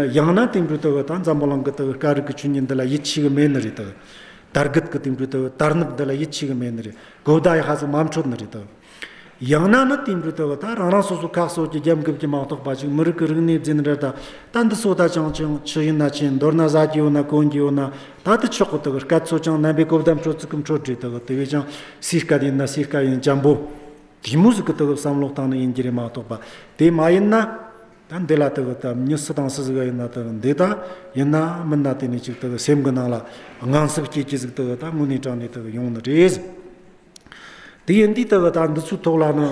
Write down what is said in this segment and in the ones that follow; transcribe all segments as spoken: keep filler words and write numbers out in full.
ཡང་ན་དེ་འདྲ་དག་ད་འཛམ་བུ་གླིང་གི་དག་དཀའ་རིགས་ཀྱི་ཆོས་ཉིད་འདི་ལ་ཡིད་ཆེས་གི་མེད་ནི་རེད་དག་དར་རྒུད་ཀྱི་དེ་འདྲ་དག་དར་ནུབ་འདི་ལ་ཡིད་ཆེས་གི་མེད་ནི་རེད། གོ་བརྡ་ཡག་ཧ་ཟིག་མ་འཕྲོད་ནི་རེད་དག་ཡང་ན་ནི་དེ་འདྲ་དག་ད་རང་རང་སོ་སོ་ཁ་གསོ་གི་རྒྱབ་འགེབས་ཀྱི་མ་གཏོགས་པ་ཅིག་མི་རིགས་ཀྱི་རིག་གནས་རྫས་འདྲ་ད་ད་འདི་ཚོ་ད་ཅང་ཅང་ཆི་ཡིན་ན་ཆི་ཡིན། མདོར་ན་ཟ་རྒྱུ་ཡོད་ན་གོན་རྒྱུ་ཡོད་ན་ད་དེ་ཆོག་གི་དག་སྐད་ཚོ་ཅང་རྣམ་པའི་གོ་བརྡ་འཕྲོད་ཚིག་གི་འཕྲོད་རེད་དག་དེ་བས་ཀྱང་སུའི་སྐད་ཡིན་ན་སུའི་སྐད་ཡིན་ཅང་པོ། དེ་མོ་ཟིག་གི་དག་བསམ་བློ་བཏང་ནི་ཡིན་རྒྱུ་རེད་མ་གཏོགས་པ། དེ་མ་ཡིན་ན། ད་འདི་ལ་དག་ད་མྱི་སུ་དང་སུ་ཟིག་ཡིན་ན་དག་འདི་ད་ཡིན་ན་མིན་ན་དེ་ནས་ཅིག་དག་སེམས་གི་ནང་ལ་དངངས་འཚབ་སྐྱེ་གི་ཟིག་དག་ད་དངོས་གནས་དྲང་ནས་དག་ཡོང་ནི་རེད། དེ་ཡིན་དུས་དག་ད་འདི་ཚོའི་ཐོག་ལ་ནི་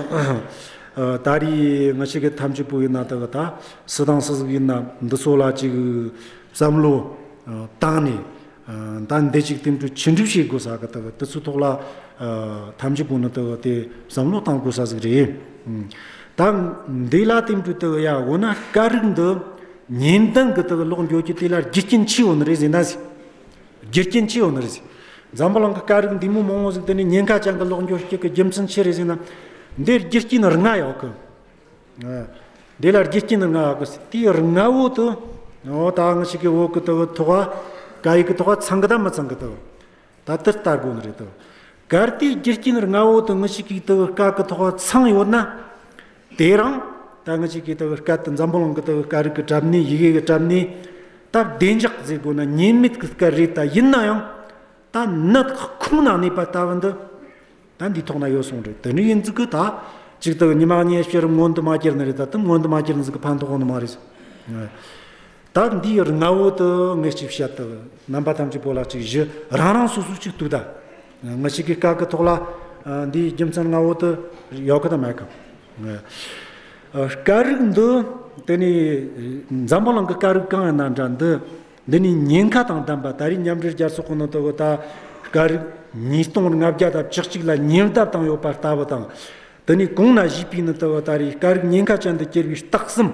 ད་རེས་ང་ཞིག་གི་ཐམས་ཅད་པོ་ཡིན་ན་དག་ད་སུ་དང་སུ་ཟིག་ཡིན་ན་འདི་ཚོ་ལ་ཅིག་བསམ་བློ་བཏང་ནས། ཨ། ད་འདི་ཅིག་དེ་འདྲ་ཆི་འགྲུབ་བྱེད་དགོས་ས་གི་དག་དེ་ཚོའི་ཐོག་ལ། ཨ། ཐམས་ཅད་པོ་ནི་དག་དེ་བསམ་བློ་བཏང་དགོས་ས་ཟིག་རེད། ཨ། ད་འདི་ལ་དེ་འདྲ་དག་ཡ་འོ་ན་སྐད་རིགས་འདི་ཉེན་ལྡན་གི་དག་ལོག་འགྱོ་རྒྱུ་དེ་ལ་རྒྱུ་རྐྱེན་ཆི་ཡོད་ནི་རེད་ཟེར་ན་ཟིག་རྒྱུ་རྐྱེན་ཆི་ཡོད་ནི་རེད་ཟིག་འཛམ་བུ་གླིང་གི་སྐད་རིགས་འདི་མོ་མང་བོ་ཟིག་དེ་ནི་ཉེན་ཁ་ཅན་གི་ལོག་འགྱོ་རྒྱུ་གི་རྒྱུ་མཚན་ཆི་རེད་ཟེར་ན། འདིར་རྒྱུ་རྐྱེན་ལྔ་ཡོད་གི། ཨ། འདི་ལ་རྒྱུ་རྐྱེན་ལྔ་ཡོད་གི། དེའི་ལྔ་བོ་དེ། འོ་ད་ང་ཞིག་གི་བོད་གི་དག་ཐོག་སྐད་ཡིག་གི་ཐོག་ཚང་གི་ད་མི་ཚང་གི་དག་ད་དེ་ལྟར་ལྟ་དགོས་ནི་རེད་དོ། གལ་ཏེ་རྒྱུ་རྐྱེན་ལྔ་བོ་དེ་ང་ཞིག་གི་དག་སྐད་གི་ཐོག་ཚང་ཡོད་ན། དེ་རིང་ད་ང་ཞིག་གི་དག་སྐད་དེ་འཛམ་བུ་གླིང་གི་དག་སྐད་རིགས་གི་གྲས་ནས་ཡི་གེ་གི་གྲས་ནས་ད་བདེ་འཇགས་ཟེར་དགོས་ན་ཉེན་མེད་གི་སྐད་རེད། ད་ཡིན་ན་ཡང་ད་ནད་ཁོང་ན་གནས་པ་ལྟ་བུ་འདི། ད་འདིའི་ཐོག་ན་ཡོད་སོང་རེད། དེ་ནི་ཡིན་ཙི་གི་ད་ཅིག་དག་ཉི་མ་གཉིས་ཕྱིར་མངོན་དུ་མ་གྱུར་ནི་རེད། ད་དེ་མངོན་དུ་མ་གྱུར་ནི་ཟིག་གི་ཕན་ཐོགས་ནི་མ་རེད། ད་འདིའི་ལྔ་བོ་དེ་ངས་ཅིག་བཤད་དག་རྣམ་པ་ཐམས་ཅད་པོ་ལ་ཅིག་ཞུ། རང་རང་སོ་སོ་ཅིག་ལྟོས་ད། ང་ཞིག་གི་སྐད་གི་ཐོག་ལ་ཨ་འདིའི་རྒྱུ་མཚན་ལྔ་བོ་དེ་ཡོད་གི་ད་མེད་གི། ཨ། སྐད་རིགས་འདི་དེ་ནི་འཛམ་བུ་གླིང་གི་སྐད་རིགས་གང་ཡིན་ན་འདྲ་འདི། འདི་ནི་ཉེན་ཁ་དང་ལྡན་པ། ད་རེས་མཉམ་འབྲེལ་རྒྱལ་ཚོགས་ཀྱི་ནང་དུ་ད་སྐད་རིགས་ཉིས་སྟོང་ལྔ་བརྒྱ་དང་བཅུ་གཅིག་ལ་ཉེན་བརྡ་བཏང་ཡོད་པ་ལྟ་བུ་དང་། དེ་ནི་གོང་ན་ཞུས་པའི་ནང་དུ་ད་རེས་སྐད་རིགས་ཉེན་ཁ་ཅན་དུ་གྱུར་བའི་རྟགས་གསུམ།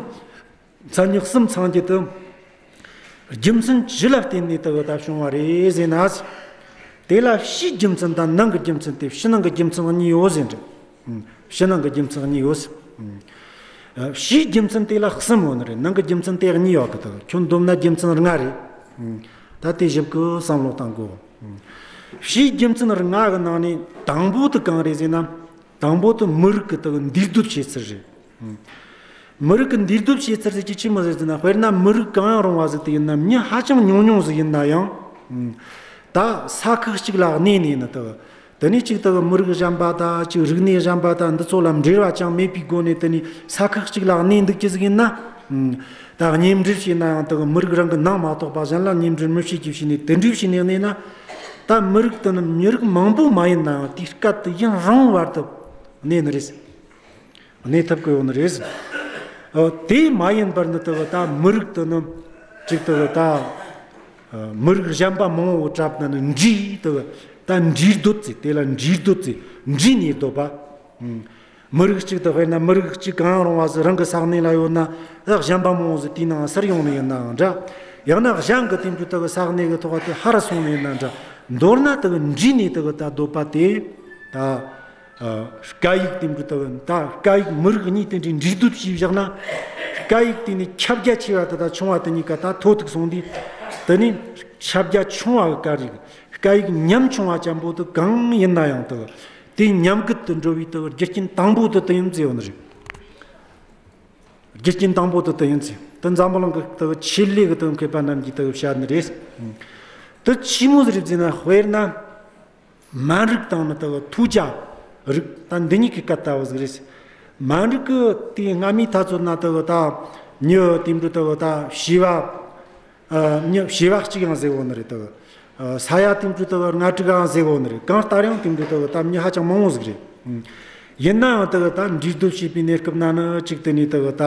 མཚན་ཉིད་གསུམ་ཚང་རྒྱུ་དེ་རྒྱུ་མཚན་ཅི་ལ་བརྟེན་ནས་དུ་ད་བྱུང་བ་རེད་ཟེར་ན། དེ་ལ་ཕྱིའི་རྒྱུ་མཚན་དང་ནང་གི་རྒྱུ་མཚན་ཏེ་ཕྱི་ནང་གི་རྒྱུ་མཚན་གཉིས་ཡོད་ཟེར་འདྲ། ཕྱི་ནང་གི་རྒྱུ་མཚན་གཉིས་ཡོད། ཕྱིའི་རྒྱུ་མཚན་དེ་ལ་གསུམ་ཡོད་ནི་རེད། ནང་གི་རྒྱུ་མཚན་དེ་གཉིས་ཡོད་གི། དུ་ཁྱོད་འདོམས་ན་རྒྱུ་མཚན་ལྔ་རེད། ད་དེ་ཞིབ་གི་བསམ་བློ་བཏང་དགོས། ཕྱིའི་རྒྱུ་མཚན་ལྔ་གི་ནང་ནས་དང་པོ་དེ་གང་རེད་ཟེར་ན། དང་པོ་དེ་མི་རིགས་ཀྱི་དག་འདུས་སྡོད་བྱེད་ཚུལ་རེད། མི་རིགས་ཀྱི་འདུས་སྡོད་བྱེད་ཚུལ་ཟེར་གྱི་ཆི་མོ་ཟེར་ཟེར་ན། དཔེར་ན་མི་རིགས་གང་ཡང་རུང་བ་ཟིག་དེ་ཡིན་ན། མྱི་ཧ་ཅང་ཉུང་ཉུང་ཟིག་ཡིན་ན་ཡང་། ད་ས་ཁུལ་གཅིག་ལ་གནས་ནས་ནི་དག་དེ་ནས་གཅིག་དག་མི་རིགས་གཞན་པ་དང་གཅིག་རིག་གནས་གཞན་པ་དང་འདི་ཚོ་ལ་འབྲེལ་བ་ཅང་མེད་པའི་སྒོ་ནས་དེ་ནས་ས་ཁུལ་གཅིག་ལ་གནས་འདུག་རྒྱུ་ཟིག་ཡིན་ན། ད་གཉེན་སྒྲིག་བྱས་ན་ཡང་དག་མི་རིགས་རང་གི་ནང་མ་གཏོགས་པ་གཞན་ལ་གཉེན་སྒྲིག་མི་བྱེད་རྒྱུ་བྱས་ནས་དེ་འདྲ་བྱས་ནས་གནས་ན། ད་མི་རིགས་དེ་ནི་མྱི་རིགས་མང་པོ་མ་ཡིན་ན་ཡང་དེའི་སྐད་དེ་ཡུན་རིང་བར་དུ་གནས་ནི་རེད། གནས་ཐུབ་ཀྱི་ཡོད་ནི་རེད། ཨ། དེ་མ་ཡིན་པར་ནི་དེ་གི་ད་མི་རིགས་དེ་ནི་ཅིག་དེ་གི་ད་ཨ་མི་རིགས་གཞན་པ་མང་བོ་གྲབ་ན་ནི་འདྲེས་དེ་གི་ད་འདྲེས་སྡོད་ཟེར། དེ་ལ་འདྲེས་སྡོད་ཟེར། འདྲེས་ནས་སྡོད་པ། ཨ། མི་རིགས་གཅིག་དེ་དཔེར་ན་མི་རིགས་གཅིག་གང་རུང་བ་ཟིག་རང་གི་ས་གནས་ལ་ཡོད་ན། ཨ། གཞན་པ་མང་བོ་ཟིག་དེའི་ནང་སུར་ཡོང་ནི་ཡིན་ནའང་འདྲ། ཡང་ན་གཞན་གི་དེ་འདྲ་དེ་གི་ས་གནས་གི་ཐོག་དེ་ཧར་སོང་ནི་ཡིན་ན་འདྲ། མདོར་ན་དེ་གི་འདྲེས་ནས་དེ་གི་ད་སྡོད་པ་དེ་ད། ཨ། སྐད་ཡིག་དེ་འདྲ་དེ་གི་ད་སྐད་ཡིག་མི་རིགས་གཉིས་དེ་འདྲའི་འདྲེས་སྡོད་བྱས་བཞག་ན། སྐད་ཡིག་དེ་ནི་ཁྱབ་རྒྱ་ཆེ་བ་དེ་དང་ཆུང་བ་དེ་གཉིས་ཀ་ད་མཐོ་ཐུག་སོང་དུས། དེ་ནི་ཁྱབ་རྒྱ་ཆུང་བ་གི་སྐད་ཡིག་སྐད་ཡིག་ཉམ་ཆུང་བ་ཅན་པོ་དེ་གང་ཡིན་ན་ཡང་དེ་གི་དེ་ཉམས་རྒུད་དུ་འགྲོ་བའི་དེ་གི་རྒྱུ་རྐྱེན་དང་པོ་དེ་དེ་ཡིན་ཟེར་ཡོད་ནི་རེད། རྒྱུ་རྐྱེན་དང་པོ་དེ་དེ་ཡིན་ཟེར། དེ་འཛམ་བུ་གླིང་གི་དེ་གི་ཆེད་ལས་གི་དེ་གི་མཁས་པ་རྣམས་ཀྱིས་དེ་གི་བཤད་ནི་རེད། དེ་ཆི་མོ་ཟིག་རེད་ཟེར་ན། དཔེར་ན། སྨན་རིགས་དང་ནི་དེ་གི་ཐོས་རྒྱ་རིགས་ད་འདི་གཉིས་ཀྱི་སྐད་ལྟ་བུ་ཟིག་རེད། སྨན་རིགས་ཀྱི་དེ་སྔ་མའི་ཐ་ཚོད་ན་དེ་གི་ད་མྱི་དེ་འདྲ་དེ་གི་ད་བྱིས་པ། ཨ། མྱི་བྱིས་པ་གཅིག་ཡང་ཟེར་གོ་ནི་རེད་དེ་གི། ཨ། ས་ཡ་དེ་འདྲ་དེ་གི་ལྔ་དྲུག་ཡང་ཟེར་གོ་ནི་རེད། གང་ལྟར་ཡང་དེ་འདྲ་དེ་གི་ད་མྱི་ཧ་ཅང་མང་བོ་ཟིག་རེད། ཡིན་ནའང་དེ་གི་ད་འདྲེས་སྡོད་བྱས་པའི་གནས་སྐབས་ན་ནི་གཅིག་དེ་ནས་དེ་གི་ད་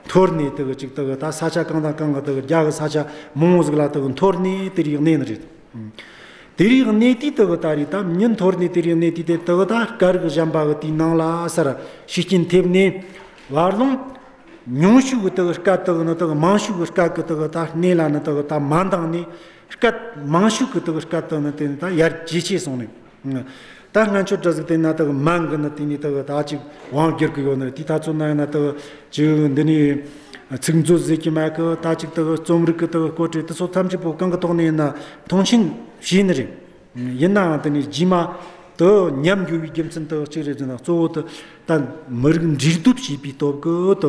འཐོར་ནས་དེ་གི་གཅིག་དེ་གི་ད་ས་ཆ་གང་དང་གང་གི་དེ་གི་རྒྱ་གི་ས་ཆ་མང་བོ་ཟིག་ལ་དེ་གི་འཐོར་ནས་དེ་རིགས་གནས་ནི་རེད། དེ་རིགས་གནས་དུས་དེ་གི་ད་རེས་ད་མྱི་འཐོར་ནས་དེ་རིགས་གནས་དུས་དེ་དེ་གི་ད་སྐད་རིགས་གཞན་པ་གི་དེའི་ནང་ལ་སར་ཤུགས་རྐྱེན་ཐེབས་ནས། བར་ལོང་ཉུང་ཤོས་གི་དེ་གི་སྐད་དེ་གི་ནི་དེ་གི་མང་ཤོས་གི་སྐད་གི་དེ་གི་ད་གནས་ལ་ནི་དེ་གི་ད་མ་འདང་ནས། སྐད་མང་ཤོས་གི་དེ་གི་སྐད་དེ་ནི་དེ་ནི་ད་ཡར་ཇེ་ཆེ་སོང་ནས། ད་སྔོན་ཆད་འདྲ་ཟིག་དེ་ན་དེ་གི་སྨན་གི་ནི་དེ་ནི་དེ་གི་ད་ཅིག་དབང་བསྒྱུར་གི་ཡོད་ནི་རེད། དེའི་ཐ་ཚོད་ན་ཡང་ན་དེ་གི་ཅིག་འདི་ནི། ཚིག་མཛོད་ཟེར་གྱི་མེད་གི། ད་ཅིག་དེ་རྩོམ་རིག་གི་དེ་བཀོད་སྒྲིག་དེ་ཚོ་ཐམས་ཅད་པོ་གང་གི་ཐོག་ནས་ཡིན་ན་མཐོང་ཆེན་བྱས་ནི་རེད། ཡིན་ནའང་དེ་ནས་རྗེས་མ་དེ་ཉམས་འགྱོ་བའི་རྒྱུ་མཚན་དེ་གཅིག་རེད་ཟེར་ན། གཙོ་བོ་དེ་ད་མི་རིགས་འདྲེས་སྡོད་བྱས་པའི་སྟོབས་ཀྱིས་དེ་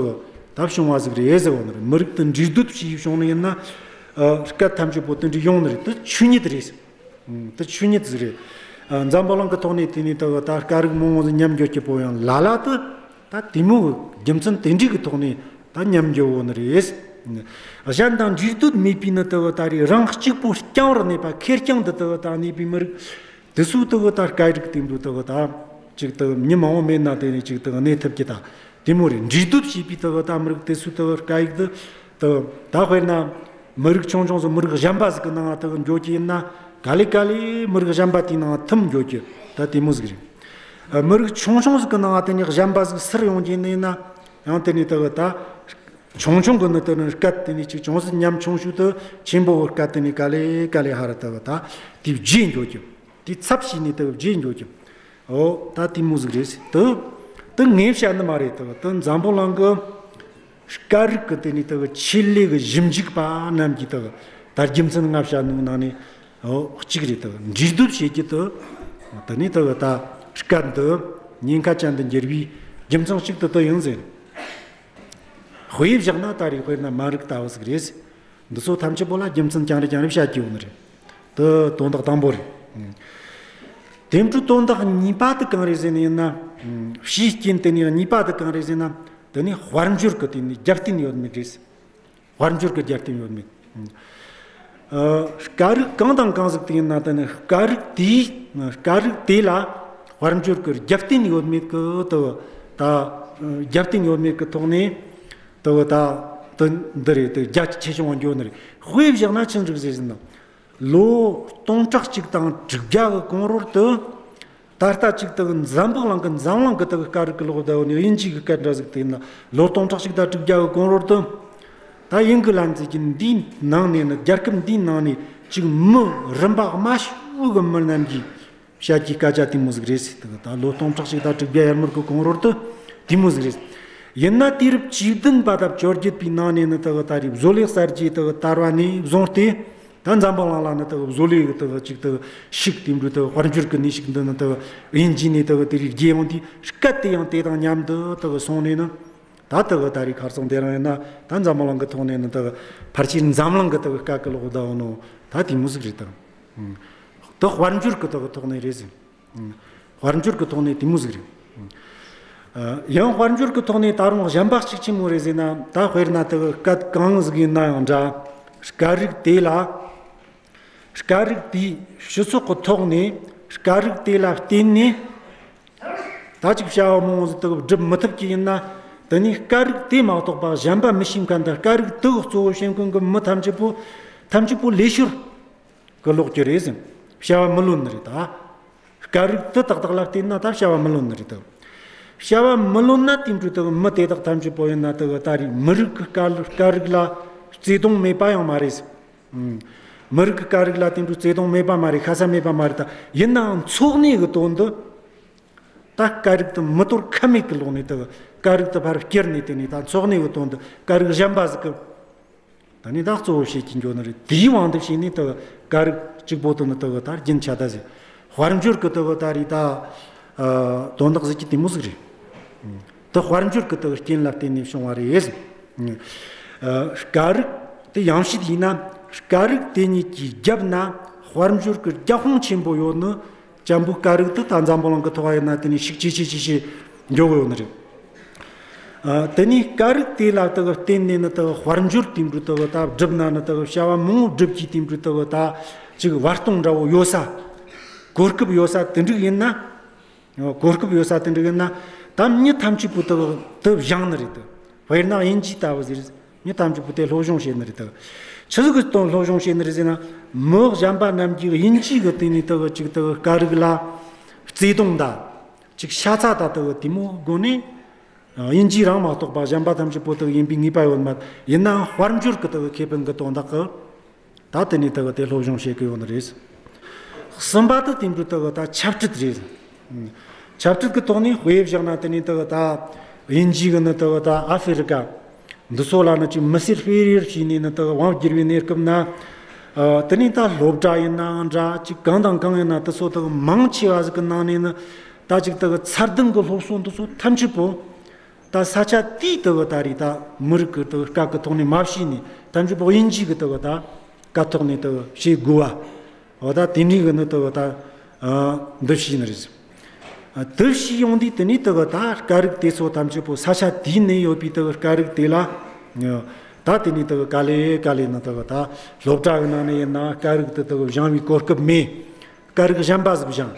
ད་བྱུང་བ་ཟིག་རེད་ཟེར་བ་ནི་རེད། མི་རིགས་དེ་འདྲེས་སྡོད་བྱས་བྱུང་ནི་ཡིན་ན། ཨ། སྐད་ཐམས་ཅད་པོ་དེ་འདྲ་ཡོང་ནི་རེད། དེ་ཆོས་ཉིད་རེད། ཨང་། དེ་ཆོས་ཉིད་ཟིག་རེད། ཨ། འཛམ་བུ་གླིང་གི་ཐོག་ནས་དེ་ནས་དེ་གི་ད་སྐད་རིགས་མང་བོ་ཟིག་ཉམས་འགྱོ་རྒྱུ་བོ་ཡང་ལ་ལ་དེ་ད་དེ་མོ་གི་རྒྱུ་མཚན་དེ་འདྲའི་གི་ཐོག་ནས་ད་ཉམས་འགྱོ་བོ་ནི་རེད། གཞན་དང་འདྲེས་སྡོད་མེད་པའི་ནི་དེ་གི་ད་རེས་རང་གཅིག་པོ་རྐྱང་བར་གནས་པ། ཁེར་རྐྱང་དུ་དེ་གི་ད་གནས་པའི་མི་རིགས་དེ་ཚོའི་དེ་གི་ད་སྐད་རིགས་དེ་འདྲ་དེ་གི་ད་ཅིག་དེ་གི་མི་མང་བོ་མེད་ན་དེ་ནས་ཅིག་དེ་གི་གནས་ཐུབ་རྒྱུ་ད། དེ་མོ་རེད། འདྲེས་སྡོད་བྱས་པའི་དེ་གི་ད་མི་རིགས་དེ་ཚོའི་དེ་གི་སྐད་ཡིག་དེ། དེ་གི་ད་དཔེར་ན་མི་རིགས་ཆུང་ཆུང་ཟིག་མི་རིགས་གཞན་པ་ཟིག་གི་ནང་དེ་གི་འགྱོ་རྒྱུ་ཡིན་ན། ག་ལེ་ག་ལེ་མི་རིགས་གཞན་པ་དེའི་ནང་ཐིམ་འགྱོ་རྒྱུ་ད་དེ་མོ་ཟིག་རེད། ཨ། མི་རིགས་ཆུང་ཆུང་ཟིག་གི་ནང་དེ་ནས་གཞན་པ་ཟིག་ཚུར་ཡོང་རྒྱུ་ཡིན་ན། ཡང་དེ་ནས་དེ་གི་ད་ཆུང་ཆུང་གི་ནི་དེ་ནི་སྐད་དེ་ནས་ཅིག་ཅུང་ཟད་ཉམས་ཆུང་ཤོས་དེ། ཆེན་པོ་གི་སྐད་དེ་ནས་ག་ལེ་ག་ལེ་ཧར་དེ་གི་ད་དེ་བརྗེད་འགྱོ་རྒྱུ། དེ་ཚབ་བྱས་ནས་དེ་གི་བརྗེད་འགྱོ་རྒྱུ། འོ། ད་དེ་མོ་ཟིག་རེད། དེ་དེ་ངས་བཤད་ནི་མ་རེད། དེ་དེ་འཛམ་བུ་གླིང་གི་སྐད་རིགས་ཀྱི་དེ་ནས་དེ་ཆེད་ལས་ཀྱི་ཞིབ་འཇུག་པ་རྣམས་ཀྱིས་དེ་ད་རྒྱུ་མཚན་ང་བཤད་ནོ་ནང་ནས། འོ། གཅིག་རེད། དེ་འདྲེས་སྡོད་བྱེད་རྒྱུ་དེ། དེ་ནས་དེ་ད་སྐད་འདི་ཉེན་ཁ་ཅན་དུ་འགྱུར་བའི་རྒྱུ་མཚན་གཅིག་དེ་དེ་ཡིན་ཟེར། དཔེ་བཞག་ན་ད་རེས་དཔེར་ན་སྨན་རིགས་ལྟ་བུ་ཟིག་རེད། འདི་ཚོ་ཐམས་ཅད་པོ་ལ་རྒྱུ་མཚན་རྐྱང་རེ་རྐྱང་རེ་བཤད་རྒྱུ་ཡོད་ནི་རེད། དེ་དོན་དག་དང་པོ་རེད། དེ་འཕྲོ་དོན་དག་གཉིས་པ་དེ་གང་རེད་ཟེར་ནི་ཡིན་ན། ཨང་། བྱས་རྐྱེན་དེ་ནས་གཉིས་པ་དེ་གང་རེད་ཟེར་ན། དེ་ནས་དཔལ་འབྱོར་གྱི་དེ་ནས་རྒྱབ་རྟེན་ཡོད་མེད་རེད། དཔལ་འབྱོར་གྱི་རྒྱབ་རྟེན་ཡོད་མེད། ཨ། སྐད་རིགས་གང་དང་གང་ཟིག་དེ་ཡིན་ན། དེ་ནི་སྐད་རིགས་དེའི། སྐད་རིགས་དེ་ལ་དཔལ་འབྱོར་གྱི་རྒྱབ་རྟེན་ཡོད་མེད་ཀྱི་དེ་ད་རྒྱབ་རྟེན་ཡོད་མེད་ཀྱི་ཐོག་ནས་དེ་ད་དེ་འདི་རེད། དེ་རྒྱ་ཆེ་ཆུང་བ་འགྱོ་ནི་རེད། དཔེ་བཞག་ན་ཆི་འདྲ་ཟིག་ཟེར་ན། ལོ་སྟོང་ཕྲག་གཅིག་དང་དྲུག་བརྒྱ་གི་གོང་རོལ་དུ། ད་ལྟ་ཅིག་དེ་འཛམ་བུ་གླིང་གི་འཛམ་གླིང་གི་དེ་གི་སྐད་རིགས་ཀྱི་ལོག་བསྡད་ཡོད་ནི་དབྱིན་ཇི་གི་སྐད་འདྲ་ཟིག་དེ་ཡིན་ན། ལོ་སྟོང་ཕྲག་གཅིག་དང་དྲུག་བརྒྱ་གི་གོང་རོལ་དུ། ད་ཨིན་གི་ལན་ཟེར་གྱི་འདིའི་ནང་ནས་ནི། རྒྱལ་ཁབ་འདིའི་ནང་ནས་ཅིག་མི་རིམ་པ་དམའ་ཤོས་གི་མི་རྣམས་ཀྱིས་བཤད་ཀྱི་སྐད་ཆ་དེ་མོ་ཟིག་རེད་ཟེར། དེ་གི་ད་ལོ་སྟོང་ཕྲག་གཅིག་དང་དྲུག་བརྒྱ་ཡར་མར་གི་གོང་རོལ་དུ་དེ་མོ་ཟིག་རེད། ཡིན་ན་དུས་རབས་བཅུ་བདུན་པ་དང་བཅོ་བརྒྱད་པའི་ནང་ནས་ནི་དེ་གི་ད་རེས་བཟོ་ལས་གསར་བརྗེ་དེ་གི་དར་བ་ནས་བཟུང་སྟེ། ད་འཛམ་བུ་གླིང་ལ་ནི་དེ་གི་བཟོ་ལས་གི་དེ་གི་ཅིག་དེ་གི་ཤུགས་དེ་འདྲ་དེ་གི་དཔལ་འབྱོར་གི་ནུས་ཤུགས་འདི་ནི་དེ་གི་དབྱིན་ཇི་ནས་དེ་གི་དེ་རིགས་རྒྱས་ཡོང་དུས། སྐད་དེ་ཡང་དེ་དང་མཉམ་དུ་དེ་གི་སོང་ནས་ནི། ད་དེ་གི་ད་རེས་ཁ་སང་དེ་རིང་ཡིན་ན་ད་འཛམ་བུ་གླིང་གི་ཐོག་ནས་ནི་དེ་གི་ཕལ་ཆེར་འཛམ་གླིང་གི་དེ་གི་སྐད་གི་ལོག་བསྡད་ཡོད་ནོ་ད་དེ་མོ་ཟིག་རེད་དང་། དེ་དཔལ་འབྱོར་གི་དེ་གི་ཐོག་ནས་རེད་ཟེར། དཔལ་འབྱོར་གྱི་ཐོག་ནས་དེ་མོ་ཟིག་རེད། ཡང་དཔལ་འབྱོར་གྱི་ཐོག་ནས་ད་རུང་གཞན་པ་གཅིག་ཆི་མོ་རེད་ཟེར་ན། ད་དཔེར་ན་དེ་གི་སྐད་གང་ཟིག་ཡིན་ན་ཡང་འདྲ། སྐད་རིགས་དེ་ལ། སྐད་རིགས་དེའི་སྤྱི་ཚོགས་ཀྱི་ཐོག་ནས་སྐད་རིགས་དེ་ལ་བརྟེན་ནས། ད་ཅིག་བྱ་བ་མང་བོ་ཟིག་དེ་གི་སྒྲུབ་མི་ཐུབ་ཀྱི་ཡིན་ན། དེ་ནས་སྐད་རིགས་དེ་མ་གཏོགས་པ་གཞན་པ་མི་ཤེས་མཁན་དང་། སྐད་རིགས་དེ་གི་གཙོ་བོ་བྱེད་མཁན་གྱི་མི་ཐམས་ཅད་པོ། ཐམས་ཅད་པོ་ལས་ཤོར་གི་ལོག་རྒྱུ་རེད་ཟེར། བྱ་བ་མི་ལོན་ནི་རེད་ད། སྐད་རིགས་དེ་ཏག་ཏག་ལ་བརྟེན་ན་ད་བྱ་བ་མི་ལོན་ནི་རེད་ད། བྱ་བ་མི་ལོན་ན་དེ་འདྲ་དེ་མི་དེ་དག་ཐམས་ཅད་པོ་ཡིན་ན་དེ་གི་ད་རེས་མི་རིགས་ཀྱི་སྐད་སྐད་རིགས་ལ་བརྩེ་དུང་མེད་པ་ཡང་མ་རེད། ཨང་། མི་རིགས་ཀྱི་སྐད་རིགས་ལ་དེ་འདྲ་བརྩེ་དུང་མེད་པ་མ་རེད། ཤ་ཚ་མེད་པ་མ་རེད་ད། ཡིན་ནའང་འཚོ་གནས་ཀྱི་དོན་དུ། ད་སྐད་རིགས་དེ་མི་དོར་ཁ་མེད་ཀྱི་ལོག་ནས་དེ་གི་སྐད་རིགས་དེ་ཕར་བསྐྱུར་ནས། དེ་ནས་ད་འཚོ་གནས་ཀྱི་དོན་དུ་སྐད་རིགས་གཞན་པ་ཟིག་གི། ད་ནི་ད་གཙོ་བོ་བྱེད་ཀྱི་འགྱོ་ནི་རེད། དེའི་དབང་དུ་བྱས་ནས་དེ་གི་སྐད་རིགས་གཅིག་པོ་དེ་ནི་དེ་གི་ད་རྒྱུན་ཆད་ད་ཟེར། དཔལ་འབྱོར་གྱི་དེ་གི་ད་རེས་ད། ཨ། དོན་དག་ཟེར་གྱི་དེ་མོ་ཟིག་རེད། དེ་དཔལ་འབྱོར་གྱི་དེ་གི་རྐྱེན་ལ་བརྟེན་ནས་བྱུང་བ་རེད་ཟེར། ཨ། སྐད་རིགས་དེ་ཡང་བཤད་ཡིན་ན། སྐད་རིགས་དེ་གཉིས་ཀྱི་རྒྱབ་ན་དཔལ་འབྱོར་གྱི་རྒྱབ་དཔུང་ཆེན་པོ་ཡོད་ནི། ཅམ་བུའི་སྐད་རིགས་དེ་ད་འཛམ་བུ་གླིང་གི་ཐོག་ཡིན་ན་དེ་ནས་ཤུགས་ཆེ་ཆེ་ཆེ་ཆེ་འགྱོ་གི་ཡོད་ནི་རེད། ཨ། དེ་ནས་སྐད་རིགས་དེ་ལ་དེ་གི་བརྟེན་ནས་ནི་དེ་གི་དཔལ་འབྱོར་དེ་འདྲ་དེ་གི་ད་བསྒྲུབས་ན་ནི། དེ་གི་བྱ་བ་མང་བོ་བསྒྲུབ་རྒྱུ་དེ་འདྲ་དེ་གི་ད་ཅིག་བར་སྟོང་འདྲ་བོ་ཡོད་ས། གོ་སྐབས་ཡོད་ས་དེ་འདྲ་ཡིན་ན། གོ་སྐབས་ཡོད་ས་དེ་འདྲ་ཡིན་ན། ད་མྱི་ཐམས་ཅད་པོ་དེ་གི་དེ་བཞེངས་ནི་རེད་དེ། དཔེར་ན་དབྱིན་ཇི་ལྟ་བུ་ཟེར། མྱི་ཐམས་ཅད་པོ་དེ་སློབ་སྦྱོང་བྱེད་ནི་རེད་དེ། ཆི་ཟིག་གི་དོན་སློབ་སྦྱོང་བྱེད་ནི་རེད་ཟེར་ན། མི་གཞན་པ་རྣམས་ཀྱིས་དབྱིན་ཇི་གི་དེ་ནས་དེ་གི་ཅིག་དེ་གི་སྐད་རིགས་ལ་བརྩེ་དུང་དང་། ཅིག་ཤ་ཚ་དང་དེ་གི་དེ་མོ་སྒོ་ནས། དབྱིན་ཇི་རང་མ་གཏོགས་པ་གཞན་པ་ཐམས་ཅད་པོ་དེ་གི་ཡིན་པའི་ངེས་པ་ཡོད་མ། ཡིན་ནའང་དཔལ་འབྱོར་གི་དེ་གི་ཁེ་ཕན་གི་དོན་དག་གི། ད་དེ་ནས་དེ་གི་དེ་སློབ་སྦྱོང་བྱེད་གི་ཡོད་ནི་རེད། གསུམ་པ་དེ་དེ་འདྲ་དེ་གི་ད་ཆབ་སྲིད་རེད། ཆབ་སྲིད་ཀྱི་ཐོག་ནས་དཔེ་བཞག་ན། དེ་ནས་དེ་གི་ད་དབྱིན་ཇི་གི་ནི་དེ་གི་ད་ཨ་ཧྥེ་རི་ཀ། འདི་ཚོ་ལ་ནི་ཅིག་མི་སེར་སྤེལ་རེས་བྱས་ནས་ནི་དག་དབང་བསྒྱུར་བའི་གནས་སྐབས་ན། ཨ། དེ་ནས་ད་སློབ་གྲྭ་ཡིན་ནའང་འདྲ། ཅིག་གང་དང་གང་ཡིན་ན་དེ་ཚོ་དག་མང་ཆེ་བ་ཟིག་གི་ནང་ནས་ནི་ད་ཅིག་དག་ཚད་ལྡན་གྱི་སློབ་གསོ་འདི་ཚོ་ཐམས་ཅད་པོ་ད་ས་ཆ་དེའི་དག་ད་རེས་ད་མི་རིགས་ཀྱི་དག་སྐད་ཀྱི་ཐོག་ནས་མ་བྱས་ནས། ཐམས་ཅད་པོ་དབྱིན་ཇི་གི་དག་ད་སྐད་ཐོག་ནས་དག་བྱེད་དགོས་པ། འོ། ད་དེ་འདྲའི་གི་ནི་དག་ད། ཨ། འདི་བྱས་ནི་རེད། ཨ། འདི་བྱས་ཡོང་དུས་དེ་ནས་དག་ད་སྐད་རིགས་དེ་ཚོ་ཐམས་ཅད་པོ་ས་ཆ་དེའི་ནས་ཡོད་པའི་དག་སྐད་རིགས་དེ་ལ། ཨ། ད་དེ་ནས་དག་ག་ལེ་ག་ལེ་ནི་དག་ད་སློབ་གྲྭ་གི་ནང་ནས་ཡིན་ན་སྐད་རིགས་དེ་དག་སྦྱང་བའི་གོ་སྐབས་མེད། སྐད་རིགས་གཞན་པ་ཟིག་སྦྱང་།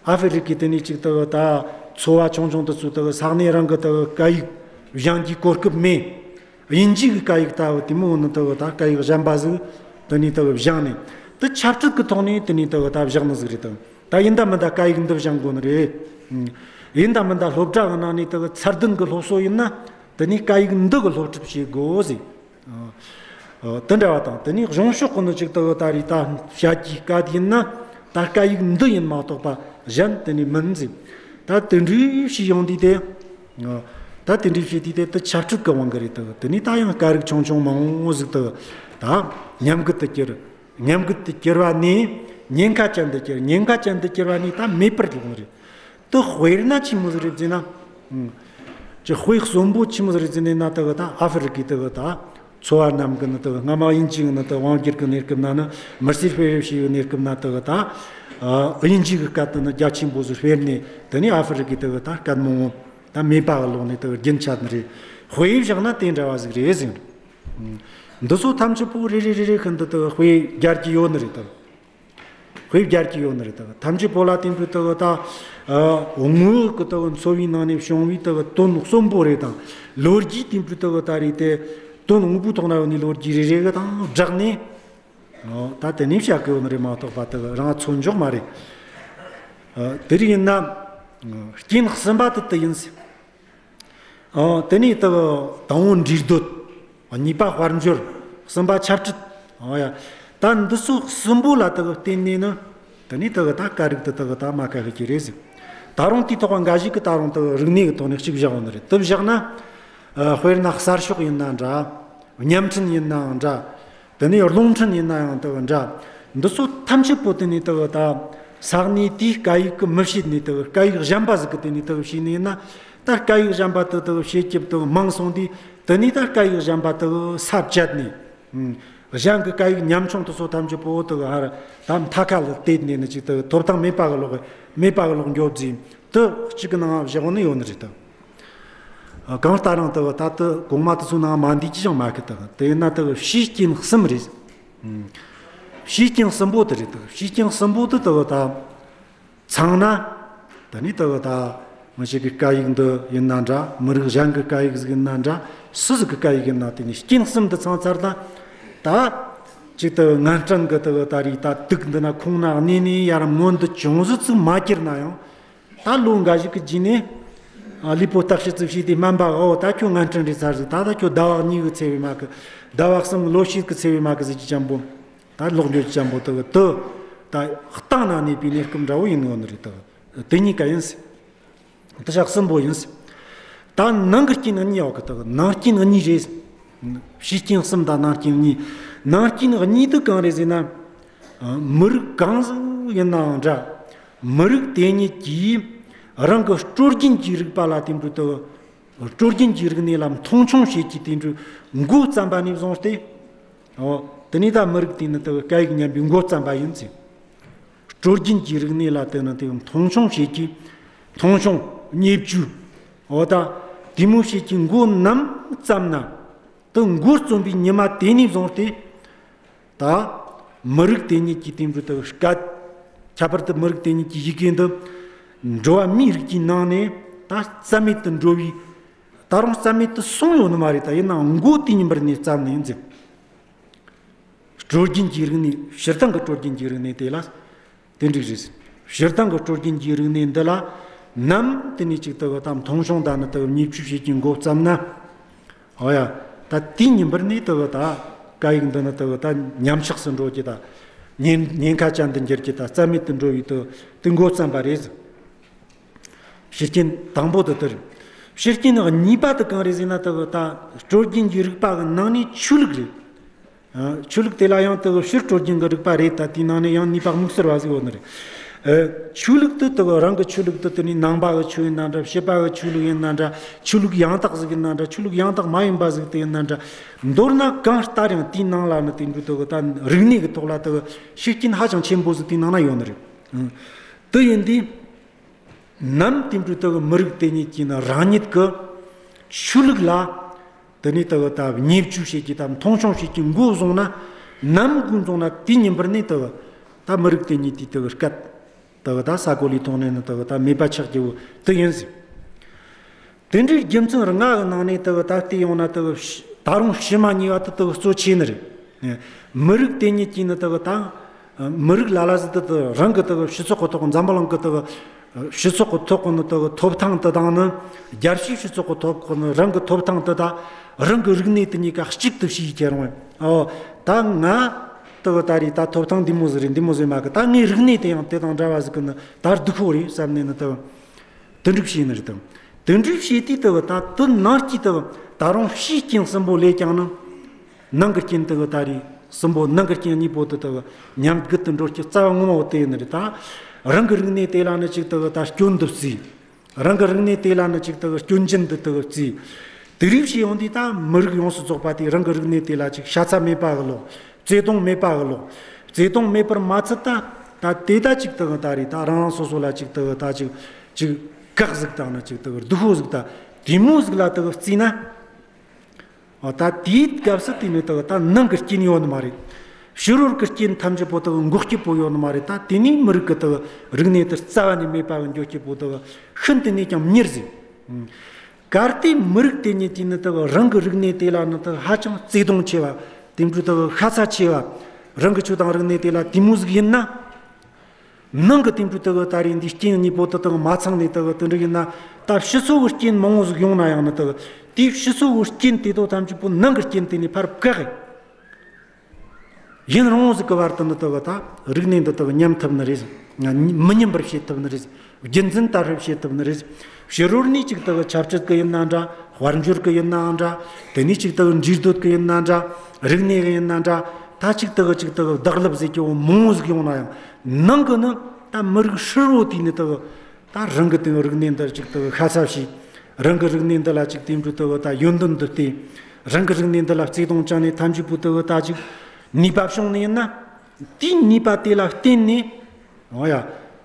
ཨ་ཧྥེ་རི་ཁའི་དེ་ནས་ཅིག་དག་ད་ཚོ་བ་ཆུང་ཆུང་དེ་ཚོ་དག་ས་གནས་རང་གི་དག་སྐད་ཡིག་སྦྱང་རྒྱུའི་གོ་སྐབས་མེད། དབྱིན་ཇི་གི་སྐད་ཡིག་ལྟ་བུ་དེ་མོ་ནི་དག་ད་སྐད་ཡིག་གཞན་པ་ཟིག་དེ་ནས་དག་སྦྱངས་ནས། དེ་ཆབ་སྲིད་ཀྱི་ཐོག་ནས་དེ་ནས་དག་ད་བཞག་ནི་ཟིག་རེད་དང་། ད་ཡིན་ད་མིན་ད་སྐད་ཡིག་འདི་སྦྱང་དགོས་ནི་རེད། ཡིན་ད་མིན་ད་སློབ་གྲྭ་གི་ནང་ནས་དག་ཚད་ལྡན་གྱི་སློབ་གསོ་ཡིན་ན་དེ་ནས་སྐད་ཡིག་འདི་གི་སློབ་ཁྲིད་བྱེད་དགོས་ཟེར། ཨ། དེ་འདྲ་བ་དང་། དེ་ནས་གཞུང་ཕྱོགས་ཀྱི་ནི་ཅིག་དག་ད་རེས་ད་བྱ་རྒྱུའི་སྐད་ཡིན་ན་ད་སྐད་ཡིག་འདི་ཡིན་མ་གཏོགས་པ་གཞན་དེ་ནས་མིན་ཟེར། ད་དེ་འདྲའི་བྱས་ཡོང་དུས་དེ། ཨ། ད་དེ་འདྲའི་བྱས་དུས་དེ་དེ་ཆབ་སྲིད་ཀྱི་དབང་གིས་རེད་དག། དེ་ནས་ད་ཡང་སྐད་རིགས་ཆུང་ཆུང་མང་བོ་ཟིག་དག་ད་ཉམས་རྒུད་དུ་གྱུར། ཉམས་རྒུད་དུ་གྱུར་བ་ནས་ཉེན་ཁ་ཅན་དུ་གྱུར། ཉེན་ཁ་ཅན་དུ་གྱུར་བ་ནས་ད་མེད་པར་ལོག་ནི་རེད། དེ་དཔེར་ན་ཆི་མོ་ཟིག་རེད་ཟེར་ན། ཨང་། ཅིག་དཔེ་གསོན་པོ་ཆི་མོ་ཟིག་རེད་ཟེར་ནས་ན། དག་ད་ཨ་ཧྥེ་རི་ཁའི་དག་ད་ཚོ་བ་རྣམས་ཀྱི་ནི་དག་སྔ་མ་དབྱིན་ཇི་གི་ནི་དག་དབང་བསྒྱུར་གྱི་གནས་སྐབས་ན་ནི། མི་སེར་སྤེལ་རེས་བྱས་པའི་གནས་སྐབས་ན་དག་ད། ཨ། དབྱིན་ཇི་གི་སྐད་དེ་ནི་རྒྱ་ཆེན་པོ་ཟིག་སྤེལ་ནས། དེ་ནས་ཨ་ཧྥེ་རི་ཁའི་དག་ད་སྐད་མང་བོ་ད་མེད་པ་གི་ལོག་ནས་དག་རྒྱུན་ཆད་ནི་རེད། དཔེ་བཞག་ན་དེ་འདྲ་བ་ཟིག་རེད་ཟེར། འདི་ཚོ་ཐམས་ཅད་པོ་རེ་རེ་རེ་རེ་ཤིན་ཏུ་དག་དཔེ་རྒྱག་རྒྱུ་ཡོད་ནི་རེད་དག། དཔེ་རྒྱག་རྒྱུ་ཡོད་ནི་རེད་དག། ཐམས་ཅད་པོ་ལ་དེ་འདྲའི་དག་ད། ཨ། དངོས་ཀྱི་དག་འཚོ་བའི་ནང་ནས་བྱུང་བའི་དག་དོན་གསོན་པོ་རེ་དང་། ལོ་རྒྱུས་དེ་འདྲའི་དག་ད་རེད་དེ། དོན་དངོས་པོའི་ཐོག་ན་ཡོད་ནི་ལོ་རྒྱུས་རེ་རེ་གི་དང་སྦྲགས་ནས། ཨོ། ད་དེ་ནས་བཤད་གི་ཡོད་ནི་རེད་མ་གཏོགས་པ་དག་རང་ཚོད་འཇོག་མ་རེད། ཨ། དེ་རིགས་ཡིན་ན། ཨ། རྐྱེན་གསུམ་པ་དེ་དེ་ཡིན་ཟེར། ཨོ། དེ་ནས་དག་དང་པོ་འདྲེས་སྡོད། གཉིས་པ་དཔལ་འབྱོར། གསུམ་པ་ཆབ་སྲིད། ཨོ་ཡ། ད་འདི་ཚོ་གསུམ་པོ་ལ་དག་བརྟེན་ནས་ནི། དེ་ནས་དག་ད་སྐད་རིགས་དེ་དག་ད་མ་ཁ་ཤས་ཀྱི་རེད་ཟེར། ད་རུང་དེའི་ཐོག་འགའ་ཞིག་གིས་ད་རུང་དག་རིག་གནས་ཀྱི་ཐོག་ནས་གཅིག་བཞག་ཡོད་ནི་རེད། དེ་བཞག་ན། ཨ། དཔེར་ན་གསར་ཤོག་ཡིན་ན་འདྲ། བརྙན་འཕྲིན་ཡིན་ནའང་འདྲ། དེ་ནས་རླུང་འཕྲིན་ཡིན་ན་ཡང་དག་འདྲ། འདི་ཚོ་ཐམས་ཅད་པོ་དེ་ནས་དག་ད་ས་གནས་དེའི་སྐད་ཡིག་གིས་མི་བྱེད་ནས་དག་སྐད་ཡིག་གཞན་པ་ཟིག་གིས་དེ་ནས་དག་བྱས་ནས་ཡིན་ན། ད་སྐད་ཡིག་གཞན་པ་དེ་དག་བྱེད་རྒྱུ་དག་མང་སོང་དུས། དེ་ནས་ད་སྐད་ཡིག་གཞན་པ་དག་ས་བཅད་ནས། ཨང་། གཞན་གྱི་སྐད་ཡིག་ཉམ་ཆུང་དེ་ཚོ་ཐམས་ཅད་པོ་དག་ཧར་ད་མཐའ་ཁ་ལ་བལྟས་ནས་ནི་ཅིག་དག་ཐོབ་ཐང་མེད་པ་གི་ལོག་མེད་པ་གི་ལོག་འགྱོ་རྒྱུ་དེ་གཅིག་གི་ནང་བཞག་ནི་ཡོད་ནི་རེད་དག། ཨ། གང་ལྟར་རང་དག་ད་ལྟ་གོང་མ་དེ་ཚོའི་ནང་མ་འདུས་ཀྱི་ཅང་མ་གི་དག། དེ་ཡིན་ན་དག་བྱས་རྐྱེན་གསུམ་རེད། ཨང་། བྱས་རྐྱེན་གསུམ་པོ་དེ་རེད་དག། བྱས་རྐྱེན་གསུམ་པོ་དེ་དག་ད་ཚང་ན། དེ་ནས་དག་ད་མི་ཞིག་གི་སྐད་ཡིག་འདི་ཡིན་ན་འདྲ། མི་རིགས་གཞན་གྱི་སྐད་ཡིག་ཟིག་ཡིན་ན་འདྲ། སུ་ཟིག་གི་སྐད་ཡིག་ཡིན་ན། དེ་ནས་རྐྱེན་གསུམ་འདི་ཚང་ཚར་ན། ད་ཅིག་དག་ངན་སྐྲན་གྱི་དག་ད་རེས་ད་དུག་འདི་ན་ཁོང་ན་གནས་ནས་ཡར་མངོན་དུ་ཅུང་ཟད་ཙིག་མ་གྱུར་ན་ཡང་། ད་ལོ་འགའ་ཞིག་གི་རྗེས་ནས། ཨ། ལུས་པོ་བརྟག་དཔྱད་ཙིག་བྱས་ཏེ་སྨན་པ། ཨོ། ད་ཁྱོད་ངན་སྐྲན་རེད་ཚར་ཟིག། ད་ད་ཁྱོད་ཟླ་བ་གཉིས་གི་ཚེ་བའི་མ་གི། ཟླ་བ་གསུམ་ལོ་ཕྱེད་གི་ཚེ་བའི་མ་གི་ཟེར་རྒྱུ་ཅན་པོ། ད་ལོག་འགྱོ་རྒྱུ་ཅན་པོ་དག་དེ་ད་གཏིང་ན་གནས་པའི་གནས་སྐབས་འདྲ་བོ་ཡིན་ནོ་ནི་རེད་དག། དེ་གཉིས་ཀ་ཡིན་ཟེར། དེ་ཆ་གསུམ་པོ་ཡིན་ཟེར། ད་ནང་གི་རྐྱེན་གཉིས་ཡོད་གི་དག། ནང་རྐྱེན་གཉིས་རེད། བྱས་རྐྱེན་གསུམ་དང་ནང་རྐྱེན་གཉིས། ནང་རྐྱེན་གཉིས་དེ་གང་རེད་ཟེར་ན། ཨ། མི་རིགས་གང་ཟིག་ཡིན་ནའང་འདྲ། མི་རིགས་དེ་ཉིད་ཀྱིས་རང་གི་སྲོལ་རྒྱུན་གྱི་རིག་པ་ལ་དེ་འདྲ་དག། སྲོལ་རྒྱུན་གྱི་རིག་གནས་ལ་མཐོང་ཆུང་བྱེད་ཀྱི་དེ་འདྲའི་འགོ་བརྩམས་པ་ནས་བཟུང་སྟེ། ཨོ། དེ་ནས་ད་མི་རིགས་དེ་ནི་དག་སྐད་ཡིག་ཉམས་པའི་འགོ་བརྩམས་པ་ཡིན་ཟེར། སྲོལ་རྒྱུན་གྱི་རིག་གནས་ལ་དེ་ནི་དེ་མཐོང་ཆུང་བྱེད་ཀྱི། མཐོང་ཆུང་བརྙས་བཅོས། ཨོ། ད་དེ་མོ་བྱེད་ཀྱི་འགོ་ནམ་བརྩམས་ན། དེ་འགོ་རྩོམ་པའི་ཉི་མ་དེ་ནས་བཟུང་སྟེ། ད་མི་རིགས་དེ་ཉིད་ཀྱི་དེ་འདྲ་དག་སྐད། ཁྱད་པར་དུ་མི་རིགས་དེ་ཉིད་ཀྱི་ཡི་གེ་འདི་འགྲོ་བ་མིའི་རིགས་ཀྱི་ནང་ནས་ད་རྩ་མེད་དུ་འགྲོ་བའི། ད་རུང་རྩ་མེད་དུ་སོང་ཡོད་ནི་མ་རེད། ད་ཡིན་ནའང་འགོ་དེ་ཉིན་པར་ནས་བརྩམས་ནས་ཡིན་ཟེར། སྲོལ་རྒྱུན་གྱི་རིག་གནས། སྤྱིར་བཏང་གི་སྲོལ་རྒྱུན་གྱི་རིག་གནས་དེ་ལ་དེ་འགྲིག་རེད། སྤྱིར་བཏང་གི་སྲོལ་རྒྱུན་གྱི་རིག་གནས་འདི་ལ་ནམ་དེ་ནས་ཅིག་དག་ད་མཐོང་ཆུང་ད་ནི་དག་བརྙས་བཅོས་བྱེད་ཀྱི་འགོ་བརྩམས་ན། ཨོ་ཡ། ད་དེའི་ཉིན་པར་ནས་དག་ད་སྐད་ཡིག་འདི་ནི་དག་ད་ཉམས་ཆག་སུ་འགྲོ་རྒྱུ། ད་ཉེན་ཉེན་ཁ་ཅན་དུ་འགྱུར་རྒྱུ། ད་རྩ་མེད་དུ་འགྲོ་བའི་དུ་དེ་འགོ་བརྩམས་པ་རེད། བྱས་རྐྱེན་དང་པོ་དེ་དེ་རེད། ཕྱི་རྐྱེན་གཉིས་པ་དེ་གང་རེད་ཟེར་ན། དེ་གི་ད་སྲོལ་རྒྱུན་གྱི་རིག་པ་གི་ནང་ནས་ཆོས་ལུགས་རེད། ཨ། ཆོས་ལུགས་དེ་ལ་ཡང་དེ་གི་ཕྱིར་སྲོལ་རྒྱུན་གྱི་རིག་པ་རེད། ད་དེའི་ནང་ནས་ཡང་ནུས་པ་དམིགས་བསལ་བ་ཟིག་ཡོད་ནི་རེད། ཨ། ཆོས་ལུགས་དེ་དེ་གི་རང་གི་ཆོས་ལུགས་དེ་དེ་ནི་ནང་པ་གི་ཆོས་ཡིན་ན་འདྲ། ཕྱི་པ་གི་ཆོས་ལུགས་ཡིན་ན་འདྲ། ཆོས་ལུགས་ཡང་དག་ཟིག་ཡིན་ན་འདྲ། ཆོས་ལུགས་ཡང་དག་མ་ཡིན་པ་ཟིག་དེ་ཡིན་ན་འདྲ། མདོར་ན་གང་ལྟར་ཡང་དེའི་ནང་ལ་ནི་དེ་འདྲ་དེ་གི་ད་རིག་གནས་ཀྱི་ཐོག་ལ་དེ་གི་ཤུགས་རྐྱེན་ཧ་ཅང་ཆེན་པོ་ཟིག་དེའི་ནང་ན་ཡོད་ནི་རེད། ཨ། དེ་ཡིན་དུས། ནམ་དེ་འདྲའི་དེ་གི་མི་རིགས་དེ་ཉིད་ཀྱི་ནི་རང་ཉིད་ཀྱི་ཆོས་ལུགས་ལ་དེ་ནས་དེ་གི་ད་བརྙས་བཅོས་བྱེད་ཀྱི་དང་མཐོང་ཆུང་བྱེད་ཀྱི་མགོ་བཟུང་ན། ནམ་མགོ་བཟུང་ན་དེའི་ཉིན་པར་ནས་དེ་གི་ད་མི་རིགས་དེ་ཉིད་དེ་དེ་གི་སྐད་དེ་གི་ད་ས་གོ་ལའི་ཐོག་ནས་ནི་དེ་གི་ད་མེད་པ་ཆགས་རྒྱུ་བོ་དེ་ཡིན་ཟིག། དེ་འདྲའི་རྒྱུ་མཚན་ལྔ་གི་ནང་ནས་དེ་གི་ད་བལྟས་ཡོང་ན། དེ་གི་ད་རུང་ཕྱི་མ་གཉིས་པ་དེ་དེ་གི་གཙོ་ཆེ་ནི་རེད། མི་རིགས་དེ་ཉིད་ཀྱི་ནི་དེ་གི་ད་མི་རིགས་ལ་ལ་ཟིག་དེ་དེ་རང་གི་དེ་གི་སྤྱི་ཚོགས་ཀྱི་ཐོག་འཛམ་བུ་གླིང་གི་དེ་གི་སྤྱི་ཚོགས་ཀྱི་ཐོག་གི་ནི་དེ་གི་ཐོབ་ཐང་དེ་དང་ནི། རྒྱལ་སྤྱིའི་སྤྱི་ཚོགས་ཀྱི་ཐོག་གི་ནི་རང་གི་ཐོབ་ཐང་དེ་དང་རང་གི་རིག་གནས་དེ་གཉིས་ཀ་གཅིག་ཏུ་བྱས་ཁྱེར་འོང་། ཨོ། ད་ང་དེ་གི་ད་རེས་ད་ཐོབ་ཐང་འདི་མོ་ཟིག་རེད། འདི་མོ་ཟིག་མ་གི། ད་ངའི་རིག་གནས་དེ་ཡང་དེ་དང་འདྲ་བ་ཟིག་གི་ནི་ད་སྡུག་ཁོ་རེད་བསམ་ནས་ནི་དེ་གི་དེ་འདྲ་བྱས་ནི་རེད་དམ། དེ་འདྲ་བྱས་དུས་དེ་གི་ད་དེ་ནང་གི་དེ་གི་ད་རུང་ཕྱིའི་རྐྱེན་གསུམ་པོ་ལས་ཀྱང་ནི། ནང་གི་རྐྱེན་དེ་གི་ད་རེས་གསུམ་པོ། ནང་གི་རྐྱེན་གཉིས་པོ་དེ་དེ་གི་མཉམ་འགུལ་དུ་འགྲོ་རྒྱུ་རྩ་བ་ངོ་མ་བོ་དེ་ཡིན་ནི་རེད། ད་རང་གི་རིག་གནས་དེ་ལ་ནི་ཅིག་དེ་གི་ད་སྐྱོན་དུ་བརྩིས། རང་གི་རིག་གནས་དེ་ལ་ནི་ཅིག་དེ་གི་སྐྱོན་ཅན་དུ་དེ་གི་བརྩིས། དེ་རིགས་བྱས་ཡོང་དུས་ད་མི་རིགས་ཡོངས་སུ་རྫོགས་པ་དེ་རང་གི་རིག་གནས་དེ་ལ་ཅིག་ཤ་ཚ་མེད་པ་གི་ལོག། བརྩེ་དུང་མེད་པ་གི་ལོག། བརྩེ་དུང་མེད་པར་མ་ཚད། ད་ད་དེ་ད་ཅིག་དེ་གི་ད་རེས་ད་རང་རང་སོ་སོ་ལ་ཅིག་དེ་གི་ད་ཅིག་ཅིག་བཀག་ཟིག་དང་ནི་ཅིག་དེ་གི་སྡུག་ཤོས་ཟིག་ད་དེ་མོ་ཟིག་ལ་དེ་གི་བརྩིས་ན། ཨ། ད་དེའི་སྐབས་སུ་དེ་ནི་དེ་གི་ད་ནང་གི་རྐྱེན་ཡོད་ནི་མ་རེད། ཕྱི་རོལ་གྱི་རྐྱེན་ཐམས་ཅད་པོ་དེ་གི་འགོག་རྒྱུ་བོ་ཡོད་ནི་མ་རེད། ད་དེ་ནས་མི་རིགས་ཀྱི་དེ་གི་རིག་གནས་དེ་རྩ་བ་ནས་མེད་པ་གི་འགྱོ་རྒྱུ་བོ་དེ་གི་ཤིན་ཏུ་ནས་ཀྱང་མྱུར་ཟིག། ཨང་། གལ་ཏེ་མི་རིགས་དེ་ཉིད་ཀྱིས་ནི་དེ་གི་རང་གི་རིག་གནས་དེ་ལ་ནི་དེ་གི་ཧ་ཅང་བརྩེ་དུང་ཆེ་བ། དེ་འདྲའི་དེ་གི་ཤ་ཚ་ཆེ་བ། རང་གི་ཆོས་དང་རིག་གནས་དེ་ལ་དེ་མོ་ཟིག་ཡིན་ན། ནང་གི་དེ་འདྲའི་དེ་གི་ད་རེས་འདི་རྐྱེན་གཉིས་པོ་དེ་དེ་གི་མ་ཚང་ནས་དེ་གི་དེ་འདྲ་ཡིན་ན། ད་ཕྱི་སོ་གི་རྐྱེན་མང་བོ་ཟིག་ཡོང་ན་ཡང་ནི་དེ་གི་དེའི་ཕྱི་སོ་གི་རྐྱེན་དེ་དོ་ཐམས་ཅད་པོ་ནང་གི་རྐྱེན་དེ་ནས་ཕར་བཀག་ཡིན་རུང་ཟིག་གི་བར་དུ་ནི་དེ་གི་ད་རིག་གནས་འདི་དེ་གི་ཉམས་ཐུབ་ནི་རེད། མི་ཉམས་པར་བྱེད་ཐུབ་ནི་རེད། རྒྱུན་འཛིན་དར་སྤེལ་བྱེད་ཐུབ་ནི་རེད། ཕྱི་རོལ་ནས་ཅིག་དེ་གི་ཆབ་སྲིད་ཀྱི་ཡིན་ན་འདྲ། དཔལ་འབྱོར་གྱི་ཡིན་ནའང་འདྲ། དེ་ནས་ཅིག་དེ་གི་འདུས་སྡོད་ཀྱི་ཡིན་ན་འདྲ། རིག་གནས་ཀྱི་ཡིན་ན་འདྲ། ད་ཅིག་དེ་གི་ཅིག་དེ་གི་བདག་ལབ་ཟེར་རྒྱུ་བོ་མང་བོ་ཟིག་ཡོང་ན་ཡང་། ནང་གི་ནི་ད་མི་རིགས་ཧྲིལ་བོ་དེ་ནི་དེ་གི་ད་རང་གི་དེ་རིག་གནས་འདི་ཅིག་དེ་གི་ཤ་ཚ་བྱས། རང་གི་རིག་གནས་འདི་ལ་ཅིག་དེ་འདྲའི་དེ་གི་ད་ཡོན་ཏན་འདི་བསྟེན། རང་གི་རིག་གནས་འདི་ལ་བརྩེ་དུང་བཅངས་ནས་ཐམས་ཅད་པོ་དེ་གི་ད་ཅིག་ནུས་པ་བྱུང་ནི་ཡིན་ན། དེའི་ནུས་པ་དེ་ལ་བརྟེན་ནས། འོ་ཡ།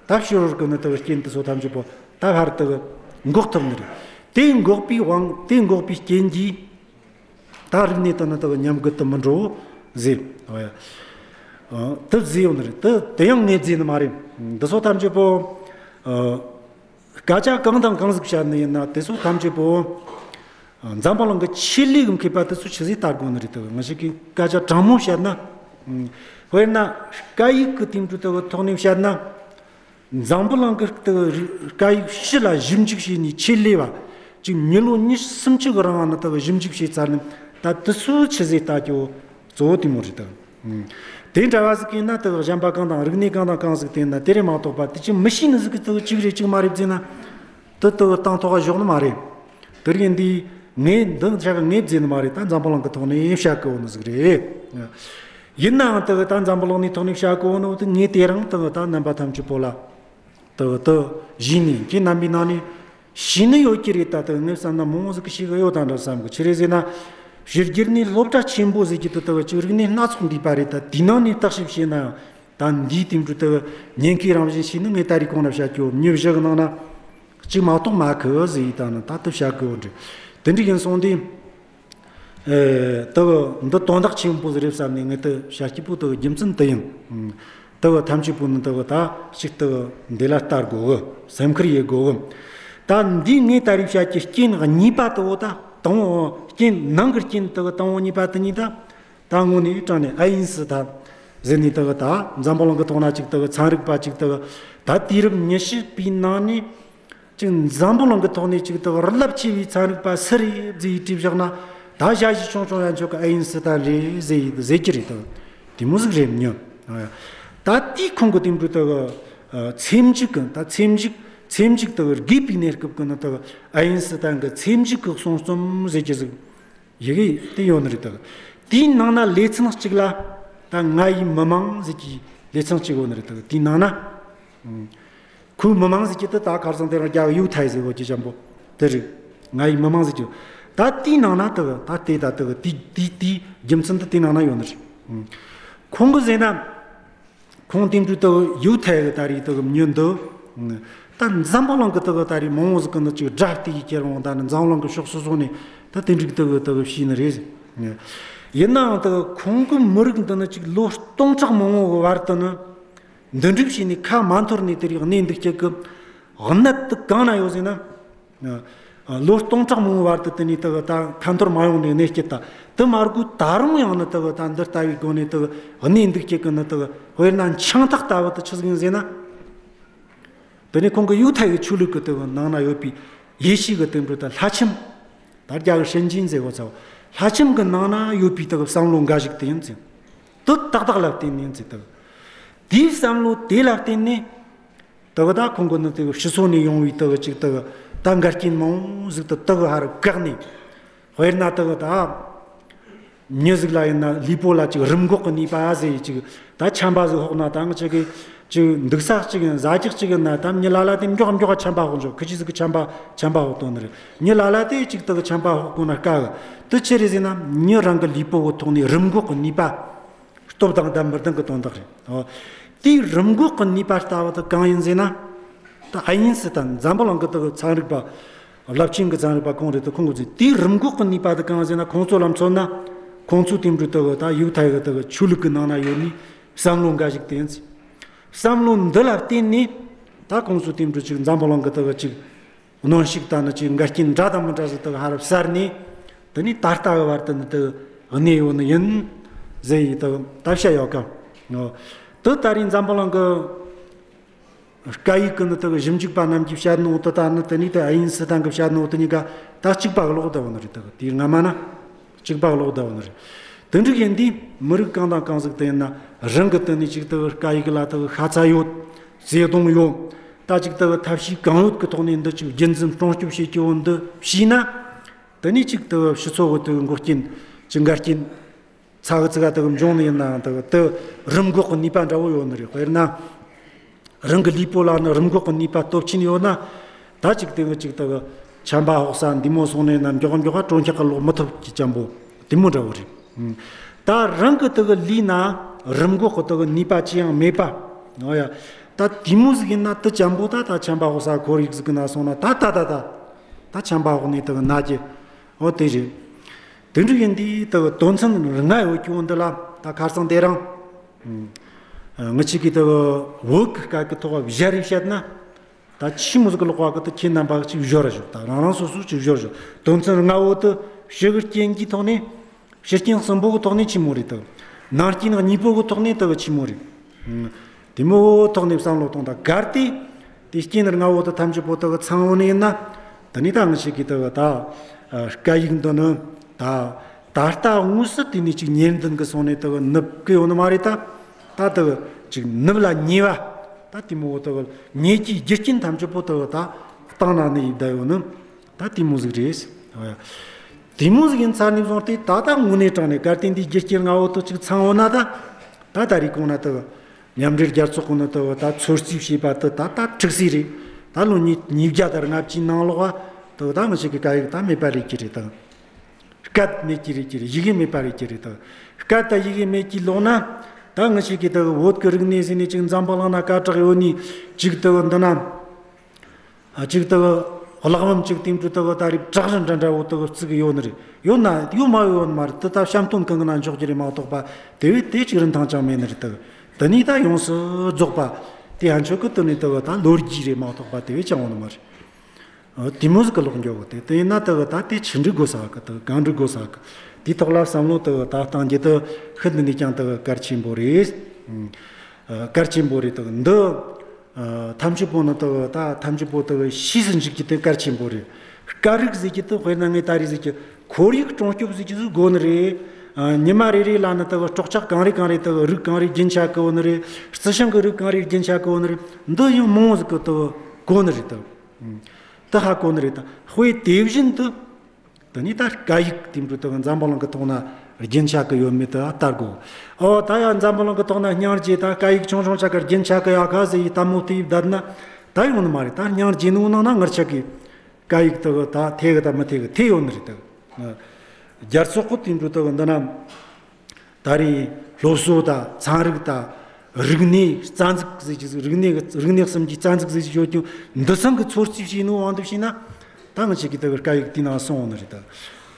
ད་ཕྱི་རོལ་གྱི་ནི་དེ་གི་རྐྱེན་དེ་ཚོ་ཐམས་ཅད་པོ་ད་ཕར་དེ་གི་འགོག་ཐུབ་ནི་རེད། དེ་འགོག་པའི་དབང་། དེ་འགོག་པའི་རྐྱེན་གྱིས། ད་རིག་གནས་དེ་ནི་དེ་གི་ཉམས་རྒུད་དུ་མི་འགྲོ་ཟེར། འོ་ཡ། ཨ། དེ་ཟེར་ཡོད་ནི་རེད། དེ་དེ་ཡང་ངས་བརྫིས་ནི་མ་རེད། འདི་ཚོ་ཐམས་ཅད་པོ། ཨ། སྐད་ཆ་གང་དང་གང་ཟིག་བཤད་ནི་ཡིན་ན། དེ་ཚོ་ཐམས་ཅད་པོ། ཨ། འཛམ་བུ་གླིང་གི་ཆེད་ལས་གི་མཁས་པ་དེ་ཚོ་ཆི་ཟིག་ལྟ་དགོས་ནི་རེད། དེ་གི་ང་ཞིག་གིས་སྐད་ཆ་དྲང་མོ་བཤད་ན། ཨ། དཔེར་ན་སྐད་ཡིག་གི་དེ་འདྲའི་དེ་གི་ཐོག་ནས་བཤད་ན། འཛམ་བུ་གླིང་གི་དེ་གི་སྐད་ཡིག་སྤྱི་ལ་ཞིབ་འཇུག་བྱས་ནས་ཆེད་ལས་པ་ཅིག་མི་ལོ་ཉི་ཤུ་སུམ་ཅུ་གི་རིང་ནི་དེ་གི་ཞིབ་འཇུག་བྱས་ཚར་ནས། ད་དེ་ཚོ་ཆི་ཟིག་ལྟ་རྒྱུ་གཙོ་བོ་དེ་མོ་རེད་དེ། ཨ། དེ་འདྲ་བ་ཟིག་ཡིན་ན་དེ་གི་གཞན་པ་གང་དང་རིག་གནས་གང་དང་གང་ཟིག་དེ་ཡིན་ན་དེ་རེད་མ་གཏོགས་པ། དེ་ཅིག་མི་ཤེས་ནི་ཟིག་གི་དེ་གི་གཅིག་རེད་གཅིག་མ་རེད་བརྫིས་ན། དེ་དེ་གི་སྟེང་ཐོག་ག་བཞག་ནི་མ་རེད། དེ་རིགས་འདི་ངས་འདི་ཆ་ག་ངས་བརྫིས་ནི་མ་རེད། ད་འཛམ་བུ་གླིང་གི་ཐོག་ནས་བཤད་གི་ཡོད་ནི་ཟིག་རེད། ཡིན་ནའང་དེ་གི་ད་འཛམ་བུ་གླིང་ནས་ཐོག་ནས་བཤད་གི་ཡོད་ནི་དེ་ངས་དེ་རིང་དེ་གི་ད་རྣམ་པ་ཐམས་ཅད་པོ་ལ་དེ་གི་དེ་གི་ཞུས་ནས། ཁྱེད་རྣམ་པའི་ནང་ནས་ཤེས་ནི་ཡོད་ཀྱི་རེད། ད་དེ་གི་ངས་བསམ་ན་མང་བོ་ཟིག་གིས་ཤེས་གི་ཡོད་ད་འདྲ་བསམ་གི། ཆི་རེད་ཟེར་ན། ཕྱི་རྒྱལ་ནས་སློབ་གྲྭ་ཆེན་པོ་ཟེར་རྒྱུ་དེ་དེ་གི་ཅིག་རིག་གནས་སྣ་ཚོགས་འདུས་པ་རེད། ད་དེའི་ནང་ནས་བརྟག་ཞིབ་བྱས་ན་ཡང་། ད་འདིའི་དེ་འདྲའི་དེ་གི་ཉེན་ཁའི་རང་བཞིན་ཞིག་ནི་ངས་ད་རེས་གོང་ན་བཤད་རྒྱུ་མྱི་བཞི་གི་ནང་ན་གཅིག་མ་གཏོགས་མེད་གི་ཟེར་ཡི། ད་ནི་ད་དེ་བཤད་གི་ཡོད་འདྲ། དེ་འདྲ་ཡིན་སོང་དུས། ཨེ། དེ་གི་འདི་དོན་དག་ཆེན་པོ་ཟིག་རེད་བསམ་ནས་ངས་དེ་བཤད་རྒྱུ་བོ་དེ་གི་རྒྱུ་མཚན་དེ་ཡིན། དེ་གི་ཐམས་ཅད་པོ་ནི་དེ་གི་ད་ཅིག་དེ་གི་འདི་ལ་ལྟ་དགོས་གི། སེམས་ཁུར་ཡེད་དགོས་གི། ད་འདི་ངས་ད་རེས་བཤད་རྒྱུ་རྐྱེན་གཉིས་པ་དེ་བོ། ད་དང་བོ་རྐྱེན། ནང་གི་རྐྱེན་དེ་གི་དང་བོ་གཉིས་པ་དེ་གཉིས་ད། ད་དངོས་གནས་དྲང་གནས་ཨ་ཡིན་སྲིད་ད་ཟེར་ནས། དེ་གི་ད་འཛམ་བུ་གླིང་གི་ཐོག་ན་ཅིག་དེ་གི་ཚན་རིག་པ་ཅིག་དེ་གི་ད་དུས་རབས་ཉི་ཤུ་པའི་ནང་ནས་ཅིག་འཛམ་བུ་གླིང་གི་ཐོག་ནས་ཅིག་དེ་གི་རླབས་ཆེ་བའི་ཚན་རིག་པ་སུ་རེད་ཟེར་ཡི་དྲིས་བཞག་ན། ད་ཞ་ཞི་ཆུང་ཆུང་ཡན་ཆོད་གིས་ཨ་ཡིན་སྲིད་ད་རེད་ཟེར་ཡི་ཟེར་གྱི་རེད། དེ་གི་དེ་མོ་ཟིག་རེད་མྱི། ད་དེའི་ཁོང་གི་དེ་འདྲའི་དེ་གི་ཨ། ཚེ་མཇུག་གི། ད་ཚེ་མཇུག་ ཚེ་མཇུག་དག་དགོས་པའི་གནས་སྐབས་ཀྱི་ནི་དག་ཨ་ཡིན་སི་ཏན་གྱི་ཚེ་མཇུག་གི་གསུང་རྩོམ་ཟེར་གྱི་ཟིག་ཡི་གེ་དེ་ཡོད་ནི་རེད་དག། དེའི་ནང་ན་ལེ་ཚན་གཅིག་ལ་ད་ང་ཡི་མི་མང་ཟེར་གྱི་ལེ་ཚན་གཅིག་ཡོད་ནི་རེད་དག། དེའི་ནང་ན། ཁོའི་མི་མང་ཟེར་གྱི་དེ་ད་ཁར་སང་དེ་རིང་རྒྱ་གི་ཡུ་ཐའི་ཟེར་གོ་གྱི་ཅམ་པོ་དེ་རེད། ང་ཡི་མི་མང་ཟེར་གྱི། ད་དེའི་ནང་ན་དག་ད་དེ་ད་དག་དེ་དེ་དེའི་རྒྱུ་མཚན་དེ་དེའི་ནང་ན་ཡོད་ནི་རེད། ཁོང་གི་ཟེར་ན། ཁོང་དེ་འདྲ་དག་ཡུ་ཐའི་གི་ད་རེས་དག་མྱི་འདི། ད་འཛམ་བུ་གླིང་གི་དག་ད་རེས་མང་བོ་ཟིག་གི་ནི་ཅིག་དགྲ་བལྟས་ཡི་ཁྱེར་འོང་། ད་ནི་འཛམ་བུ་གླིང་གི་ཕྱོགས་སོ་སོ་ནས་ད་དེ་འདྲ་དག་དག་བྱས་ནི་རེད། ཡིན་ནའང་དག་ཁོང་གི་མི་རིགས་འདི་ནི་ཅིག་ལོ་སྟོང་ཕྲག་མང་བོ་གི་བར་དུ་ནི། འདི་འདྲ་བྱས་ནས་ཁ་མ་འཐོར་ནས་དེ་རིགས་གནས་འདུག་རྒྱུ་གི་གནད་དེ་གང་ན་ཡོད་ཟེར་ན། ཨ། ལོ་སྟོང་ཕྲག་མང་བོའི་བར་དུ་དེ་ནས་དག་ད་ཁ་འཐོར་མ་ཡོང་ནས་གནས་རྒྱུ་ད། དེ་མ་དགོས་ད་རུང་ཡང་ནི་དག་ད་འདི་ལྟ་བུའི་སྒོ་ནས་དག་གནས་འདུག་རྒྱུ་གི་ནི་དག་དཔེར་ན་འཆིང་ཐག་ལྟ་བུ་དེ་ཆི་ཟིག་ཡིན་ཟེར་ན། དེ་ནས་ཁོང་གི་ཡུ་ཐའི་གི་ཆོས་ལུགས་ཀྱི་དག་ནང་ན་ཡོད་པའི་ཡེ་ཤུ་གི་དེ་འདྲ་ད་ལྷ་ཆེམས། ད་རྒྱ་གི་ཧྲེན་ཅིན་ཟེར་གོ་ཚ་བོ། ལྷ་ཆེམས་གི་ནང་ན་ཡོད་པའི་དག་བསམ་བློ་འགའ་ཞིག་དེ་ཡིན་ཟེར། དེ་ཏག་ཏག་ལ་བརྟེན་ནས་ཡིན་ཟེར་དག། དེའི་བསམ་བློ་དེ་ལ་བརྟེན་ནས། དག་ད་ཁོང་གི་ནི་དག་ཕྱི་སོ་ནས་ཡོང་བའི་དག་ཅིག་དག་ད་འགལ་རྐྱེན་མང་ཟིག་དག་དག་ཧར་བཀག་ནས། དཔེར་ན་དག་ད་མྱི་ཟིག་ལ་ཡིན་ན་ལུས་པོ་ལ་ཅིག་རིམས་འགོག་གི་ནུས་པ་ཟེར་ཅིག་ད་ཆམ་པ་ཟིག་ཕོག་ན་ད་ང་ཅག་གི་ཅིག་འདུག་ས་གཅིག་ཡིན་ཟ་རྒྱུ་གཅིག་ཡིན་ན་ད་མྱི་ལ་ལ་དེ་མགྱོགས་མགྱོགས་ཆམ་པ་ཕོག་འཇོག་ཁི་ཅི་ཟིག་གི་ཆམ་པ་ཆམ་པ་ཕོག་དོན་ནི་རེད། མྱི་ལ་ལ་དེ་ཅིག་དག་ཆམ་པ་ཕོག་གོ་ན་དཀའ་གི། དེ་ཆི་རེད་ཟེར་ན་མྱི་རང་གི་ལུས་པོ་གི་ཐོག་ནས་རིམས་འགོག་གི་ནུས་པ། སྟོབས་དང་ལྡན་མི་ལྡན་གྱི་དོན་དག་རེད། འོ། དེའི་རིམས་འགོག་གི་ནུས་པ་ལྟ་བུ་དེ་གང་ཡིན་ཟེར་ན། ད་ཨ་ཡིན་སི་ཏན་འཛམ་བུ་གླིང་གི་དེ་གི་ཚན་རིག་པ། རླབས་ཆེན་གྱི་ཚན་རིག་པ་ཁོང་རེད་དེ། ཁོང་གིས་ཟེར། དེའི་རིམས་འགོག་གི་ནུས་པ་དེ་གང་ཟེར་ན། ཁོང་ཚོ་ལ་མཚོན་ན། ཁོང་ཚོའི་དེ་འདྲ་དེ་གི་ད་ཡུ་ཐའི་གི་དེ་གི་ཆོས་ལུགས་ཀྱི་ནང་ན་ཡོད་ནི་བསམ་བློ་འགའ་ཞིག་དེ་ཡིན་ཟེར། བསམ་བློ་འདི་ལ་བརྟེན་ནས་ད་ཁོང་ཚོ་དེ་འདྲ་ཅིག་འཛམ་བུ་གླིང་གི་དེ་གི་ཅིག་གནོན་ཤུགས་དང་ནི་ཅིག་འགལ་རྐྱེན་འདྲ་དང་མི་འདྲ་ཟིག་དག་ཧར་བསལ་ནས། དེ་ནས་ད་ལྟ་གི་བར་དུ་ནི་དག་གནས་ཡོད་ནི་ཡིན་ཟེར་ཡི་དག་ད་བཤད་ཡོད་ཀ། འོ། དེ་ད་རེས་འཛམ་བུ་གླིང་གི་སྐད་ཡིག་གི་ནི་དག་ཞིབ་འཇུག་པ་རྣམས་ཀྱིས་བཤད་ནོ་དེ་དང་ནི་དེ་ནས་དེ་ཨ་ཡིན་སི་ཏན་གྱིས་བཤད་ནོ་དེ་གཉིས་ཀ་ད་གཅིག་པ་གི་ལོག་བསྡད་ཡོད་ནི་རེད། དག་དེའི་སྔ་མ་ན་གཅིག་པ་གི་ལོག་བསྡད་ཡོད་ནི་རེད། དེ་འདྲ་ཡིན་དུས་མི་རིགས་གང་དང་གང་ཟིག་དེ་ཡིན་ན་རང་གི་དེ་ནས་ཅིག་དག་སྐད་ཡིག་ལ་དག་ཤ་ཚ་ཡོད། བརྩེ་དུང་ཡོད། ད་ཅིག་དག་ཐབས་ཤེས་གང་ཡོད་ཀྱི་ཐོག་ནས་འདི་ཅིག་རྒྱུན་འཛིན་སྲུང་སྐྱོབ་བྱེད་རྒྱུ་བོ་འདི་བྱས་ན། དེ་ནས་ཅིག་དག་སྤྱི་ཚོགས་ཀྱི་དག་འགོག་རྐྱེན་ཅིག་འགལ་རྐྱེན་ཚ་གི་ཚི་ག་དག་འབྱུང་ནི་ཡིན་ནའང་དག་དེ་རིམས་འགོག་གི་ནུས་པ་འདྲ་བོ་ཡོད་ནི་རེད། དཔེར་ན། རང་གི་ལུས་པོ་ལ་ནི་རིམས་འགོག་གི་ནུས་པ་སྟོབས་ཆེན་ཡོད་ན། ད་ཅིག་དེ་གི་ཅིག་དག་ཆམ་པ་ཕོག་ས་འདི་མོ་སོང་ནས་ན་མགྱོགས་མགྱོགས་གྲོང་ཁྱེར་གི་ལོག་མི་ཐུབ་ཀྱི་ཅམ་པོ་དེ་མོ་འདྲ་བོ་རེད། ད་རང་གི་དག་ལུས་ན་རིམས་འགོག་གི་དག་ནུས་པ་ཅི་ཡང་མེད་པ། འོ་ཡ། ད་དེ་མོ་ཟིག་ཡིན་ན་དེ་ཅམ་པོ་ད་ད་ཆམ་པ་ཕོག་ས་ཁོར་ཡུག་ཟིག་གི་ན་སོང་ན་ད་ད་ད་ད་ད་ཆམ་པ་ཕོག་ནས་དག་ན་གི། འོ་དེ་རེད། དེ་འདྲ་ཡིན་དུས་དག་དོན་ཚན་ལྔ་ཡོད་ཀྱི་འོ་འདི་ལ་ད་ཁར་སང་དེ་རིང་ངི་ཆོ་གིས་དག་བོད་ཀྱི་སྐད་ཀྱི་ཐོག་བཞག་རེ་བཤད་ན། ད་ཆི་མོ་ཟིག་གི་ལོག་པ་གི་དེ་ཁྱེད་རྣམ་པ་གཅིག་བཞོར་ར་ཞོག། ད་རང་རང་སོ་སོ་གཅིག་བཞོར་ཞོག། དོན་ཚན་ལྔ་བོ་དེ་ཕྱི་གི་རྐྱེན་གྱི་ཐོག་ནས། ཕྱི་རྐྱེན་གསུམ་པོ་གི་ཐོག་ནས་ཆི་མོ་རེད་དག། ནང་རྐྱེན་གཉིས་པོ་གི་ཐོག་ནས་དག་ཆི་མོ་རེད། དེ་མོ་ཐོག་ནས་བསམ་བློ་གཏོང་། ད་གལ་ཏེ་དེ་རྐྱེན་ལྔ་བོ་དེ་ཐམས་ཅད་པོ་དག་ཚང་བོ་ནས་ཡིན་ན། དེ་ནས་ད་ངི་ཆོ་གིས་དག་ད་སྐད་ཡིག་འདི་ནི་ད་ད་ལྟ་དངོས་སུ་དེ་ནས་ཅིག་ཉེར་བདུན་གི་སོང་ནས་དག་ནུབ་གི་ཡོད་ནི་མ་རེད་ད། ད་དག་ཅིག་ནུབ་ལ་ཉེ་བ། ད་དེ་མོ་དག་ཉེ་གི་རྒྱུ་རྐྱེན་ཐམས་ཅད་པོ་དག་ད་སྟེང་ན་ནི་ཡིབ་བསྡད་ཡོད་ནི། ད་དེ་མོ་ཟིག་རེད། དེ་མོ་ཟིག་ཡིན་ཚར་ནས་བཟུང་སྟེ་ད་ལྟ་དངོས་གནས་དྲང་ནས་གལ་ཏེ་འདི་རྒྱུ་རྐྱེན་ལྔ་བོ་དག་ཅིག་ཚང་བོ་ན་ད། ད་ད་རེས་གོང་ན་དག་མཉམ་འབྲེལ་རྒྱལ་ཚོགས་གི་ནི་དག་ད་ཚོད་རྩིས་བྱས་པ་དེ་ད་ད་འགྲིག་སྲིད་རེད། ད་ལོ་ཉིས་ཉིས་བརྒྱ་དང་ལྔ་བཅུའི་ནང་ལོགས་བ་དག་ད་ངི་ཆོ་གི་སྐད་ཡིག་ད་མེད་པ་རེད་ཀྱི་རེད་དང་། སྐད་མེད་ཀྱི་རེད་ཀྱི་རེད། ཡི་གེ་མེད་པ་རེད་ཀྱི་རེད་དང་། སྐད་དང་ཡི་གེ་མེད་ཀྱི་ལོག་ན། ད་ངི་ཆོ་གི་དག་བོད་ཀྱི་རིག་གནས་ཟེར་ནས་ཅིག་འཛམ་བུ་གླིང་ན་སྐད་གྲགས་ཡོད་ནི་ཅིག་དག་འདི་ན། ཨ། ཅིག་དག་གླེགས་བམ་ཅིག་དེ་འདྲ་དག་ད་རེས་བྲག་རི་འདྲ་འདྲ་བོ་དག་བརྩིགས་ཡོད་ནི་རེད། ཡོད་ན་ཡོད་མ་ཡོད་ཡོད་ནི་མ་རེད། དེ་ད་བཤམས་སྟོན་གང་གི་ན་འཇོག་རྒྱུ་རེད་མ་གཏོགས་པ་དེ་བས་དེ་ཅིག་རིན་ཐང་ཅང་མེད་ནི་རེད་དག། དེ་ནས་ད་ཡོངས་སུ་རྫོགས་པ་དེ་ཧན་ཆོད་ཀྱི་དེ་ནས་དག་ད་ལོ་རྒྱུས་རེད་མ་གཏོགས་པ་དེ་བས་ཅང་ཡོད་ནི་མ་རེད། ཨ། དེ་མོ་ཟིག་གི་ལོག་འགྱོ་གི། དེ་དེ་ཡིན་ན་དག་ད་དེ་ཆི་འགྲིག་དགོས་ས་གི་དག་གང་འགྲིག་དགོས་ས་གི། དེའི་ཐོག་ལ་བསམ་བློ་དག་ད་གཏང་རྒྱུ་དེ་ཤིན་ཏུ་ནས་ཀྱང་དག་གལ་ཆེན་པོ་རེད། ཨ། གལ་ཆེན་པོ་རེད་དག་འདི། ཨ། ཐམས་ཅད་པོ་ནི་དག་ད་ཐམས་ཅད་པོ་དག་ཤེས་སུ་འཇུག་རྒྱུ་དེ་གལ་ཆེན་པོ་རེད། སྐད་རིགས་ཟེར་རྒྱུ་དེ་དཔེར་ན་ངས་ད་རེས་ཟེར་རྒྱུ། ཁོར་ཡུག་སྲུང་སྐྱོབ་ཟེར་རྒྱུ་ཟིག་དགོས་ནི་རེད། ཨ། ཉི་མ་རེ་རེ་ལ་ནི་དག་སྲོག་ཆགས་གང་རེ་གང་རེ་དག་རིགས་གང་རེ་རྒྱུན་ཆད་གི་ཡོད་ནི་རེད། རྩི་ཤིང་གི་རིགས་གང་རེ་རྒྱུན་ཆད་གི་ཡོད་ནི་རེད། འདི་ཡང་མང་བོ་ཟིག་གི་དག་ གོ་ནི་རེད་དོ། དེ་ཧ་གོ་ནི་རེད་དོ། དཔེ་དེ་བཞིན་དུ། དེ་ནས་ད་སྐད་ཡིག་དེ་འདྲ་དག་འཛམ་བུ་གླིང་གི་ཐོག་ན་རྒྱུན་ཆད་གི་ཡོད་མེད་དེ་ལྟ་དགོས། ཨོ་ད་ཡང་འཛམ་བུ་གླིང་གི་ཐོག་ན་སྙིང་རྗེ་ད་སྐད་ཡིག་ཆུང་ཆུང་ཆ་ག་རྒྱུན་ཆད་གི་ཡོད་ག་ཟེར་ཡི་ལྟད་མོ་དེ་ཡི་བསྡད་ན་ད་ཡོང་ནི་མ་རེད། ད་སྙིང་རྗེ་ནོ་ནང་ན་ངར་ཆ་གི་སྐད་ཡིག་དག་ད་ཐེ་གི་ད་མི་ཐེ་གི་ཐེ་ཡོད་ནི་རེད་དོ། རྒྱལ་ཚོགས་གི་དེ་འདྲ་དག་འདི་ན། ད་རེས་སློབ་གསོ་དང་ཚན་རིག་དང་རིག་གནས་རྩ་འཛུགས་ཟེར་གྱི་ཟིག་རིག་གནས་རིག་གནས་གསུམ་གྱི་རྩ་འཛུགས་ཟེར་གྱི་ཡོད་ཀྱང་འདི་ཚང་གི་ཚོད་རྩིས་བྱས་ནོ་དབང་དུ་བྱས་ན། ད་ང་ཅག་གི་དེ་གི་སྐད་ཡིག་དེ་ནང་སོང་བ་ནི་རེད་ད།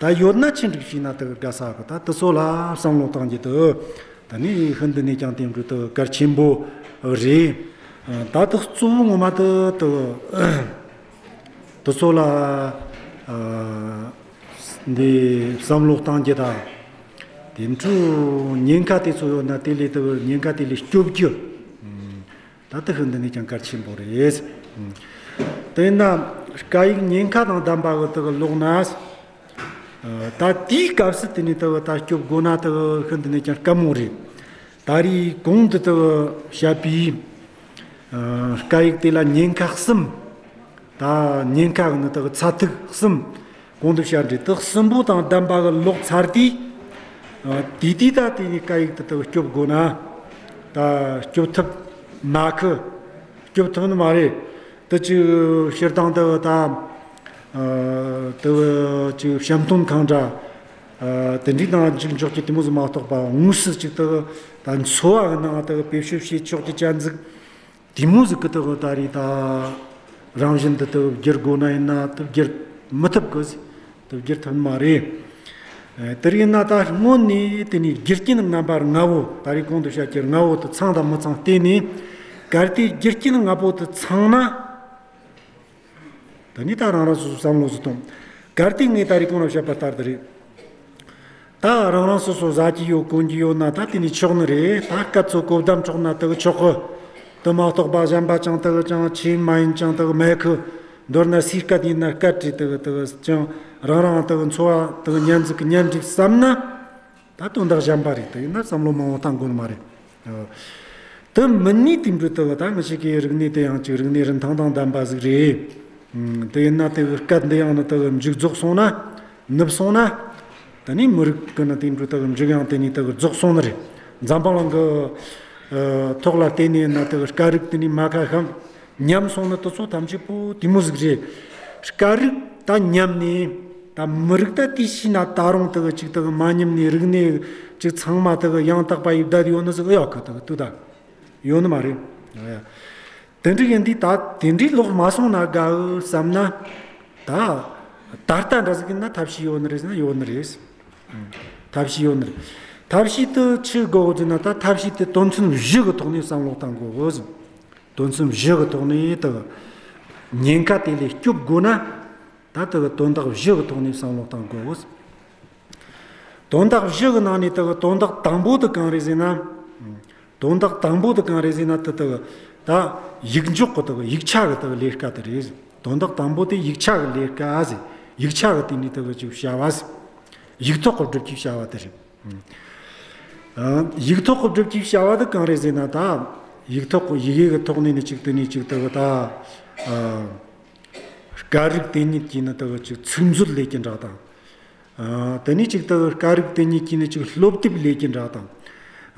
ད་ཡོད་ན་ཆི་འགྲིག་བྱས་ན་དེ་གི་དགའ་ས་གི་ད་དེ་ཚོ་ལ་བསམ་བློ་གཏང་རྒྱུ་དེ། ད་ནི་ཤིན་ཏུ་ནས་ཀྱང་དེ་འདྲ་དེ་གལ་ཆེན་པོ་རེད། ད་དེ་གཙོ་བོ་ངོ་མ་དེ་དེ། དེ་ཚོ་ལ། ཨ། འདི་བསམ་བློ་གཏང་རྒྱུ་དང་། དེ་འཕྲོ་ཉེན་ཁ་དེ་ཚོ་ཡོད་ན་དེ་ལས་དེ་ཉེན་ཁ་དེ་ལས་སྐྱོབ་རྒྱུ། ད་དེ་ཤིན་ཏུ་ནས་ཀྱང་གལ་ཆེན་པོ་རེད། དེ་ན་སྐད་ཡིག་ཉེན་ཁ་དང་ལྡན་པ་གི་དེ་གི་ལོག་ན། ད་དེའི་སྐབས་སུ་དེ་ནས་དེ་གི་ད་སྐྱོབ་དགོས་ན་དེ་གི་ཤིན་ཏུ་ནས་ཀྱང་དཀའ་མོ་རེད། ད་རེས་གོང་དུ་དག་བཤད་པའི། ཨ། སྐད་ཡིག་དེ་ལ་ཉེན་ཁ་གསུམ། ད་ཉེན་ཁ་གི་ནི་དག་ཚད་ཐིག་གསུམ། གོང་དུ་བཤད་འདྲ་དེ་གསུམ་པོ་དང་ལྡན་པ་གི་ལོག་ཚར་དུས། ཨ། དེ་དུས་ད་དེ་ནས་སྐད་ཡིག་དེ་དག་སྐྱོབ་དགོས་ན། ད་སྐྱོབ་ཐུབ་མ་ཁི། སྐྱོབ་ཐུབ་ནི་མ་རེད། དེ་ཅིག་སྤྱིར་བཏང་དུ་ད། ཨ། དེ་ཅིག་བཤམས་སྟོན་ཁང་འདྲ། ཨ། དེ་འདྲའི་ནང་ཅིག་འཇོག་རྒྱུ་དེ་མོ་ཟིག་མ་གཏོགས་པ་དངོས་སུ་ཅིག་དེ་ད་འཚོ་བ་གི་ནང་དེ་བེད་སྤྱོད་བྱེད་ཆོག་རྒྱུ་ཅན་ཟིག་དེ་མོ་ཟིག་གི་དེ་ད་རེས་ད་རང་བཞིན་དུ་དེ་བསྒྱུར་དགོས་ན་ཡིན་ན་དེ་བསྒྱུར་མི་ཐུབ་གི་ཟིག་དེ་བསྒྱུར་ཐུབ་ནི་མ་རེད། ཨ། དེ་ཡིན་ན་ད་སྔོན་ནས་དེ་ནས་རྒྱུ་རྐྱེན་རྣམ་པ་ལྔ་བོ་ད་རེས་གོང་དུ་བཤད་རྒྱུ་ལྔ་བོ་དེ་ཚང་དང་མི་ཚང་བལྟས་ནས། གལ་ཏེ་རྒྱུ་རྐྱེན་ལྔ་པོ་དེ་ཚང་ན། ད་ནི་ད་རང་རང་སོ་སོའི་བསམ་བློ་ཟིག་གཏོང་། གལ་ཏེ་ངས་ད་རེས་གོང་ལ་བཤད་པ་ལྟར་དུ་རེད། ད་རང་རང་སོ་སོ་ཟ་རྒྱུ་ཡོད་གོན་རྒྱུ་ཡོད་ན་ད་དེ་ནས་ཆོག་ནི་རེད། ད་སྐད་ཚོ་གོ་བདམས་ཆོག་ན་དེ་གི་ཆོག་གི། དེ་མ་གཏོགས་པ་གཞན་པ་ཅང་དེ་གི་ཅང་ཆེ་མ་ཡིན་ཅང་དེ་གི་མེད་གི། མདོར་ན་སུའི་སྐད་ཡིན་ན་སྐད་རེད། དེ་གི་དེ་གི་ཅང་རང་རང་དེ་གི་འཚོ་བ་དེ་གི་ཉན་ཟིག་གི་ཉན་འགྲིག་བསམ་ན། ད་དོན་དག་གཞན་པ་རེད། དེ་ཡིན་ན་བསམ་བློ་མང་བོ་གཏང་དགོས་ནི་མ་རེད། ཨོ། དེ་མིན་ནི་དེ་འདྲ་དེ་གི་ད་ང་ཅག་གི་རིག་གནས་དེ་ཡང་ཅིག་རིག་གནས་རིན་ཐང་དང་ལྡན་པ་ཟིག་རེད། ཨུམ། དེ་ཡིན་ན་དེ་གི་སྐད་འདི་ཡང་ནི་དེ་གི་མཇུག་རྫོགས་སོང་ན། ནུབ་སོང་ན། ད་ནི་མི་རིགས་ཀྱི་ནི་དེ་འདྲ་དེ་གི་མཇུག་ཡང་དེ་ནི་དེ་གི་རྫོགས་སོང་ནི་རེད། འཛམ་བུ་གླིང་གི། ཨ། ཐོག་ལ་བལྟས་ནས་ཡིན་ན་དེ་གི་སྐད་རིགས་དེ་ནི་མ་ཁ་ཤམ། ཉམས་སོང་ནི་དེ་ཚོ་ཐམས་ཅད་པོ་དེ་མོ་ཟིག་རེད། སྐད་རིགས་ད་ཉམས་ནས་ད་མི་རིགས་ད་དེ་ཤི་ན་ད་རུང་དེ་གི་ཅིག་དེ་གི་མ་ཉམས་ནས་རིག་གནས་ཅིག་ཚང་མ་དེ་གི་ཡང་དག་པ་ཡི་བསྡད་ཡོད་ནི་ཟིག་ཡོད་གི། དེ་གི་དུ་ད་ཡོད་ནི་མ་རེད། དེ་འདྲ་ཡིན་དུས་ད་དེ་འདྲའི་ལོག་མ་སོང་ན་དགའ་འོ་བསམ་ན། ད་ད་ལྟ་འདྲ་ཟིག་ཡིན་ན་ཐབས་ཤེས་ཡོད་ནི་རེད་ཟེར་ན་ཡོད་ནི་རེད། ཐབས་ཤེས་ཡོད་ནི་རེད། ཐབས་ཤེས་དེ་ཆི་དགོས་ཟེར་ན་ད་ཐབས་ཤེས་དེ་དོན་ཚན་བཞི་གི་ཐོག་ནས་བསམ་བློ་གཏང་དགོས་འོ་ཟེར། དོན་ཚན་བཞི་གི་ཐོག་ནས་དེ་གི་ཉེན་ཁ་དེ་ལས་སྐྱོབ་དགོས་ན། ད་དེ་གི་དོན་དག་བཞི་གི་ཐོག་ནས་བསམ་བློ་གཏང་དགོས། དོན་དག་བཞི་གི་ནང་ནས་དེ་གི་དོན་དག་དང་པོ་དེ་གང་རེད་ཟེར་ན། དོན་དག་དང་པོ་དེ་གང་རེད་ཟེར་ན་དེ་དེ་གི་ད་ཡིག་འཇོག་གི་དེ་གི་ཡིག་ཆ་གི་དེ་གི་ལས་ཀ་དེ་རེད། དོན་དག་དང་པོ་དེ་ཡིག་ཆ་གི་ལས་ཀ་ཟེར། ཡིག་ཆ་གི་དེ་ནས་དེ་གི་ཅིག་བྱ་བ་ཟེར། ཡིག་ཐོག་གི་སྒྲུབ་ཀྱི་བྱ་བ་དེ་རེད། ཨ། ཡིག་ཐོག་གི་སྒྲུབ་ཀྱི་བྱ་བ་དེ་གང་རེད་ཟེར་ན་ད། ཡིག་ཐོག་གི་ཡི་གེ་གི་ཐོག་ནས་ནི་ཅིག་དེ་ནས་ཅིག་དེ་གི་ད། ཨ། སྐད་རིགས་དེ་ཉིད་ཀྱི་ནི་དེ་གི་ཅིག་ཚིག་མཛོད་ལས་ཀྱི་འདྲ་དང་། ཨ། དེ་ནས་ཅིག་དེ་གི་སྐད་རིགས་དེ་ཉིད་ཀྱི་ནི་ཅིག་སློབ་དེབ་ལས་ཀྱི་འདྲ་དང་།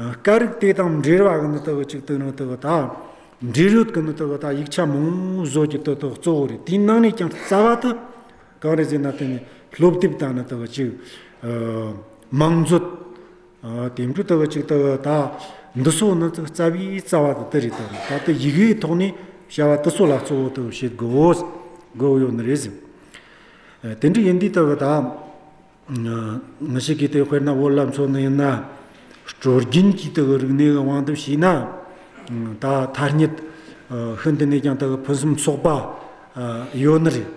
ཨ། སྐད་རིགས་དེ་དང་འབྲེལ་བ་གི་ནི་དེ་གི་ཅིག་དེ་ནི་དེ་གི་ད། འབྲེལ་ཡོད་གི་ནི་དེ་གི་ད་ཡིག་ཆ་མང་བོ་བཟོ་རྒྱུ་དེ་དེ་གཙོ་བོ་རེད། དེའི་ནང་ནས་ཀྱང་རྩ་བ་དེ། གང་རེད་ཟེར་ན་དེ་ནི་སློབ་དེབ་དང་ནི་དེ་གི་ཅིག་ཨ། མང་མཛོད། ཨ། དེ་འདྲ་དེ་གི་ཅིག་དེ་གི་ད་འདི་ཚོ་ནི་རྩ་བའི་རྩ་བ་དེ་དེ་རེད། དེ་རེད། ད་དེ་ཡི་གེའི་ཐོག་ནས་བྱ་བ་དེ་ཚོ་ལ་གཙོ་བོ་དེ་བྱེད་དགོས། དགོས་ཡོད་ནི་རེད་ཟེར། ཨ། དེ་འདྲ་ཡིན་དུས་དེ་གི་ད། ཨ། ང་ཞིག་གིས་དེ་དཔེར་ན་བོད་ལ་མཚོན་ནི་ཡིན་ན། སྲོལ་རྒྱུན་གྱི་དེ་གི་རིག་གནས་ཀྱི་དབང་དུ་བྱས་ན། ད་ཐ་སྙད། ཨ། ཤིན་ཏུ་ནས་ཀྱང་དེ་གི་ཕུན་སུམ་ཚོགས་པ། ཨ། ཡོད་ནི་རེད།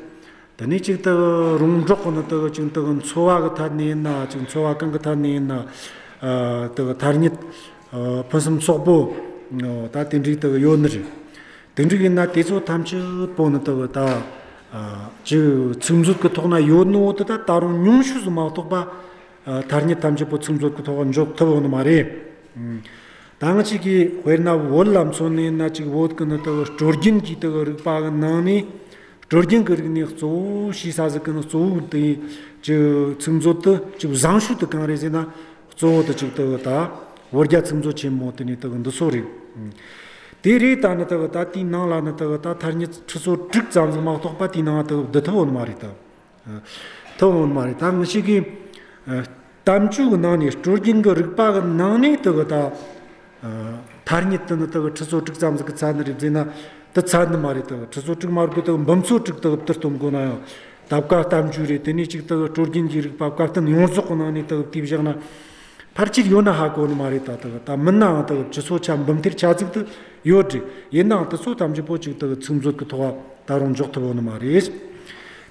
དེ་ནས་ཅིག་དེ་རོང་འབྲོག་གི་ནི་དེ་ཅིག་དེ་འཚོ་བ་གི་ཐད་ནས་ཡིན་ན། ཅིག་འཚོ་བ་གང་གི་ཐད་ནས་ཡིན་ན། ཨ། དེ་ཐ་སྙད། ཨ། ཕུན་སུམ་ཚོགས་པོ། ཨ། ད་དེ་འདྲའི་དེ་ཡོད་ནི་རེད། དེ་འདྲ་ཡིན་ན་དེ་ཚོ་ཐམས་ཅད་པོ་ནི་དེ་ད། ཨ། ཅིག་ཚིག་མཛོད་ཀྱི་ཐོག་ན་ཡོད་ནོ་དེ་ད་ད་རུང་ཉུང་ཤོས་སུ་མ་གཏོགས་པ། ཨ། ཐ་སྙད་ཐམས་ཅད་པོ་ཚིག་མཛོད་ཀྱི་ཐོག་འཇོག་ཐུབ་ཡོད་ནི་མ་རེད། ཨ། ད་ང་ཅིག་གིས་དཔེར་ན་བོད་ལ་མཚོན་ནས་ན་ཅིག་བོད་ཀྱི་ནི་དག་སྲོལ་རྒྱུན་གྱི་དག་རིག་པ་གི་ནང་ནས། སྲོལ་རྒྱུན་གྱི་རིག་གནས་གཙོ་བོ་ཞེས་ས་ཟིག་གི་ནི་གཙོ་བོ་དེ་ཅིག་ཚིག་མཛོད་དུ་ཅིག་བཟང་ཤོས་དེ་གང་རེད་ཟེར་ན། གཙོ་བོ་དེ་ཅིག་དག་ད་བོད་རྒྱ་ཚིག་མཛོད་ཆེན་མོ་དེ་ནི་དག་འདི་ཚོ་རེད། དེ་རེད། ད་ནི་དག་ད་དེའི་ནང་ལ་ནི་དག་ད་ཐ་སྙད་ཁྲི་ཚོ་དྲུག་ཙམ་ཟིག་མ་གཏོགས་པ་དེའི་ནང་དག་བསྡུ་ཐུབ་ཡོད་ནི་མ་རེད་ད། ཐུབ་ཡོད་མ་རེད། ད་ངེད་ཅག་གི་ཨ་གཏམ་རྒྱུད་གི་ནང་ནས། སྲོལ་རྒྱུན་གི་རིག་པ་གི་ནང་ནས་དེ་གི་ད་ཨ་ཐ་སྙད་དེ་ནི་དེ་གི་ཁྲི་ཚོ་དྲུག་ཙམ་ཟིག་གི་ཚད་ནི་རེད་ཟེར་ན། དེ་ཚད་ནི་མ་རེད། དེ་གི་ཁྲི་ཚོ་དྲུག་མ་དགོས། དེ་གི་འབུམ་ཚོ་དྲུག་དེ་གི་བསྡུ་གཏོང་དགོས་ན་ཡང་། ད་བཀའ་གཏམ་རྒྱུད་རེད། དེ་ནས་ཅིག་དེ་གི་སྲོལ་རྒྱུན་གྱི་རིག་པ་བཀའ་བསྟན་ཡོངས་རྫོགས་གི་ནང་ནས་དེ་གི་དེ་བཞག་ན། ཕལ་ཆེར་ཡོད་ན་ཧ་གོ་ནི་མ་རེད། ད་དེ་གི་ད་མིན་ནའང་དེ་གི་སྤྱི་ཚོགས་ཆ་འབུམ་ཐེར་ཆ་ཙིག་དེ་ཡོད་རེད། ཡིན་ནའང་དེ་ཚོ་ཐམས་ཅད་པོ་ཅིག་དེ་གི་ཚིག་མཛོད་གི་ཐོག་ད་རུང་འཇོག་ཐུབ་ཡོད་ནི་མ་རེད།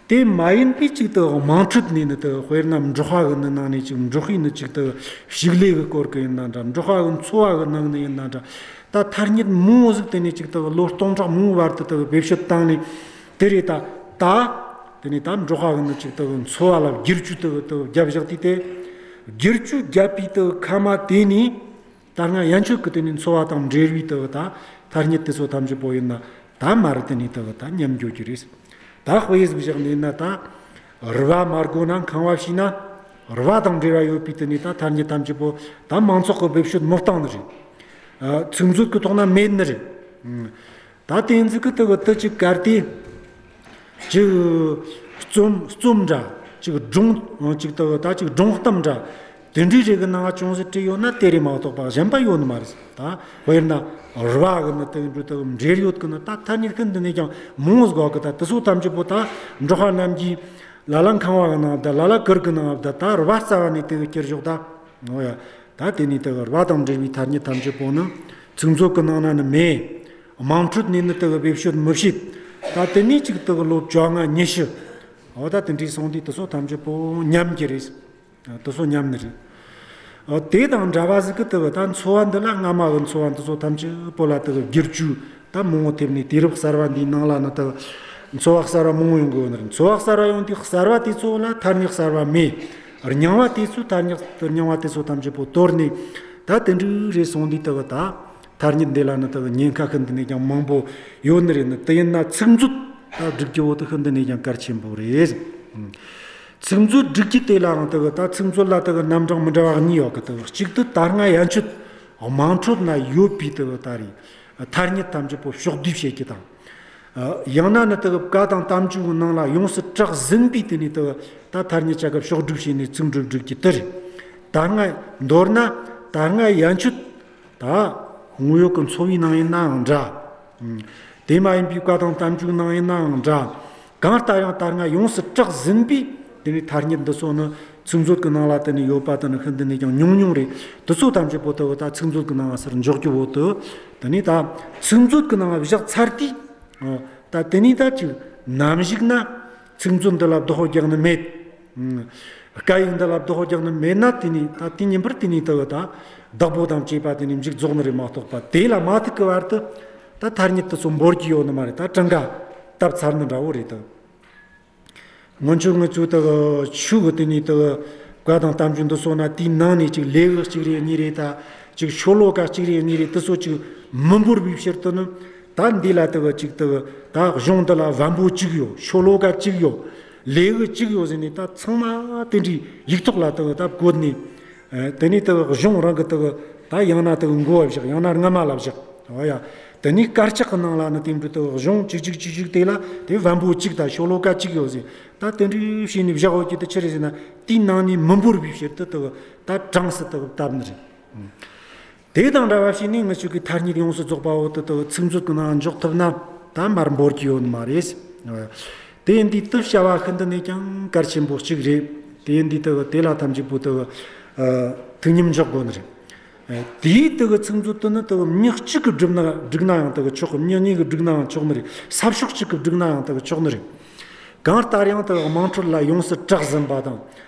དེ་མ་ཡིན་པའི་ཅིག་དེ་གི་དམངས་ཁྲོད་ནས་ནི་དེ་གི་དཔེར་ན་འབྲོག་པ་གི་ནི་ནང་ནས་ཅིག་འབྲོག་པའི་ནི་ཅིག་དེ་གི་ཕྱུགས་ལས་གི་སྐོར་གི་ཡིན་ན་འདྲ། འབྲོག་པ་གི་འཚོ་བ་གི་ནང་ནས་ཡིན་ན་འདྲ། ད་ཐ་སྙད་མང་བོ་ཟིག་དེ་ནས་ཅིག་དེ་གི་ལོ་སྟོང་ཕྲག་མང་བོའི་བར་དུ་དེ་གི་བེད་སྤྱོད་བཏང་ནས། དེ་རེད། ད་ད་དེ་ནས་ད་འབྲོག་པ་གི་ནི་ཅིག་དེ་གི་འཚོ་བ་ལ་བསྒྱུར་བཅོས་དེ་གི་དེ་གི་བརྒྱབ་བཞག་དུས། དེ་བསྒྱུར་བཅོས་བརྒྱབ་པའི་དེ་གི་ཁ་མ་དེ་ནས། ད་སྔ་ཡན་ཆོད་ཀྱི་དེ་ནས་འཚོ་བ་དང་འབྲེལ་བའི་དེ་གི་ད་ཐ་སྙད་དེ་ཚོ་ཐམས་ཅད་པོ་ཡིན་ན། ད་མར་དེ་ནས་དེ་གི་ད་ཉམས་འགྱོ་རྒྱུ་རེད། ད་དཔེ་ཟིག་བཞག་ནས་ན། ད་རུ་བ་མ་དགོས་ན་ཁང་བ་བྱས་ན། རུ་བ་དང་འབྲེལ་བ་ཡོད་པའི་དེ་ནས་ད་ཐ་སྙད་ཐམས་ཅད་པོ་ད་མང་ཚོགས་ཀྱིས་བེད་སྤྱོད་མི་བཏང་ནི་རེད། ཨ་ཚིག་མཛོད་ཀྱི་ཐོག་ན་མེད་ནི་རེད། ཨང་། ད་དེ་ཟིག་གི་དེ་གི་དེ་ཅིག་གར་དེ། ཅིག་རྩོམ་རྩོམ་འདྲ། ཅིག་སྒྲུང་། ཅིག་དེ་གི་ད་ཅིག་སྒྲུང་གཏམ་འདྲ། དེ་འདྲའི་རིགས་གི་ནང་ཅུང་ཟད་བྲིས་ཡོད་ན་དེ་རེད་མ་གཏོགས་པ་གཞན་པ་ཡོད་ནི་མ་རེད། ད་དཔེར་ན་རུ་བ་གི་ནི་དེ་གི་འབྲུ་དེ་གི་འབྲེལ་ཡོད་གི་ནི་ད་ཐ་སྙད་ཤིན་ཏུ་ནས་ཀྱང་མང་བོ་ཟིག་ཡོད་གི། ད་དེ་ཚོ་ཐམས་ཅད་པོ་ད་འབྲོག་པ་རྣམས་ཀྱིས་ལ་ལ་ཁང་བ་གི་ནང་བསྡད། ལ་ལ་གུར་གི་ནང་བསྡད། ད་རུ་བ་རྩ་བ་ནས་དེ་གི་ཁྱེར་ཞོག་ད། འོ་ཡ། ད་དེ་ནས་དེ་གི་རུ་བ་དང་འབྲེལ་བའི་ཐ་སྙད་ཐམས་ཅད་པོ་ནི་ཚིག་མཛོད་ཀྱི་ནང་ན་ནི་མེད། དམངས་ཁྲོད་ནས་ནི་དེ་གི་བེད་སྤྱོད་མི་བྱེད། ད་དེ་ནས་ཅིག་དེ་གི་ལོ་བཅོ་ལྔ་ཉི་ཤུ། འོ་ད་དེ་འདྲའི་སོང་དུས་དེ་ཚོ་ཐམས་ཅད་པོ་ཉམས་ཀྱི་རེད། དེ་ཚོ་ཉམས་ནི་རེད། འོ་དེ་དང་འདྲ་བ་ཟིག་གི་དེ་གི་ད་འཚོ་བ་འདི་ལ་སྔ་མ་གི་འཚོ་བ་འདི་ཚོ་ཐམས་ཅད་པོ་ལ་དེ་གི་བསྒྱུར་བཅོས་ད་མང་བོ་ཐེབས་ནས། དུས་རབས་གསར་བ་འདིའི་ནང་ལ་ནི་དེ་གི་འཚོ་བ་གསར་བ་མང་བོ་ཡོང་གི་ཡོད་ནི་རེད། འཚོ་བ་གསར་བ་ཡོང་དུས་གསར་བ་དེ་ཚོ་ལ་ཐ་སྙད་གསར་བ་མེད། རྙིང་བ་དེ་ཚོས་ཐ་སྙད་རྙིང་བ་དེ་ཚོ་ཐམས་ཅད་པོ་དོར་ནས། ད་དེ་འདྲ་རེད་སོང་དུས་དེ་གི་ད་ཐ་སྙད་འདི་ལ་ནི་དེ་གི་ཉེན་ཁ་ཤིན་ཏུ་ནས་ཀྱང་མང་པོ་ཡོད་ནི་རེད། ནི་དེ་ཡིན་ན་ཚིག་མཛོད་ད་སྒྲིག་རྒྱུ་བོ་དེ་ཤིན་ཏུ་ནས་ཀྱང་གལ་ཆེན་པོ་རེད། ཚིག་མཛོད་སྒྲིག་རྒྱུ་དེ་ལའང་དེ་གི་ད་ཚིག་མཛོད་ལ་དེ་གི་རྣམ་གྲངས་མི་འདྲ་བ་གཉིས་ཡོད་གི། དེ་གི་གཅིག་དེ་ད་སྔ་ཡན་ཆད་དམངས་ཁྲོད་ན་ཡོད་པའི་དེ་གི་ད་རེད། ཐ་སྙད་ཐམས་ཅད་པོ་ཕྱོགས་བསྡུས་བྱེད་རྒྱུ་དང་། ཨ་ཡང་ན་ནི་དེ་གི་བཀའ་དང་གཏམ་རྒྱུད་ནང་ལ་ཡོངས་སུ་གྲགས་ཟིན་པའི་དེ་ནས་དེ་གི་ད་ཐ་སྙད་ཆ་ག་ཕྱོགས་བསྒྲིགས་བྱས་ནས་ཚིག་མཛོད་སྒྲིག་རྒྱུ་དེ་རེད། ད་སྔ་མདོར་ན་ད་སྔ་ཡན་ཆད་ད་དངོས་ཡོད་ཀྱི་འཚོ་བའི་ནང་ཡིན་ནའང་འདྲ། ཨང་། དེ་མ་ཡིན་པའི་བཀའ་དང་གཏམ་རྒྱུད་ནང་ཡིན་ནའང་འདྲ། གང་ལྟར་ཡང་ད་སྔ་ཡོངས་སུ་གྲགས་ཟིན་པའི་དེ་ནས་ཐ་སྙད་འདི་ཚོ་ནི་ཚིག་མཛོད་ཀྱི་ནང་ལ་དེ་ནས་ཡོད་པ་དེ་ནི་ཤིན་ཏུ་ནས་ཀྱང་ཉུང་ཉུང་རེད། དེ་ཚོ་ཐམས་ཅད་པོ་དེ་གི་ད་ཚིག་མཛོད་ཀྱི་ནང་ལ་སར་འཇོག་རྒྱུ་བོ་དེ། དེ་ནས་ད་ཚིག་མཛོད་ཀྱི་ནང་ལ་བཞག་ཚར་དུས། ཨོ། ད་དེ་ནས་ད་ཅིག་ནམ་ཞིག་ན་ཚིག་མཛོད་འདི་ལ་བདག་པོ་རྒྱག་ནི་མེད། ཨང་། སྐད་ཡིག་འདི་ལ་བདག་པོ་རྒྱག་ནི་མེད་ན། དེ་ནས་ད་དེ་ཉིན་པར་དེ་ནས་དེ་གི་ད་བདག་པོ་དང་བཅས་པ་དེ་ནས་མཇུག་རྫོགས་ནི་རེད་མ་གཏོགས་པ། དེ་ལ་མ་ཐུག་གི་བར་དུ་ད་ཐ་སྙད་དེ་ཚོ་འབོར་གྱི་ཡོད་ནི་མ་རེད། ད་གྲངས་ཀ་བཏབ་ཚར་ནི་འདྲ་བོ་རེད་ད། སྔོན་ཆད་ང་ཚོ་དེ་གི་ཆོས་གི་དེ་ནས་དེ་གི་བཀའ་དང་གཏམ་རྒྱུད་འདི་སོགས་ན། དེའི་ནང་ནས་ཅིག་ལེའུ་གཅིག་རེ་གཉིས་རེ། ད་ཅིག་ཤོ་ལོ་ཀ་གཅིག་རེ་གཉིས་རེ། དེ་ཚོ་ཅིག་མི་འབོར་བའི་ཕྱིར་དུ་ནི། ད་འདི་ལ་དེ་གི་ཅིག་དེ་གི་ད་གཞུང་འདི་ལ་བམ་པོ་གཅིག་ཡོད། ཤོ་ལོ་ཀ་གཅིག་ཡོད། ལེའུ་གཅིག་ཡོད་ཟེར་ནས། ད་ཚང་མ་དེ་འདྲའི་ཡིག་ཐོག་ལ་དེ་གི་ད་བཀོད་ནས། ཨ་དེ་ནས་དེ་གི་གཞུང་རང་གི་དེ་གི་ད་ཡང་ན་དེ་གི་མགོ་བ་བཞག། ཡང་ན་རྔ་མ་ལ་བཞག། འོ་ཡ། དེ་ནས་དཀར་ཆག་གི་ནང་ལ་ནི་དེ་འདྲ་དེ་གི་གཞུང་གཅིག་གཅིག་གཅིག་གཅིག་དེ་ལ་དེ་བམ་པོ་གཅིག་དང་ཤོ་ལོ་ཀ་གཅིག་ཡོད་ཟེར། ད་དེ་འདྲའི་བྱས་ནས་བཞག་ཡོད་རྒྱུ་དེ་ཆི་རེད་ཟེར་ན། དེའི་ནང་ནས་མི་འབོར་བའི་ཕྱིར་དུ་དེ་གི་ད་གྲངས་སུ་དེ་གི་བཏབ་ནི་རེད། དེ་དང་འདྲ་བ་བྱས་ནས་ང་ཚོ་གི་ཐ་སྙད་ཡོངས་སུ་རྫོགས་པ་བོ་དེ་དེ་གི་ཚིག་མཛོད་ཀྱི་ནང་འཇོག་ཐུབ་ན། ད་མར་འབོར་གྱི་ཡོད་ནི་མ་རེད། དེ་ཡིན་དུས་དེ་བྱ་བ་ཤིན་ཏུ་ནས་ཀྱང་གལ་ཆེན་པོ་གཅིག་རེད། དེ་ཡིན་དུས་དེ་གི་དེ་ལ་ཐམས་ཅད་པོ་དེ་གི་ཨ་ཐུགས་མཉམ་འཇོག་དགོས་ནི་རེད། ཨ་དེའི་དེ་གི་ཚིག་མཛོད་དེ་ནི་དེ་གི་མྱི་གཅིག་གིས་བསྒྲིགས་ན་བསྒྲིགས་ན་ཡང་དེ་གི་ཆོག་གི། མྱི་གཉིས་ཀྱིས་བསྒྲིགས་ན་ཡང་ཆོག་ནི་རེད། ས་ཕྱོགས་གཅིག་གིས་བསྒྲིགས་ན་ཡང་དེ་གི་ཆོག་ནི་རེད། གང་ལྟར་ཡང་དེ་གི་དམངས་ཁྲོད་ལ་ཡོངས་སུ་གྲགས་ཟིན་པ་དང་།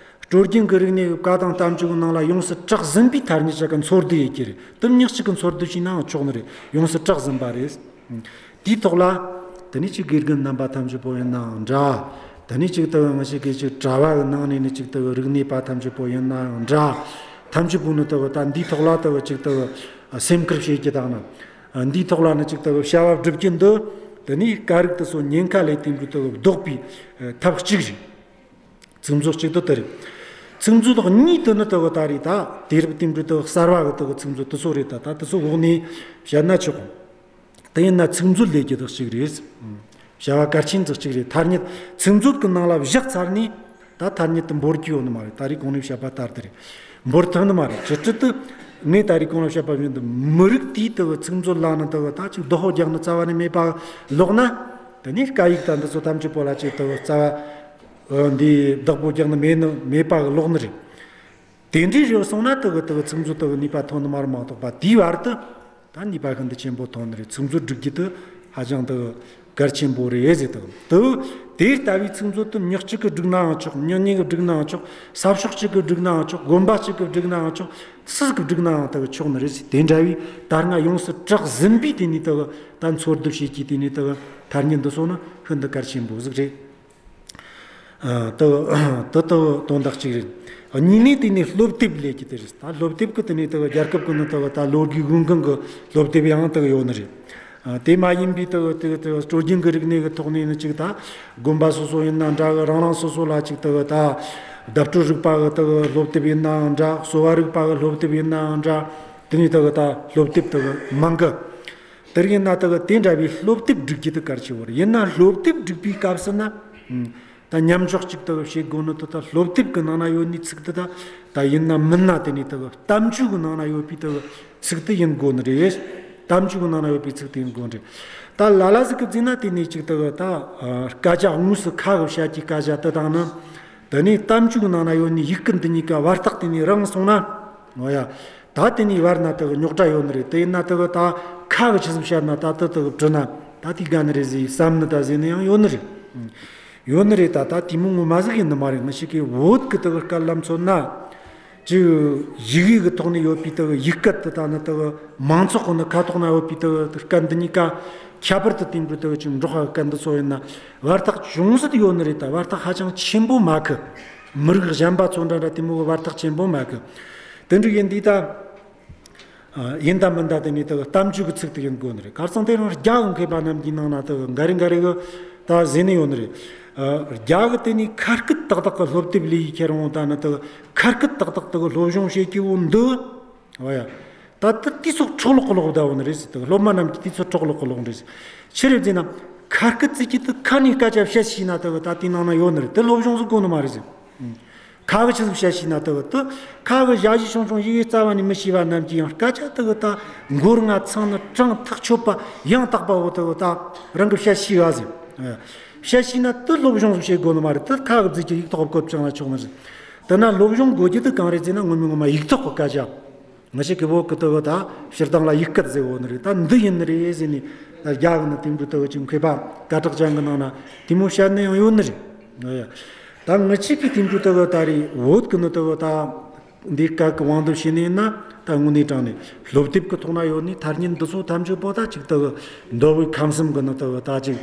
སྲོལ་རྒྱུན་གྱི་རིག་གནས་ཀྱི་བཀའ་དང་གཏམ་རྒྱུད་ཀྱི་ནང་ལ་ཡོངས་སུ་གྲགས་ཟིན་པའི་ཐ་སྙད་ཅིག་གི་འཚོལ་བསྡུ་ཡེད་རྒྱུ་རེད། དེ་མྱི་གཅིག་གིས་འཚོལ་བསྡུ་བྱས་ན་ཡང་ཆོག་ནི་རེད། ཡོངས་སུ་གྲགས་ཟིན་པ་རེད། དེའི་ཐོག་ལ་དེ་ནས་ཅིག་དགེ་རྒན་རྣམ་པ་ཐམས་ཅད་པོ་ཡིན་ནའང་འདྲ། དེ་ནས་ཅིག་དེ་གི་ང་ཅག་གི་ཅིག་གྲྭ་བ་གི་ནང་ནས་ནི་ཅིག་དེ་གི་རིག་གནས་པ་ཐམས་ཅད་པོ་ཡིན་ནའང་འདྲ། ཐམས་ཅད་པོ་ནི་དེ་གི་ད་འདིའི་ཐོག་ལ་དེ་གི་ཅིག་དེ་གི་ སེམས་ཁུར་བྱེད་རྒྱུ་དང་ནི། འདིའི་ཐོག་ལ་ནི་ཅིག་ལྟ་བུ་བྱ་བ་སྒྲུབ་རྒྱུ་འདི། དེ་ནས་སྐད་རིགས་དེ་ཚོ་ཉེན་ཁ་ལས་དེ་འདྲ་ལྟ་བུ་ལྡོག་པའི་ཐབས་གཅིག་རེད། ཚིག་མཛོད་གཅིག་དེ་དེ་རེད། ཚིག་མཛོད་གཉིས་དེ་ནི་ལྟ་བུ་ད་རེད། ད་དུས་རབས་དེ་འདྲ་ལྟ་བུ་གསར་བ་གི་ལྟ་བུ་ཚིག་མཛོད་དེ་ཚོ་རེད། ད་ད་དེ་ཚོ་འོག་ནས་བཤད་ན་ཆོག་གི། དེ་ཡིན་ན་ཚིག་མཛོད་ལས་རྒྱུ་དག་ཅིག་རེད། བྱ་བ་གལ་ཆེན་དག་ཅིག་རེད། ཐ་སྙད་ཚིག་མཛོད་ཀྱི་ནང་ལ་བཞག་ཚར་ནས། ད་ཐ་སྙད་དེ་འབོར་རྒྱུ་ཡོད་ནི་མ་རེད། ད་རེས་གོང་ནས་བཤད་པ་ལྟར་དེ་རེད། འབོར་ཐུབ་ནི་མ་རེད། ཇི་སྲིད་དུ་ངས་ད་རེས་གོང་ལ་བཤད་པ་བཞིན་དུ་མི་རིགས་དེའི་ལྟ་བུ་ཚིག་མཛོད་ལ་ནི་ལྟ་བུ་ད་ཅིག་བདག་པོ་རྒྱག་ནི་རྩ་བ་ནས་མེད་པ་ལོག་ན། དེ་ནས་སྐད་ཡིག་དང་འདི་ཚོ་ཐམས་ཅད་པོ་ལ་ཅིག་ལྟ་བུ་རྩ་བ་འདི་བདག་པོ་རྒྱག་ནི་མེད་ནི་མེད་པ་ལོག་ནི་རེད། དེ་འདྲའི་རེད་སོང་ན་ལྟ་བུ་ལྟ་བུ་ཚིག་མཛོད་ལྟ་བུ་ནུས་པ་ཐོན་ནི་མ་རེད་མ་གཏོགས་པ། དེའི་བར་དུ་ད་ནུས་པ་ཤིན་ཏུ་ཆེན་པོ་ཐོན་ནི་རེད། ཚིག་མཛོད་སྒྲིག་རྒྱུ་དེ་ཧ་ཅང་ལྟ་བུ་གལ་ཆེན་པོ་རེད་ཟེར། ལྟ་བུ་དེ་ལྟ་བུའི་ཚིག་མཛོད་དེ་མྱི་གཅིག་གིས་བསྒྲིགས་ནའང་ཆོག། མྱི་གཉིས་ཀྱིས་བསྒྲིགས་ནའང་ཆོག། ས་ཕྱོགས་གཅིག་གིས་བསྒྲིགས་ནའང་ཆོག། དགོན་པ་གཅིག་གིས་བསྒྲིགས་ནའང་ཆོག། སུ་གིས་བསྒྲིགས་ནའང་ལྟ་བུ་ཆོག་ནི་རེད་ཟེར། དེ་འདྲ་བའི་ད་སྔ་ཡོངས་སུ་གྲགས་ཟིན་པའི་དེ་ནས་ལྟ་བུ་ད་འཚོལ་བསྡུ་བྱེད་ཀྱི་དེ་ནས་ལྟ་བུ་ཐ་སྙད་འདི་ཚོ་ནི་ཤིན་ཏུ་གལ་ཆེན་པོ་ཟིག་རེད། ཨ། དེ་དེ་དེ་དོན་དག་གཅིག་རེད། གཉིས་ནས་དེ་ནས་སློབ་དེབ་ལས་ཀྱི་དེ་རེད། ད་སློབ་དེབ་ཀྱི་དེ་ནས་དེ་རྒྱལ་ཁབ་ཀྱི་ནི་དེ་ད་ལོ་དགུའི་འོས་འགན་གྱི་སློབ་དེབ་ཡང་དེ་ཡོད་ནི་རེད། ཨ། དེ་མ་ཡིན་པའི་དེ་དེ་དེ་སྲོལ་རྒྱུན་གྱི་རིག་གནས་ཀྱི་ཐོག་ནས་ནི་ཅིག་ད་དགོན་པ་སོ་སོ་ཡིན་ན་འདྲ་གི། རང་རང་སོ་སོ་ལ་ཅིག་དེ་ད་བརྡ་སྤྲོད་རིག་པ་གི་དེ་སློབ་དེབ་ཡིན་ནའང་འདྲ། གསོ་བ་རིག་པ་གི་སློབ་དེབ་ཡིན་ནའང་འདྲ། དེ་ནས་དེ་ད་སློབ་དེབ་དེ་མང་གི། དེར་ཡིན་ན་དེ་གི་དེ་འདྲ་བའི་སློབ་དེབ་སྒྲིག་རྒྱུ་དེ་གལ་ཆེ་བོ་རེད། ཡིན་ན་སློབ་དེབ་སྒྲིག་པའི་སྐབས་སུ་ན། ཨང་། ད་མཉམ་འཇོག་ཅིག་དེ་གི་བྱེད་དགོས་ནི་དེ་ད་སློབ་དེབ་ཀྱི་ནང་ན་ཡོད་ནི་ཚིག་དེ་ད་ད་ཡིན་ན་མིན་ན། དེ་ནས་དེ་གི་གཏམ་རྒྱུད་ཀྱི་ནང་ན་ཡོད་པའི་དེ་གི་ཚིག་དེ་ཡིན་དགོས་ནི་རེད། གཏམ་རྒྱུད་ཀྱི་ནང་ན་ཡོད་པའི་ཚིག་དེ་ཡིན་དགོས་ནི་རེད། ད་ལ་ལ་ཟིག་གིས་བརྩིས་ན་དེ་ནས་ཅིག་དེ་གི་ད་ཨ་སྐད་ཆ་དངོས་སུ་ཁ་གིས་བཤད་ཀྱི་སྐད་ཆ་དེ་དང་ནི། དེ་ནས་གཏམ་རྒྱུད་ཀྱི་ནང་ན་ཡོད་ནི་ཡི་གེ་འདི་གཉིས་ཀ་བར་ཐག་དེ་ནས་རིང་སོང་ན། འོ་ཡ། ད་དེ་ནས་བར་ན་དེ་གི་རྙོག་དྲ་ཡོད་ནི་རེད། དེ་ཡིན་ན་དེ་གི་ད་ཁ་གིས་ཆི་ཟིག་བཤད་ན་ད་དེ་དེ་གི་དྲི་ན་ད་དེ་དགའ་ནི་རེད་ཟེར་བསམ་ནི་ད་ཟེར་ནི་ཡང་ཡོད་ནི་རེད། ཡོད་ནི་རེད། ད་ད་དེ་མོ་ངོ་མ་ཟིག་ཡིན་ནི་མ་རེད། ང་ཞིག་གི་བོད་ཀྱི་དེ་གི་སྐད་ལ་མཚོན་ན། ཅིག་ཡི་གེ་གི་ཐོག་ནས་ཡོད་པའི་དེ་གི་ཡིག་སྐད་དེ་དང་ནི་དེ་གི་མང་ཚོགས་ཀྱི་ནི་ཁ་ཐོག་ན་ཡོད་པའི་དེ་གི་སྐད་འདི་གཉིས་ཀ་ཁྱད་པར་དུ་དེ་འདྲ་དེ་གི་ཅིག་འབྲོག་པ་སྐད་འདི་ཚོ་ཡིན་ན་བར་ཐག་ཅུང་ཟད་ཡོད་ནི་རེད། ད་བར་ཐག་ཧ་ཅང་ཆེན་པོ་མེད་གི། མི་རིགས་གཞན་པ་ཚོ་འདྲ་འདྲ་དེ་མོ་གི་བར་ཐག་ཆེན་པོ་མེད་གི། དེ་འདྲ་ཡིན་དུས་ད། ཨ། ཡིན་ད་མིན་ད་དེ་ནས་དེ་གི་གཏམ་རྒྱུད་ཀྱི་ཚིག་དེ་ཡིན་དགོས་ནི་རེད། ཁ་སང་དེ་རིང་རྒྱ་གི་མཁས་པ་རྣམས་ཀྱི་ནང་ན་དེ་གི་འགའ་རེ་འགའ་རེ་གིས་ད་ཟེར་ནི་ཡོད་ནི་རེད། ཨ། རྒྱ་གི་དེ་ནས་ཁ་སྐད་ཏག་ཏག་གི་སློབ་དེབ་ལས་ཡི། ཁྱེད་རང་ད་ནི་དེ་གི་ཁ་སྐད་ཏག་ཏག་དེ་གི་སློབ་སྦྱོང་བྱེད་རྒྱུ་བོ་འདི། འོ་ཡ། ད་དེ་དུས་ཚོད་འཕྲོ་བརླག་གི་ལོག་བསྡད་ཡོད་ནི་རེད་ཟེར། དེ་གི་སློབ་མ་རྣམས་ཀྱི་དུས་ཚོད་འཕྲོ་བརླག་གི་ལོག་ནི་རེད་ཟེར། ཆི་རེད་ཟེར་ན། ཁ་སྐད་ཟེར་རྒྱུ་དེ་ཁ་ནས་སྐད་ཆ་བཤད་ཤེས་ན་དེ་གི་ད་དེའི་ནང་ན་ཡོད་ནི་རེད། དེ་སློབ་སྦྱོང་ཟིག་དགོས་ནི་མ་རེད་ཟེར། ཨང་། ཁ་གིས་ཆི་ཟིག་བཤད་ཤེས་ན་དེ་གི་དེ། ཁ་གིས་ཞ་ཞི་ཆུང་ཆུང་ཡི་གེ་རྩ་བ་ནས་མི་ཤེས་པ་རྣམས་ཀྱིས་ཡང་སྐད་ཆ་དེ་གི་ད་མགོ་རྔ་ཚང་ནི་དྲང་ཐག་ཆོད་པ་ཡང་དག་པ་བོ་དེ་གི་ད་རང་གིས་བཤད་ཤེས་ག་ཟེར། ཨ། བཤད་ཤེས་ན་དེ་སློབ་སྦྱོང་ཟིག་བྱེད་དགོས་ནི་མ་རེད། དེ་ཁ་གིས་བརྫིས་ཀྱི་ཡིག་ཐོག་བཀོད་བཅུག་ན་ཆོག་ནི་རེད། དེ་ན་སློབ་སྦྱོང་དགོས་རྒྱུ་དེ་གང་རེད་ཟེར་ན། ངོ་མ་ངོ་མ་ཡིག་ཐོག་གི་སྐད་ཆ། ང་ཞིག་གི་བོད་གི་དེ་གི་ད་སྤྱིར་བཏང་ལ་ཡིག་སྐད་ཟེར་བོ་ནི་རེད། ད་འདི་ཡིན་ནི་རེད་ཟེར་ནས། ད་རྒྱ་གི་ནི་དེང་དུས་དེ་གི་ཅིག་མཁས་པ་སྐད་གྲགས་ཅན་གི་ནང་ན་དེ་མོ་བཤད་ནི་ཡང་ཡོད་ནི་རེད། ཨ་ཡ། ད་ང་ཞིག་གི་དེང་དུས་དེ་གི་ད་རེད། བོད་གི་ནི་དེ་གི་ད་འདི་སྐད་གི་དབང་དུ་བྱས་ནས་ན། ད་དངོས་གནས་དྲང་ནས་སློབ་དེབ་གི་ཐོག་ན་ཡོད་ནི་ཐ་སྙད་འདི་ཚོ་ཐམས་ཅད་པོ་ད་ཅིག་དེ་གི་མདོ་དབུས་ཁམས་གསུམ་གི་ནི་དེ་གི་ད་ཅིག་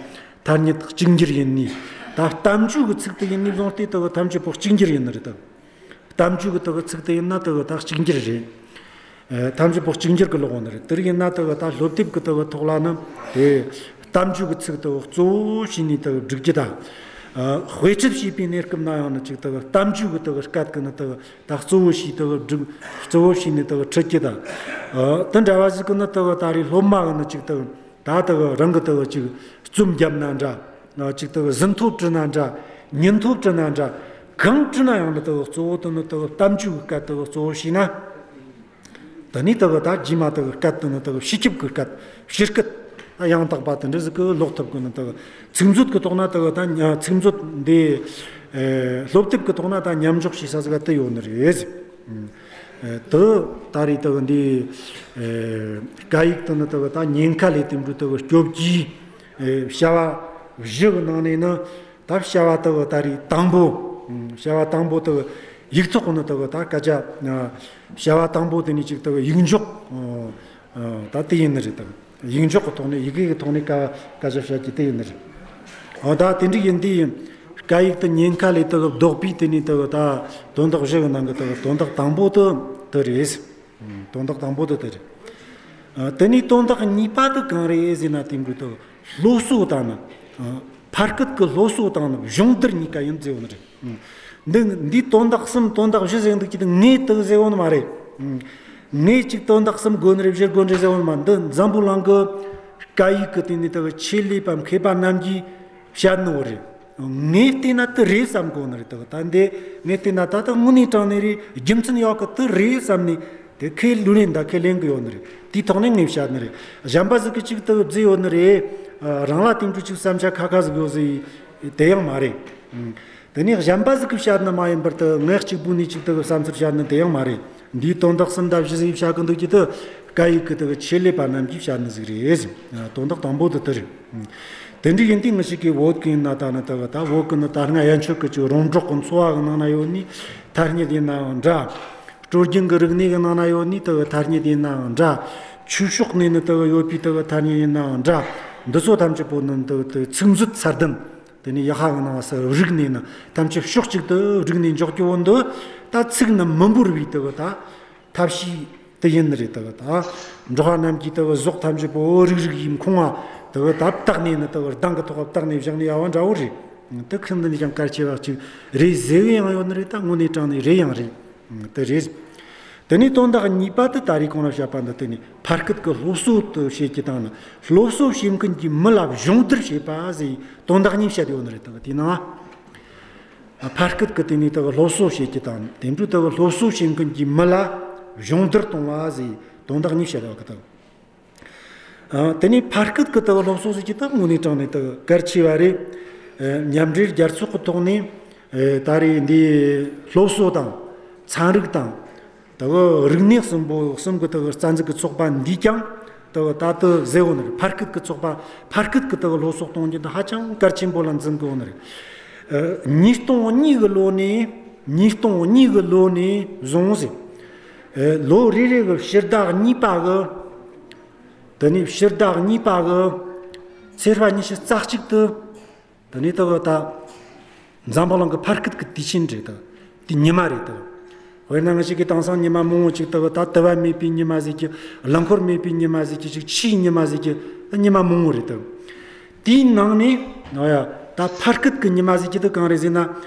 ཐ་སྙད་གཅིག་འགྱུར་ཡིན་ནི། ད་གཏམ་རྒྱུད་གི་ཚིག་དེ་ཡིན་ནི་བཟུང་སྟེ་དེ་གི་ཐམས་ཅད་པོ་གཅིག་འགྱུར་ཡིན་ནི་རེད་ད། གཏམ་རྒྱུད་ཀྱི་དེ་གི་ཚིག་དེ་ཡིན་ན་དེ་གི་ད་གཅིག་འགྱུར་རེད། ཨ། ཐམས་ཅད་པོ་གཅིག་འགྱུར་གྱི་ལོག་ནི་རེད། དེར་ཡིན་ན་དེ་གི་ད་སློབ་དེབ་ཀྱི་དེ་གི་ཐོག་ལ་ནི་དེ་གཏམ་རྒྱུད་ཀྱི་ཚིག་དེ་གི་གཙོ་བོ་བྱས་ནས་དེ་གི་སྒྲིག་རྒྱུ་དང་། ཨ། དཔེ་ཁྲིད་བྱེད་པའི་གནས་སྐབས་ན་ཡང་ནི་ཅིག་དེ་གི་གཏམ་རྒྱུད་ཀྱི་དེ་གི་སྐད་ཀྱི་ནི་དེ་གི་ད་གཙོ་བོ་བྱས་དེ་གི་སྒྲིག་གཙོ་བོ་བྱས་ནས་དེ་གི་ཁྲིད་རྒྱུ་དང་། ཨ། དེ་འདྲ་བ་ཞིག་གི་ནི་དེ་གི་ད་རེས་སློབ་མ་གི་ནི་ཅིག་དེ་གི། ད་དེ་གི་རང་གི་དེ་གི་ཅིག་རྩོམ་བརྒྱབ་ན་འདྲ། ཅིག་དེ་གི་ཟིན་ཐོ་བྲིས་ན་འདྲ། ཉིན་ཐོ་བྲིས་ན་འདྲ། གང་བྲིས་ན་ཡང་ནི་དེ་གི་གཙོ་བོ་དེ་ནི་དེ་གི་གཏམ་རྒྱུད་ཀྱི་སྐད་དེ་གི་གཙོ་བོ་བྱས་ན། དེ་ནས་དེ་གི་ད་རྗེས་མ་དེ་གི་སྐད་དེ་ནི་དེ་གི་སྤྱི་ཁྱབ་ཀྱི་སྐད། སྤྱི་སྐད་ཡང་དག་པ་དེ་འདྲ་ཟིག་གི་ལོག་ཐུབ་གི་ནི། དེ་གི་ཚིག་མཛོད་ཀྱི་ཐོག་ན་དེ་གི་ད་ཉ་ཚིག་མཛོད་འདི། ཨེ། སློབ་དེབ་ཀྱི་ཐོག་ན་ད་མཉམ་འཇོག་བྱེད་ས་ཟིག་ག་དེ་ཡོད་ནི་རེད། ཨ། དེ་ད་རེས་དེ་གི་འདི། ཨེ། སྐད་ཡིག་དེ་ནི་དེ་གི་ད་ཉེན་ཁ་ལས་དེ་འདྲ་དེ་གི་སྐྱོབ་རྒྱུའི། ཨེ། བྱ་བ་བཞི་གི་ནང་ནས་ནི་ད་བྱ་བ་དེ་གི་ད་རེས་དང་པོ། ཨ། བྱ་བ་དང་པོ་དེ་གི་ཡིག་ཐོག་གི་ནི་དེ་གི་ད་སྐད་ཆ། ཨ། བྱ་བ་དང་པོ་དེ་ནི་ཅིག་དེ་གི་ཡིག་འཇོག་ཨ། ད་དེ་ཡིན་ནི་རེད་དམ། ཡིག་འཇོག་གི་ཐོག་ནས་ཡི་གེ་གི་ཐོག་ནས་སྐད་སྐད་ཆ་བཤད་རྒྱུ་དེ་ཡིན་ནི་རེད། འོ་ད་དེ་འདྲ་ཡིན་དུས་སྐད་ཡིག་དེ་ཉེན་ཁ་ལས་དེ་གི་ལྡོག་པའི་དེ་ནས་དེ་གི་ད་དོན་དག་བཞི་གི་ནང་གི་དེ་གི་དོན་དག་དང་པོ་དེ་དེ་རེད། དོན་དག་དང་པོ་དེ་དེ་རེད། ཨ། དེ་ནས་དོན་དག་གཉིས་པ་དེ་གང་རེད་ཟེར་ན། དེ་འདྲ་དེ་སློབ་གསོ་དང་ནི། ཨ། ཕ་སྐད་ཀྱི་སློབ་གསོ་དང་ནི་སྦྱོང་བརྡར་གཉིས་ཀ་ཡིན་ཟེར་བ་ནི་རེད། ཨ། འདི་འདིའི་དོན་དག་གསུམ་དོན་དག་བཞི་ཟེར་འདུག་གི། དེ་ངས་དེ་ཟེར་བ་ནི་མ་རེད། ཨ། ངས་ཅིག་དོན་དག་གསུམ་དགོས་ནི་རེད། བཞི་དགོས་ནི་རེད་ཟེར་བ་ནི་མ། འདི་འཛམ་བུ་གླིང་གི་སྐད་ཡིག་གི་སྟེང་ནས་དེ་གི་ཆེད་ལས་པ་མཁས་པ་རྣམས་ཀྱིས་བཤད་ནོ་རེད། ངས་བལྟས་ན་དེ་རེད་བསམ་གོ་ནི་རེད། དེ་གི་ད་འདི་ངས་བལྟས་ན་ད་ལྟ་དངོས་གནས་དྲང་གནས་རེད། རྒྱུ་མཚན་ཡོད་གི། དེ་རེད་བསམ་ནས། དེ་ཁས་ལེན་རེད། ད་ཁས་ལེན་གི་ཡོད་ནི་རེད། དེའི་ཐོག་ནས་ངས་བཤད་ནི་རེད། གཞན་པ་ཟིག་གིས་ཅིག་དེ་བཟླས་ཡོད་ནི་རེད། ཨ། རང་ལ་དེ་འདྲ་ཅིག་བསམ་འཆར་ཁ་ཁ་ཟིག་ཡོད་ཟིག་དེ་ཡང་མ་རེད། ཨ། དེ་ནས་གཞན་པ་ཟིག་གིས་བཤད་ནི་མ་ཡིན་པར་དུ་ངས་གཅིག་པུ་ནས་ཅིག་དེ་བསམ་ཚུལ་བཤད་ནི་དེ་ཡང་མ་རེད། འདིའི་དོན་དག་གསུམ་དང་བཞི་ཟིག་བཤད་གི་འདུག་གི། དེ་སྐད་ཡིག་གི་དེ་ཆེད་ལས་པ་རྣམས་ཀྱིས་བཤད་ནི་ཟིག་རེད། ཨ། དོན་དག་དང་པོ་དེ་དེ་རེད། ཨ། དེ་འདྲ་ཡིན་དུས་ངེད་ཅག་གི་བོད་གི་ཡིན་ན་ད་ནི་དེ་གི་ད་བོད་གི་ནི་ད་སྔ་ཡན་ཆོད་གི་ཅིག་རོང་འབྲོག་གི་འཚོ་བ་གི་ནང་ན་ཡོད་ནི་ཐ་སྙད་ཡིན་ནའང་འདྲ། སྲོལ་རྒྱུན་གྱི་རིག་གནས་ཀྱི་ནང་ན་ཡོད་ནི་དེ་གི་ཐ་སྙད་ཡིན་ནའང་འདྲ། ཆོས་ཕྱོགས་ནས་ནི་དེ་གི་ཡོད་པའི་དེ་གི་ཐ་སྙད་ཡིན་ནའང་འདྲ། འདི་ཚོ་ཐམས་ཅད་པོ་ནི་དེ་གི་དེ་ཚིག་མཛོད་ཚད་ལྡན། དེ་ནས་ཡག་པ་གི་ནང་ས་རིག་ནས་ནི་ཐམས་ཅད་ཕྱོགས་གཅིག་ཏུ་རིག་ནས་འཇོག་རྒྱུ་བོ་འདི། ད་ཚིག་རྣམས་མི་འབོར་བའི་དེ་གི་ད་ཐབས་ཤེས་དེ་ཡིན་ནི་རེད། དེ་གི་ད་འབྲོག་པ་རྣམས་ཀྱིས་དེ་གི་ཟོག་ཐམས་ཅད་པོ་རིགས་རིགས་ཀྱི་ཁོངས་ང་དེ་གི་ད་བཏགས་ནས་ནི་དེ་གི་གདངས་ཀྱི་ཐོག་བཏགས་ནས་བཞག་ནི་ཡ་བ་འདྲ་བོ་རེད། དེ་ཁོ་འདི་ནས་ཀྱང་གལ་ཆེ་བ་ཅིག་རེད་ཟེར་གི་ཡང་ཡོད་ནི་རེད། ད་དངོས་གནས་དྲང་གནས་རེད་ཡང་རེད། དེ་རེད། དེ་ནས་དོན་དག་གཉིས་པ་དེ་ད་རེས་གོང་ལ་བཤད་པ་འདི། དེ་ནས་ཕ་སྐད་ཀྱི་སློབ་གསོ་དེ་བྱེད་རྒྱུ་དང་ནི། སློབ་གསོ་བྱེད་མཁན་གྱི་མི་ལ་སྦྱོང་བརྡར་བྱེད་པ་ཟེར་དོན་དག་གཉིས་བཤད་ཡོད་ནི་རེད། དེ་དེའི་ནང་ཕ་སྐད་ཀྱི་དེ་ནས་དེ་གི་སློབ་གསོ་བྱེད་རྒྱུ་དང་། དེ་འདྲ་དེ་གི་སློབ་གསོ་བྱེད་མཁན་གྱི་མི་ལ་སྦྱོང་བརྡར་གཏོང་བ་ཟེར་དོན་དག་གཉིས་བཤད་ཡོད་གི། དེ་ཨ། དེ་ནས་ཕ་སྐད་ཀྱི་དེ་གི་སློབ་གསོ་ཟེར་རྒྱུ་དེ་དངོས་གནས་དྲང་གནས་དེ་གལ་ཆེ་བ་རེད། ཨ། མཉམ་འབྲེལ་རྒྱལ་ཚོགས་ཀྱི་ཐོག་ནས། ཨ། ད་རེས་འདི་སློབ་གསོ་དང་། ཚན་རིག་དང་། དེ་གི་རིག་གནས་གསུམ་པོ་གསུམ་གྱི་དེ་གི་རྩ་འཛུགས་ཀྱི་ཚོགས་པ་འདིས་ཀྱང་དེ་གི་ད་དེ་ཟེར་ཡོད་ནི་རེད། ཕ་སྐད་ཀྱི་ཚོགས་པ། ཕ་སྐད་ཀྱི་དེ་གི་སློབ་གསོ་གཏོང་རྒྱུ་དེ་ཧ་ཅང་གལ་ཆེན་པོ་ལ་འཛིན་གི་ཡོད་ནི་རེད། ཨ། ཉིས་སྟོང་གཉིས་གི་ལོ་ནས། ཉིས་སྟོང་གཉིས་གི་ལོ་ནས་བཟུང་ཟེར། ཨ། ལོ་རེ་རེ་གི་ཕྱི་ཟླ་གཉིས་པ་གི། དེ་ནས་ཕྱི་ཟླ་གཉིས་པ་གི་ཚེས་པ་ཉི་ཤུ་རྩ་གཅིག་ཏུ། དེ་ནས་དེ་གི་ད་འཛམ་བུ་གླིང་གི་ཕ་སྐད་ཀྱི་དུས་ཆེན་རེད། དེ་དེ་ཉི་མ་རེད། དེ་དཔེར་ན་ང་ཅག་གིས་དེང་སང་ཉི་མ་མང་བོ་ཅིག་དེ་གི་ད་དུ་བ་མེད་པའི་ཉི་མ་ཟེར་གི། རླངས་འཁོར་མེད་པའི་ཉི་མ་ཟེར་གི། ཅིག་ཆུའི་ཉི་མ་ཟེར་གི། ད་ཉི་མ་མང་བོ་རེད། དེ་དེའི་ནང་ནས། ཨོ་ཡ། ད་ཕ་སྐད་ཀྱི་ཉི་མ་ཟེར་གི་དེ་གང་རེད་ཟེར་ན།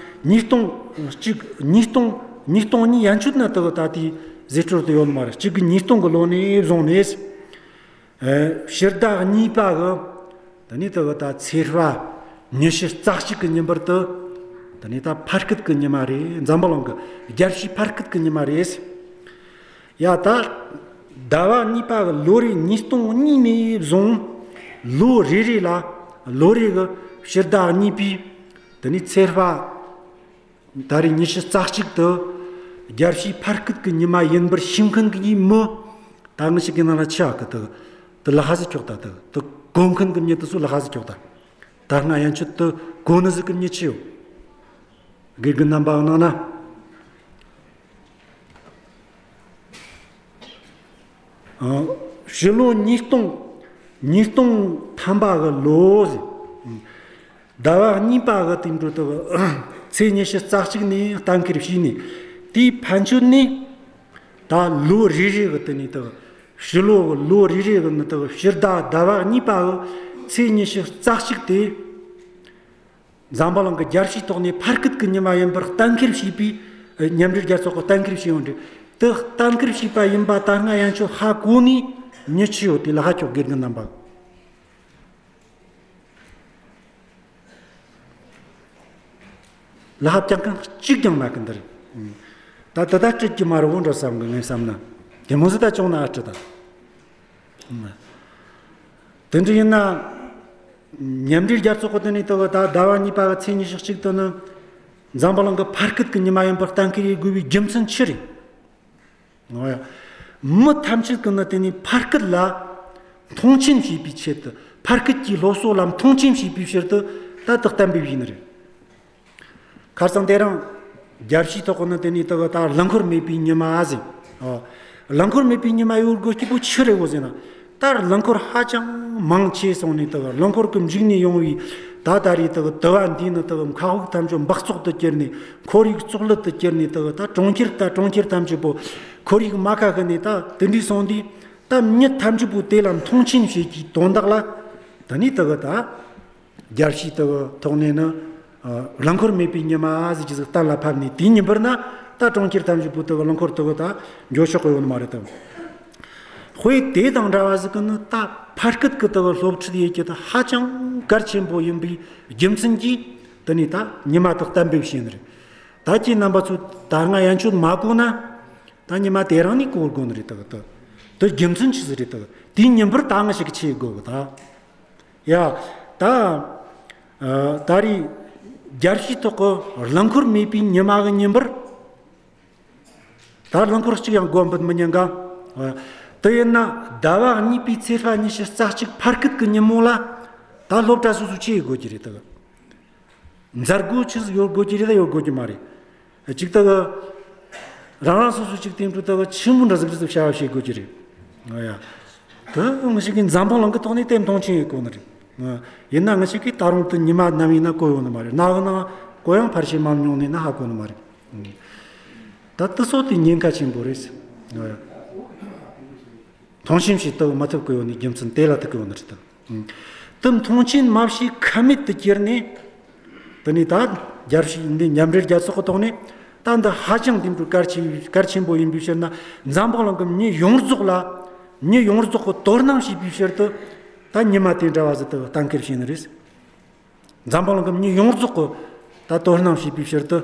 ཉིས་སྟོང་གཅིག་ཉིས་སྟོང་ཉིས་སྟོང་གཉིས་ཡན་ཆོད་ན་དེ་གི་ད་དེའི་ཟེར་སྲོལ་དེ་ཡོད་མ་རེད། གཅིག་གི་ཉིས་སྟོང་གི་ལོ་ནས་བཟུང་ནས། ཨ། ཕྱི་ཟླ་གཉིས་པ་གི། དེ་ནས་དེ་གི་ད་ཚེས་པ་ཉི་ཤུ་རྩ་གཅིག་གི་ཉིན་པར་དུ། དེ་ནས་ད་ཕ་སྐད་ཀྱི་ཉི་མ་རེད། འཛམ་བུ་གླིང་གི་རྒྱལ་སྤྱིའི་ཕ་སྐད་ཀྱི་ཉི་མ་རེད། ཡ། ད་ཟླ་བ་གཉིས་པ་གི་ལོ་རེ་ཉིས་སྟོང་གཉིས་ནས་བཟུང་ལོ་རེ་རེ་ལ། ལོ་རེ་གི་ཕྱི་ཟླ་གཉིས་པའི་དེ་ནས་ཚེས་པ། ད་རེས་ཉི་ཤུ་རྩ་གཅིག་ཏུ་རྒྱལ་སྤྱིའི་ཕ་སྐད་ཀྱི་ཉི་མ་ཡིན་པར་ཤེས་མཁན་གྱི་མི་ད་ང་ཅག་གི་ནང་ལ་ཆེ་བ་གི། དེ་དེ་ལ་ཧ་ཟིག་ཁྱོག་ད། དེ་དེ་གོ་མཁན་གྱི་མྱི་དེ་ཚོ་ལ་ཧ་ཟིག་ཁྱོག་ད། ད་སྔ་ཡན་ཆོད་དེ་གོ་ནི་ཟིག་གི་མྱི་ཆི་ཡོད། དགེ་རྒན་རྣམ་པ་གི་ནང་ན། ཨ། ཕྱི་ལོ་ཉིས་སྟོང་། ཉིས་སྟོང་ཐམ་པ་གི་ལོ་ཟེར། ཟླ་བ་གཉིས་པ་གི་དེ་འདྲ་དེ་གི་ཚེས་ཉི་ཤུ་རྩ་གཅིག་ནས་གཏན་འཁེལ་བྱས་ནས། དེའི་ཕན་ཆོད་ནས་ད་ལོ་རེ་རེ་གི། དེ་ནས་དེ་གི་ཕྱི་ལོ་གི་ལོ་རེ་རེ་གི་ནི་དེ་གི་ཕྱི་ཟླ་ཟླ་བ་གཉིས་པ་གི་ཚེས་ཉི་ཤུ་རྩ་གཅིག་དེ། འཛམ་བུ་གླིང་གི་རྒྱལ་སྤྱིའི་ཐོག་ནས་ཕ་སྐད་ཀྱི་ཉི་མ་ཡིན་པར་གཏན་འཁེལ་བྱས་པའི། ཨ། མཉམ་འབྲེལ་རྒྱལ་ཚོགས་ཀྱིས་གཏན་འཁེལ་བྱས་ཡོད་རེད། དེ་གཏན་འཁེལ་བྱས་པ་ཡིན་པ་ད་སྔ་ཡན་ཆོད་ཧ་གོ་ནི་མྱི་ཆི་ཡོད། དེ་ལ་ཧ་ཁྱོག་དགེ་རྒན་རྣམ་པ། ལ་ཧ་བཅང་མཁན་གཅིག་ཀྱང་མེད་གི། འདི་རེད། ད་དེ་ད་སྤྲད་རྒྱུ་མ་རེད་འོ་འདྲ་བསམ་གི། ངས་བསམ་ན་དེ་མོ་ཟིག་ད་བྱུང་ན་ཨ་སྤྲད་ད། དེ་འདྲ་ཡིན་ན། མཉམ་འབྲེལ་རྒྱལ་ཚོགས་ཀྱི་དེ་ནས་དེ་གི་ད་ཟླ་བ་གཉིས་པ་གི་ཚེས་ཉི་ཤུ་གཅིག་ཏུ་ནི་འཛམ་བུ་གླིང་གི་ཕ་སྐད་ཀྱི་ཉི་མ་ཡིན་པར་གཏན་འཁེལ་ཡེད་དགོས་པའི་རྒྱུ་མཚན་ཆི་རེད། འོ་ཡ། མི་ཐམས་ཅད་ཀྱིས་ནི་དེ་ནས་ཕ་སྐད་ལ་མཐོང་ཆེན་བྱེད་པའི་ཆེད་དུ། ཕ་སྐད་ཀྱི་སློབ་གསོ་ལ་མཐོང་ཆེན་བྱེད་པའི་ཕྱིར་དུ་ད་དེ་གཏན་འབེབས་ཡིན་ནི་རེད། ཁ་སང་དེ་རིང་རྒྱལ་སྤྱིའི་ཐོག་ནས་དེ་ནས་དེ་གི་ད་རླངས་འཁོར་མེད་པའི་ཉི་མ་ཟེར། ཨོ། རླངས་འཁོར་མེད་པའི་ཉི་མ་ཡོད་དགོས་རྒྱུ་བོ་ཆི་རེད་གོ་ཟེར་ན། ད་རླངས་འཁོར་ཧ་ཅང་མང་ཆེ་སོང་ནས་དེ་གི་རླངས་འཁོར་གྱི་མཇུག་ནས་ཡོང་བའི་ད་ད་རེས་དེ་གི་དུ་བ་འདིས་ནི་དེ་གི་མཁའ་དབུགས་ཐམས་ཅད་འབག་བཙོག་ཏུ་གྱུར་ནས། ཁོར་ཡུག་བཙོག་ལུད་དུ་གྱུར་ནས། དེ་གི་ད་གྲོང་ཁྱེར། ད་གྲོང་ཁྱེར་ཐམས་ཅད་པོ་ཁོར་ཡུག་རྨ་ཁ་ཁ་ནས་ད་དེ་འདྲ་སོང་དུས། ད་མྱི་ཐམས་ཅད་པོ་དེ་ལ་མཐོང་ཆེན་བྱེད་ཀྱི་དོན་དག་ལ། ད་ནི་དེ་གི་ད་རྒྱལ་སྲས་དེ་གི་ཐོག་ནས་ནི་རླངས་འཁོར་མེད་པའི་ཉི་མ་ཟེར་གྱི་ཟིག་གཏན་ལ་ཕབ་ནས། དེའི་ཉིན་པར་ན་ད་གྲོང་ཁྱེར་ཐམས་ཅད་པོ་དེ་གི་རླངས་འཁོར་དེ་གི་ད་འགྱོ་ཆོག་གི་ཡོད་ནི་མ་རེད་དམ། དཔེ་དེ་དང་འདྲ་བ་ཟིག་གི་ནི་ད་ཕ་སྐད་གི་དེ་གི་སློབ་ཁྲིད་ཡེད་རྒྱུ་དེ་ཧ་ཅང་གལ་ཆེན་པོ་ཡིན་པའི་རྒྱུ་མཚན་གྱིས། དེ་ནས་ད་ཉི་མ་དེ་གཏན་འབེབས་བྱས་ནི་རེད། ད་ཁྱེད་རྣམ་པ་ཚོས་ད་སྔ་ཡན་ཆོད་མ་གོ་ན། ད་ཉི་མ་དེ་རིང་ནས་གོ་དགོས་ནི་རེད། ད་གི་དེ་དེ་རྒྱུ་མཚན་ཆི་ཟིག་རེད། ད་གི་དེའི་ཉིན་པར་ད་ང་ཞིག་ཆི་དགོས་གི་ད། ཡ། ད་ཨ་ད་རེས་རྒྱལ་སྲས་ཐོག་གི་རླངས་འཁོར་མེད་པའི་ཉི་མ་གི་ཉིན་པར། ད་རླངས་འཁོར་གཅིག་ཡང་སྒོ་འབུད་མི་ཉན་ག། ཨ་དེ་ཡིན་ན་ཟླ་བ་གཉིས་པའི་ཚེས་པ་ཉི་ཤུ་རྩ་གཅིག་ཕ་སྐད་གི་ཉིན་མོ་ལ། ད་སློབ་གྲྭ་སོ་སོ་ཆི་ཡེད་དགོས་ཀྱི་རེད། ད་གི་མཛད་སྒོ་ཆི་ཟིག་ཡོད་དགོས་ཀྱི་རེད། ད་ཡོད་དགོས་ཀྱི་མ་རེད། གཅིག་ད་གི་རང་རང་སོ་སོ་གཅིག་དེང་དུས་ད་གི་ཆི་མོ་འདྲ་ཟིག་རེད་ཟིག་བྱ་བ་བྱེད་དགོས་ཀྱི་རེད། ཨ་ཡ། ད་ང་ཞིག་གིས་འཛམ་བུ་གླིང་གི་ཐོག་ནས་དེ་མཐོང་ཆེན་ཡེད་གོ་ནི་རེད། ཨ་ཡིན་ན་ང་ཞིག་གིས་ད་རུང་དེ་ཉི་མ་ནམ་ཡིན་ན་གོ་ཡོད་ནི་མ་རེད། ན་གི་ན་གོ་ཡང་ཕལ་ཆེར་མ་མྱོང་ནས་ན་ཧ་གོ་ནི་མ་རེད། ད་དེ་སོགས་དེ་ཉེན་ཁ་ཆེན་པོ་རེད། ཨ་ཡ། མཐོང་ཆེན་བྱེད་ཐུབ་མ་ཐུབ་གི་ཡོད་ནི་རྒྱུ་མཚན་དེ་ལ་ཐུག་གི་ཡོད་ནི་རེད་ད། དེ་མཐོང་ཆེན་མ་བྱས་ཁ་མེད་དུ་གྱུར་ནས། དེ་ནས་ད་རྒྱལ་སྲས་འདི་མཉམ་འབྲེལ་རྒྱལ་ཚོགས་ཀྱི་ཐོག་ནས་ད་འདི་ཧ་ཅང་དེང་དུས་གལ་ཆེ་གལ་ཆེན་པོ་ཡིན་པའི་ཕྱིར་ན། འཛམ་བུ་གླིང་གི་མྱི་ཡོངས་རྫོགས་ལ། མྱི་ཡོངས་རྫོགས་ཀྱི་དོ་སྣང་བྱེད་པའི་ཕྱིར་དུ། ད་ཉི་མ་དེ་འདྲ་བ་ཟིག་ད་གཏན་འཁེལ་བྱས་ནི་རེད། འཛམ་བུ་གླིང་གི་མྱི་ཡོངས་རྫོགས་ཀྱི་ད་དོ་སྣང་བྱེད་པའི་ཕྱིར་དུ་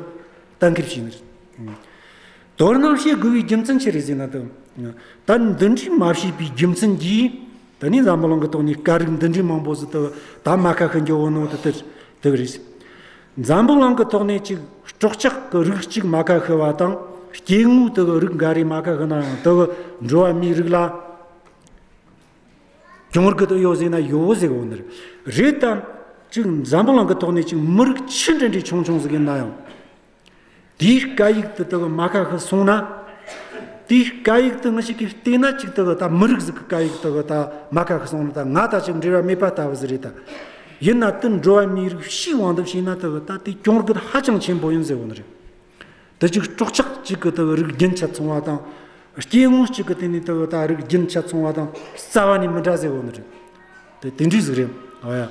གཏན་འཁེལ་བྱས་ནི་རེད། དོ་སྣང་བྱེད་དགོས་པའི་རྒྱུ་མཚན་ཆི་རེད་ཟེར་ན། ད་ད་འདི་འདྲའི་མ་བྱས་པའི་རྒྱུ་མཚན་གྱིས། ད་ནི་འཛམ་བུ་གླིང་གི་ཐོག་ནས་སྐད་རིགས་འདི་འདྲའི་མང་པོ་ཟིག་ད་ད་མ་ཁ་ཤི་འགྱོ་བོ་ནོ་དེ་དེ་དེ་རེད། འཛམ་བུ་གླིང་གི་ཐོག་ནས་ཅིག་སྲོག་ཆགས་ཀྱི་རིགས་གཅིག་མ་ཁ་ཤི་བ་དང་། སྐྱེ་དངོས་དེ་གི་རིགས་འགའ་རེ་མ་ཁ་ཤི་ན་ཡང་། དེ་གི་འགྲོ་བ་མིའི་རིགས་ལ། གྱོང་གུད་ཡོད་ཟེར་ན་ཡོད་ཟེར་གོ་ནི་རེད། རེད་དམ། ཅིག་འཛམ་བུ་གླིང་གི་ཐོག་ནས་ཅིག་མི་རིགས་ཆི་འདྲ་འདྲའི་ཆུང་ཆུང་ཟིག་ཡིན་ན་ཡང་། དེའི་སྐད་ཡིག་དེ་དག་མ་ཁ་ཤི་སོང་ན། དེའི་སྐད་ཡིག་དེ་ང་ཞིག་གིས་བལྟས་ན། ཅིག་དག་ད་མི་རིགས་ཟིག་གི་སྐད་ཡིག་དག་ད་མ་ཁ་ཤི་སོང་ན། ད་ང་ད་ཅིག་འབྲེལ་བ་མེད་པ་ལྟ་བུ་ཟིག་རེད་ད། ཡིན་ན་དེ་འགྲོ་བ་མིའི་རིགས་ཕྱིའི་དབང་དུ་བྱས་ན། དག་ད་དེ་གྱོང་གུད་ཧ་ཅང་ཆེན་པོ་ཡིན་ཟེར་གོ་ནི་རེད། དེ་གཅིག་སྲོག་ཆགས་གཅིག་གི་དེ་རིགས་རྒྱུན་ཆད་སོང་བ་དང་། སྐྱེ་དངོས་གཅིག་གི་དེ་ནས་དེ་ད་རིགས་རྒྱུན་ཆད་སོང་བ་དང་རྩ་བ་ནས་མི་འདྲ་ཟེར་གོ་ནི་རེད། དེ་དེ་འདྲའི་ཟིག་རེད། ཨ་ཡ།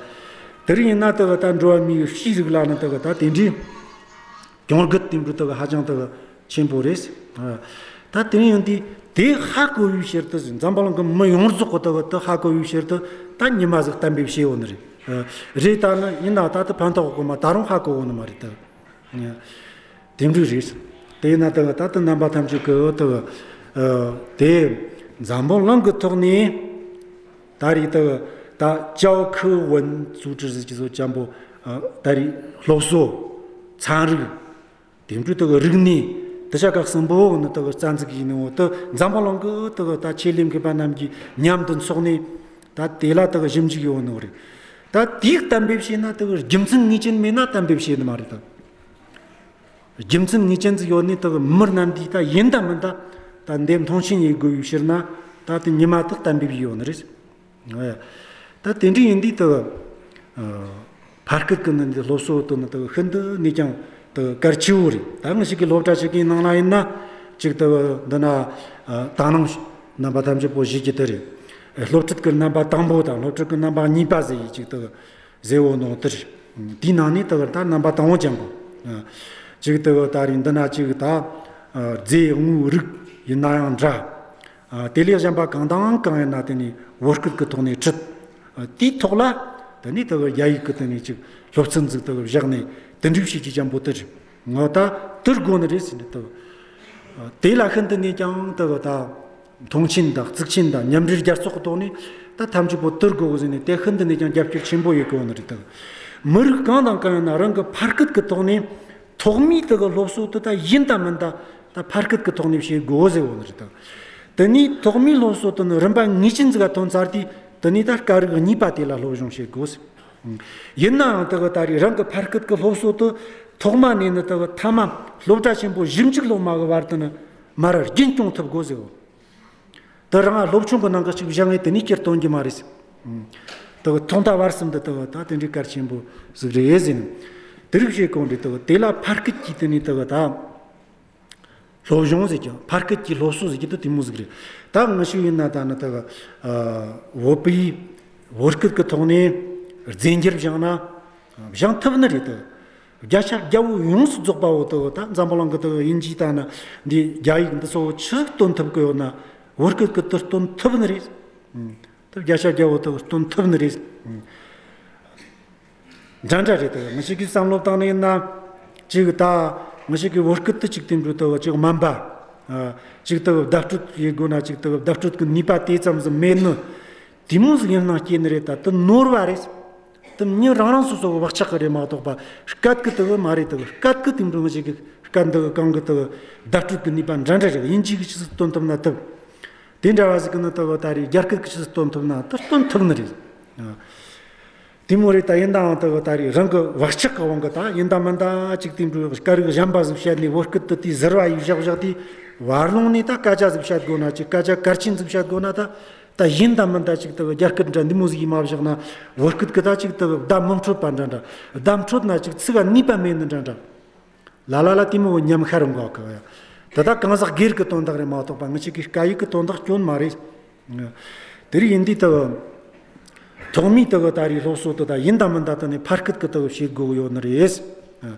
དེ་རིགས་ཡིན་ན་དེ་ད་འགྲོ་བ་མིའི་ཕྱིའི་རིགས་ལ་ནི་དེ་ད་དེ་འདྲའི་གྱོང་གུད་དེ་འདྲ་དེ་ཧ་ཅང་དེ་ཆེན་པོ་རེད། ཨ་ད་དེ་ཡིན་དུས་དེ་ཧ་གོ་བའི་ཕྱིར་དུ། འཛམ་བུ་གླིང་གི་མི་ཡོངས་རྫོགས་གི་དེ་དེ་ཧ་གོ་བའི་ཕྱིར་དུ་ད་ཉི་མ་ཟིག་གཏན་འབེབས་བྱས་ཡོད་ནི་རེད། ཨ་རེད། ད་ནི་ཡིན་ན་ད་དེ་ཕན་ཐོགས་གོ་མ། ད་རུང་ཧ་གོ་གོ་ནི་མ་རེད་ད། དེ་འདྲ་རེད། དེས་ན་ད་ད་ལྟ་རྣམ་པ་ཐམས་ཅད་ཀྱིས་ད་ཨ་དེ་འཛམ་བུ་གླིང་གི་ཐོག་ནས་ད་རེས་ད་ད་教科文组织ཟེར་གྱི་ཚོ་ཅན་པོ། ཨ་ད་རེས་སློབ་གསོ། ཚན་རིག། དེ་འདྲ་ད་རིག་གནས་དེ་ཆ་ཁག་གསུམ་པོ་ནི་ད་རྩ་འཛུགས་ཡེད་ནོ་ད་འཛམ་བུ་གླིང་གི་ད་ད་ཆེད་ལས་མཁས་པ་རྣམས་ཀྱིས་མཉམ་དུ་འཚོགས་ནས། ད་དེ་ལ་ད་ཞིབ་འཇུག་ཡེད་ནོ་རེད། ད་དེའི་གཏན་འབེབས་བྱས་ན། ད་རྒྱུ་མཚན་ངེས་ཅན་མེད་ན་གཏན་འབེབས་བྱས་ནི་མ་རེད་ད། རྒྱུ་མཚན་ངེས་ཅན་ཟིག་ཡོད་ནི་དག་མི་རྣམས་འདིས་ད་ཡིན་ད་མིན་ད་ད་འདི་མཐོང་ཆེན་ཡེད་དགོས་པའི་ཕྱིར་ན། ད་དེ་ཉི་མ་དག་གཏན་འབེབས་ཡོད་ནི་རེད། ཨེ། ད་དེ་འདྲ་ཡིན་དུས་དག་ཨ་ཕ་སྐད་ཀྱི་ནི་འདི་སློབ་གསོ་དེ་ནི་དག་ཤིན་ཏུ་ནས་ཀྱང་དག་གལ་ཆེ་བོ་རེད། ད་ང་ཞིག་གི་སློབ་གྲྭ་ཞིག་གི་ནང་ན་ཡིན་ན། ཅིག་དག་འདི་ན་ཨ་ད་ནང་རྣམ་པ་ཐམས་ཅད་པོ་ཤེས་ཀྱི་དེ་རེད། ཨེ། སློབ་ཁྲིད་ཀྱི་རྣམ་པ་དང་པོ་དང་སློབ་ཁྲིད་ཀྱི་རྣམ་པ་གཉིས་པ་ཟེར་ཡི་ཅིག་དག་ཟེར་བོ་ནོ་དེ་རེད། དེའི་ནང་ནས་དེ་གར་ད་རྣམ་པ་དང་པོ་ཅན་པོ། ཨ་ཅིག་དེ་གར་ད་རེས་འདི་ན་ཅིག་ད་ཨ་རྫས་དངོས་རིགས་ཡིན་ན་ཡང་འདྲ། ཨ་དེ་ལས་གཞན་པ་གང་དང་གང་ཡིན་ན་དེ་ནས་བོད་སྐད་ཀྱི་ཐོག་ནས་ཁྲིད། ཨ་དེའི་ཐོག་ལ་དེ་ནས་དེ་གར་རྒྱ་ཡིག་གི་དེ་ནས་ཅིག་སློབ་ཚན་ཟིག་དེ་གར་བཞག་ནས་དེ་འདྲ་བྱེད་རྒྱུ་ཅན་པོ་དེ་རེད། ངོ་ད་དེར་དགོས་ནི་རེད་ཟེར་ནས་དེ། ཨ་དེ་ལ་ཤིན་ཏུ་ནས་ཀྱང་དེ་གར་ད། མཐོང་ཆེན་དང་གཙིགས་ཆེན་དང་མཉམ་འབྲེལ་རྒྱལ་ཚོགས་ཀྱི་ཐོག་ནས་ད་ཐམས་ཅད་པོ་དེར་དགོས་གི་ཟེར་ནས་དེ་ཤིན་ཏུ་ནས་ཀྱང་རྒྱབ་སྐྱོར་ཆེན་པོ་ཡེད་གི་ཡོད་ནི་རེད་ད། མི་རིགས་གང་དང་གང་ཡིན་ན་རང་གི་ཕ་སྐད་ཀྱི་ཐོག་ནས་ཐོག་མའི་དེ་གི་སློབ་གསོ་དེ་ད་ཡིན་ད་མིན་ད་ད་ཕ་སྐད་ཀྱི་ཐོག་ནས་བྱེད་དགོས་ཟེར་གོ་ནི་རེད་ད། དེ་ནས་ཐོག་མའི་སློབ་གསོ་དེ་ནི་རིམ་པ་ངེས་ཅན་ཟིག་ག་ཐོན་ཚར་དུས། དེ་ནས་ད་སྐད་རིགས་གཉིས་པ་དེ་ལ་སློབ་སྦྱོང་བྱེད་དགོས་ཟེར། ཡིན་ནའང་དེ་གི་ད་རེས་རང་གི་ཕ་སྐད་ཀྱི་སློབ་གསོ་དེ་ཐོག་མ་ནས་ནི་དེ་གི་མཐའ་མ་སློབ་གྲྭ་ཆེན་པོ་ཞིབ་འཇུག་སློབ་མ་གི་བར་དུ་ནི་མར་རྒྱུན་སྐྱོང་ཐུབ་དགོས་ཟེར་བོ། དེ་རང་སློབ་ཆུང་གི་ནང་གི་ཅིག་བཞག་ངེས་དེ་ནས་ཁྱེར་གཏོང་རྒྱུ་མ་རེད་ཟེར། དེ་གི་ཐོག་མཐའ་བར་གསུམ་དུ་དེ་གི་ད་དེ་འདྲའི་གལ་ཆེན་པོ་ཟིག་རེད་ཟེར་ནས། དེ་རིགས་བྱེད་གོང་རེད། དེ་གི་དེ་ལ་ཕ་སྐད་ཀྱིས་དེ་ནས་དེ་གི་ད། སློབ་སྦྱོང་ཟེར་གྱི་ཕ་སྐད་ཀྱི་སློབ་གསོ་ཟེར་གྱི་དེ་དེ་མོ་ཟིག་རེད། ད་ང་ཞིག་ཡིན་ན་ད་ནི་ད་བོད་པའི་བོད་སྐད་ཀྱི་ཐོག་ནས་རྫས་འགྱུར་སྦྱངས་ན་སྦྱང་ཐུབ་ནི་རེད་དོ། བརྒྱ་ཆ་བརྒྱ་བོ་ཡོངས་སུ་རྫོགས་པ་བོ་དོ། ད་འཛམ་བུ་གླིང་གི་དོ་དབྱིན་ཇི་ད་ནི་འདི་རྒྱ་ཡིག་འདི་ཚོ་ཆི་ཟིག་སྟོན་ཐུབ་གི་ཡོད་ན་བོད་སྐད་ཀྱི་དོ་སྟོན་ཐུབ་ནི་རེད། ཨང་། དོ་བརྒྱ་ཆ་བརྒྱ་བོ་དོ་སྟོན་ཐུབ་ནི་རེད། ཨང་། འདྲ་འདྲ་རེད་དོ། ང་ཞིག་གིས་བསམ་བློ་བཏང་ནི་ཡིན་ན་ཅིག་ད་ང་ཞིག་གི་བོད་སྐད་དུ་ཅིག་དེ་འདྲ་དོ་ཅིག་སྨན་པ། ཨ། ཅིག་དོ་བརྡ་སྤྲོད་ཡེད་དགོས་ན་ཅིག་དོ་བརྡ་སྤྲོད་ཀྱི་ནུས་པ་དེ་ཙམ་ཟིག་མེད་ནི། དེ་མོ་ཟིག་ཡིན་སྣང་སྐྱེ་ནི་རེད། ད་དེ་ནོར་བ་རེད། དེ་མྱི་རང་རང་སོ་སོ་བག་ཆགས་ཀྱི་རེད་མ་གཏོགས་པ་སྐད་ཀྱི་དེ་གི་མ་རེད། དེ་གི་སྐད་ཀྱི་དེ་འདྲ་ང་ཞིག་གི་སྐད་འདི་གི་གང་གི་དེ་གི་བརྡ་སྤྲོད་ཀྱི་ནུས་པ་འདྲ་འདྲ་རེད། དབྱིན་ཇི་གི་ཆི་ཟིག་སྟོན་ཐུབ་ན་ཐུབ། དེ་འདྲ་བ་ཟིག་གི་ནི་དེ་གི་ད་རེས་རྒྱ་སྐད་ཀྱི་ཆི་ཟིག་སྟོན་ཐུབ་ན་དེ་སྟོན་ཐུབ་ནི་རེད། ཨ། དེ་མོ་རེད། ད་ཡིན་དའང་དེ་གི་ད་རེས་རང་གི་བག་ཆགས་ཀྱི་དབང་གིས་ད་ཡིན་ད་མིན་ད་ཅིག་དེ་འདྲ་སྐད་རིགས་གཞན་པ་ཟིག་བཤད་ནས་བོད་སྐད་དེ་དེ་ཟུར་བ་ཡེ་བཞག་བཞག་དེ་བར་ལོང་ནས་ད་སྐད་ཆ་ཟིག་བཤད་དགོས་ན་ཅིག་སྐད་ཆ་གལ་ཆེན་ཟིག་བཤད་དགོས་ན་ད། ད་ཡིན་ད་མིན་ད་ཅིག་དེ་གི་རྒྱ་སྐད་འདྲ་འདི་མོ་ཟིག་ཡེ་མ་བཞག་ན་བོད་སྐད་ཀྱི་ད་ཅིག་དེ་གི་བརྡ་མི་འཕྲོད་པ་འདྲ་འདྲ། བརྡ་འཕྲོད་ན་ཅིག་ཚིག་ག་ནུས་པ་མེད་ནི་འདྲ་འདྲ། ལ་ལ་ལ་དེ་མོ་ཉམས་ཤར་འགོག་གི་ཡ། དེ་ད་གང་ཟག་སྒེར་གྱི་དོན་དག་རེད་མ་གཏོགས་པ་ང་ཅིག་གི་སྐད་ཡིག་གི་དོན་དག་སྐྱོན་མ་རེད། དེ་རིགས་ཡིན་དུས་དེ་གི་ཐོག་མའི་དེ་གི་ད་རེས་སློབ་གསོ་དེ་ད་ཡིན་ད་མིན་ད་དེ་ནས་ཕ་སྐད་ཀྱི་དེ་གི་བྱེད་དགོས་ཡོད་ནི་རེད།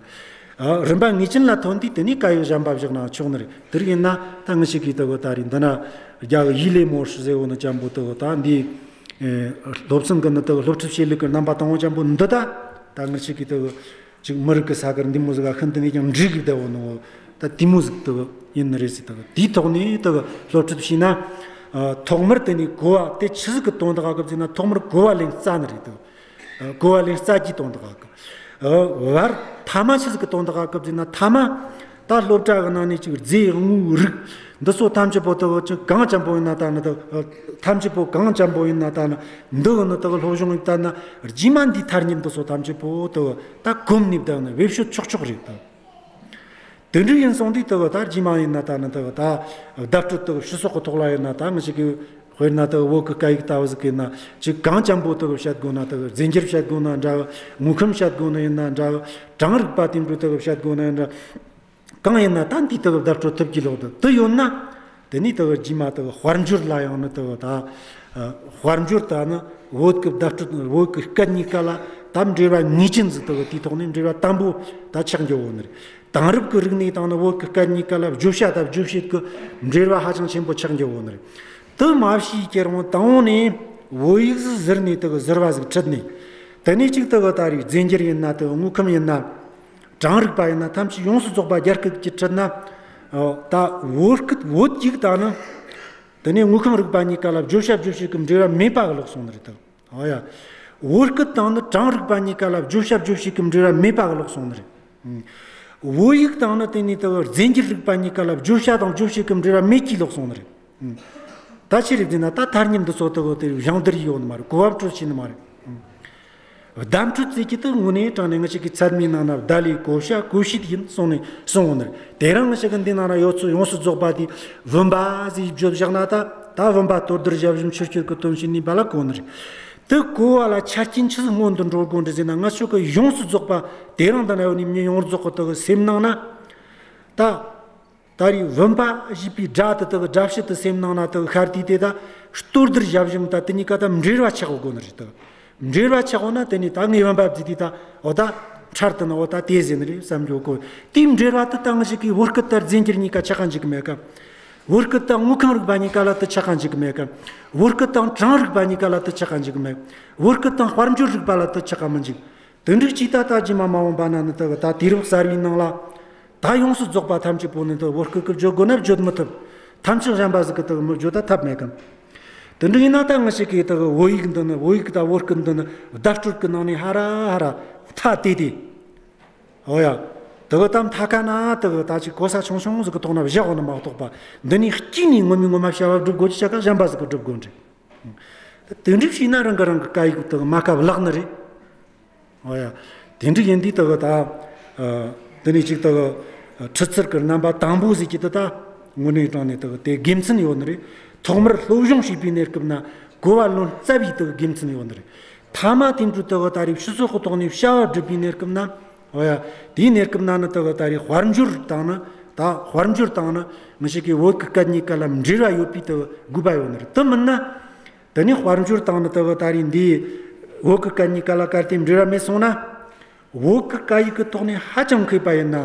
ཨ། རིམ་པ་ངེས་ཅན་ལ་ཐོན་དུས་དེ་ནས་སྐད་ཡིག་གཞན་པ་བཞག་ན་ཆོག་ནི་རེད། དེ་རིགས་ཡིན་ན་ད་ང་ཅིག་གི་དེ་གི་ད་རེས་འདི་ན་རྒྱ་གི་ཡི་ལེ་མོ་ཧྲི་ཟེར་བོ་ནི་ཅན་པོ་དེ་གི་ད་འདི། ཨེ། སློབ་ཚན་གི་ནི་དེ་གི་སློབ་ཁྲིད་བྱེད་ལུགས་ཀྱི་རྣམ་པ་དང་པོ་ཅན་པོ་འདི་ད་ད་ང་ཅིག་གི་དེ་གི་ཅིག་མི་རིགས་ཀྱི་ས་ཁུལ་འདི་མོ་ཟིག་ག་ཤིན་ཏུ་ནས་ཀྱང་འགྲིག་གི་བསྡད་ཡོད་ནོ། ད་དེ་མོ་ཟིག་དེ་ཡིན་ནི་རེད་ཟེར། ད་དེའི་ཐོག་ནས་ད་སློབ་ཁྲིད་བྱས་ན། ཨ། ཐོག་མར་དེ་ནས་གོ་བ་དེ་ཆི་ཟིག་གི་དོན་དག་ག་གི་ཟེར་ན་ཐོག་མར་གོ་བ་ལེན་རྩ་ནི་རེད་དོ། ཨ། གོ་བ་ལེན་རྩ་གི་དོན་དག་ག་གི། ཨ། བར་ཐ་མ་ཆི་ཟིག་གི་དོན་དག་ག་གི་ཟེར་ན་ཐ་མ་ད་སློབ་གྲྭ་གི་ནང་ནས་ཅིག་རྫས་དངོས་རིགས་འདི་ཚོ་ཐམས་ཅད་པོ་དེ་ཅིག་གང་ཅན་པོ་ཡིན་ན་ད་ནི་དེ་ཐམས་ཅད་པོ་གང་ཅན་པོ་ཡིན་ན་ད་ནི་འདི་གི་ནི་དེ་སློབ་སྦྱོང་ཡིན་ད་ནི་རྗེས་མ་འདིའི་ཐ་སྙད་འདི་ཚོ་ཐམས་ཅད་པོ་དེ་ད་གོམས་ནས་བསྡད་ནི་བེད་སྤྱོད་ཆོག་ཆོག་རེད་ད། དེ་འདྲ་ཡིན་སོང་དུས་དེ་གི་ད་རྗེས་མ་ཡིན་ན་ད་ནི་དེ་གི་ད་བརྡ་སྤྲོད་དེ་གི་སྤྱི་ཚོགས་གི་ཐོག་ལ་ཡིན་ན་ད་ང་ཅིག་གི་དཔེར་ན་དེ་གི་བོད་གི་སྐད་ཡིག་ལྟ་བུ་ཟིག་གི་ན་ཅིག་གང་ཅན་པོ་དེ་གི་བཤད་དགོས་ན་དེ་གི་རྫས་འགྱུར་བཤད་དགོས་ན་འདྲ། དངོས་ཁམས་བཤད་དགོས་ན་ཡིན་ན་འདྲ། གྲངས་རིག་པ་དེ་འདྲ་དེ་གི་བཤད་དགོས་ན་ཡིན་འདྲ། གང་ཡིན་ན་ད་འདི་དེ་གི་བརྡ་སྤྲོད་ཐུབ་ཀྱི་ལོག་དེ་དེ་ཡོད་ན། དེ་ནས་དེ་གི་རྗེས་མ་དེ་གི་དཔལ་འབྱོར་ལ་ཡང་ནི་དེ་གི་ད། ཨ། དཔལ་འབྱོར་ད་ནི་བོད་ཀྱི་བརྡ་སྤྲོད་བོད་ཀྱི་སྐད་གཉིས་ཀ་ལ་ད་འབྲེལ་བ་ངེས་ཅན་ཟིག་དེ་གི་དེའི་ཐོག་ནས་འབྲེལ་བ་དམ་པོ་ད་ཆགས་འགྱོ་བོ་ནི་རེད། དེང་རབས་ཀྱི་རིག་གནས་དང་ནི་བོད་ཀྱི་སྐད་གཉིས་ཀ་ལ་བརྗོད་བྱ་དང་རྗོད་བྱེད་ཀྱི་འབྲེལ་བ་ཧ་ཅང་ཆེན་པོ་ཆགས་འགྱོ་བོ་ནི་རེད། དེ་མ་བྱས་ཀྱི་རུང་དང་པོ་ནས་བོད་ཡིག་ཟིག་ཟུར་ནས་དེ་གི་ཟུར་བ་ཟིག་ཁྲིད་ནས། དེ་ནས་གཅིག་དེ་གི་ད་རེས་རྫས་འགྱུར་ཡིན་ན་དེ་གི་དངོས་ཁམས་ཡིན་ན། གྲངས་རིག་པ་ཡིན་ན་ཐམས་ཅད་ཡོངས་སུ་རྫོགས་པ་རྒྱ་སྐད་ཀྱིས་ཁྲིད་ན། ཨོ། ད་བོད་སྐད་བོད་ཡིག་དང་ནི། དེ་ནས་དངོས་ཁམས་རིག་པ་གཉིས་ཀ་ལ་བརྗོད་བྱ་རྗོད་བྱེད་ཀྱི་འབྲེལ་བ་མེད་པ་གི་ལོག་སོང་ནི་རེད་ད། ཨོ་ཡ། བོད་སྐད་དང་ནི་གྲངས་རིག་པ་གཉིས་ཀ་ལ་བརྗོད་བྱ་རྗོད་བྱེད་ཀྱི་འབྲེལ་བ་མེད་པ་གི་ལོག་སོང་ནི་རེད། ཨང་། བོད་ཡིག་དང་ནི་དེ་ནས་དེ་གི་རྫས་འགྱུར་རིག་པ་གཉིས་ཀ་ལ་བརྗོད་བྱ་དང་རྗོད་བྱེད་ཀྱི་འབྲེལ་བ་མེད་ཀྱི་ལོག་སོང་ནི་རེད། ཨང་། ད་ཅི་རེད་ཟེར་ན་ད་ཐ་སྙད་འདི་ཚོ་དེ་གི་དེ་སྦྱང་བརྡར་ཡོད་ནི་མ་རེད། གོ་བ་སྤྲོད་བྱས་ནི་མ་རེད། ཨང་། བརྡ་སྤྲོད་ཟེར་གྱི་དེ་དངོས་གནས་དྲང་གནས་ང་ཅིག་གི་ཚད་མའི་ནང་ན་བརྡ་ལས་གོ་བྱ་གོ་བྱེད་ཡིན་གསུངས་ནས་གསུངས་ཡོད་ནི་རེད། དེ་རིང་ང་ཅིག་གི་འདི་ནང་ན་ཡོད་ཚུལ་ཡོངས་སུ་རྫོགས་པ་དེ་བུམ་པ་ཟེར་བརྗོད་བཞག་ན་ད་ད་བུམ་པ་གཏོར་བརྡར་བྱ་བཞིན་ཕྱི་སྐྱོད་ཀྱི་དོན་བྱེད་ནུས་པ་ལ་གོ་ནི་རེད། དེ་གོ་བ་ལ་ཆ་རྐྱེན་ཆི་ཟིག་སྔོན་དུ་འགྲོ་དགོས་འདྲ་ཟེར་ན་ང་ཅིག་གི་ཡོངས་སུ་རྫོགས་པ་དེ་རིང་འདི་ན་ཡོད་ནི་མྱི་ཡོངས་རྫོགས་ཀྱི་དེ་གི་སེམས་ནང་ན་ད། ད་རེས་བུམ་པ་ཞེས་པའི་སྒྲ་དེ་དག་སྒྲ་བཤད་དེ་སེམས་ནང་ན་དག་ཤར་དུས་དེ་ད་གཏོར་བརྡར་བྱ་བཞིན་ད་དེ་གཉིས་ཀ་ད་འབྲེལ་བ་ཆགས་དགོས་ནི་རེད་དག། འབྲེལ་བ་ཆགས་འོ་ན་དེ་ནས་ད་ངས་བུམ་པ་བརྫིས་དུས་ད་འོ་ད་ཁྲར་དུ་ན་འོ་ད་དེ་ཟེར་ནི་རེད་བསམ་རྒྱུ་གོ། དེའི་འབྲེལ་བ་དེ་ད་ང་ཞིག་གིས་བོད་སྐད་དང་རྫས་འགྱུར་གཉིས་ཀ་ཆགས་ག་འཇུག་གི་མེད་ཀ། བོད་སྐད་དང་དངོས་ཁམས་རིག་པ་གཉིས་ཀ་ལ་དེ་ཆགས་ག་འཇུག་གི་མེད་ཀ། བོད་སྐད་དང་གྲངས་རིག་པ་གཉིས་ཀ་ལ་དེ་ཆགས་ག་འཇུག་གི་མེད། བོད་སྐད་དང་དཔལ་འབྱོར་རིག་པ་ལ་དེ་ཆགས་ག་མི་འཇུག། དེ་འདྲ་ཅིག་ད་ལྟ་རྗེས་མ་མ་འོངས་པ་ན་ནི་དག་ད་དུས་རབས་གསར་བའི་ནང་ལ་ད་ཡོངས་སུ་རྫོགས་པ་ཐམས་ཅད་པོ་ནི་དག་བོད་སྐད་ཀྱིས་བརྗོད་དགོས་ན་བརྗོད་མི་ཐུབ། ཐམས་ཅད་གཞན་པ་ཟིག་གིས་དག་མི་བརྗོད་ད་ཐབས་མེད་གམ། དེ་འདྲ་ཡིན་ན་ད་ང་ཞིག་གིས་དག་བོད་ཡིག་འདི་ནི་བོད་ཡིག་དང་བོད་སྐད་འདི་ནི་བརྡ་སྤྲོད་ཀྱི་ནང་ནས་ཧ་ར་ཧ་ར་མཐའ་དེད་དེ། འོ་ཡ། དག་དམ་མཐའ་ཁ་ན་དག་ད་ཅིག་གོ་ས་ཆུང་ཆུང་ཟིག་གི་ཐོག་ན་བཞག་འོ་ན་མ་གཏོགས་པ། འདི་ནས་དཀྱིལ་ནས་ངོ་མའི་ངོ་མ་བྱ་བ་སྒྲུབ་དགོས་ཀྱི་ཆ་ག་གཞན་པ་ཟིག་གིས་སྒྲུབ་དགོས་འདྲ། དེ་འདྲ་བྱས་ན་རང་གིས་རང་གི་སྐད་ཡིག་དག་མ་ཁ་བརླག་ནི་རེད། འོ་ཡ། དེ་འདྲ་ཡིན་དུས་དག་ད། ཨ། འདི་ནས་ཅིག་དག་ཨ། ཁྲིད་ཚུལ་གྱི་རྣམ་པ་དང་པོ་ཟེར་གྱི་དེ་ད། དངོས་གནས་དྲང་གནས་དག་དེ་དགེ་མཚན་ཡོད་ནི་རེད། ཐོག་མར་སློབ་སྦྱོང་བྱེད་པའི་གནས་སྐབས་ན་གོ་བ་ལོན་རྩ་བའི་དག་དགེ་མཚན་ཡོད་ནི་རེད། ཐ་མ་དེ་འདྲ་དག་ད་རེས་སྤྱི་ཚོགས་ཀྱི་ཐོག་ནས་བྱ་བ་སྒྲུབ་པའི་གནས་སྐབས་ན། འོ་ཡ། དེའི་གནས་སྐབས་ན་ནི་དག་ད་རེས་དཔལ་འབྱོར་དང་ནི། ད་དཔལ་འབྱོར་དང་ནི་ང་ཅག་གི་བོད་ཀྱི་སྐད་གཉིས་ཀ་ལ་འབྲེལ་བ་ཡོད་པའི་དེ་དགོས་པ་ཡོད་ནི་རེད། དེ་མིན་ན་དེ་ནས་དཔལ་འབྱོར་དང་ནི་དེ་ད་རེས་འདི་བོད་ཀྱི་སྐད་གཉིས་ཀ་ལ་གལ་ཏེ་འབྲེལ་བ་མེད་སོང་ན། བོད་ཀྱི་སྐད་ཡིག་གི་ཐོག་ནས་ཧ་ཅང་མཁས་པ་ཡིན་ན།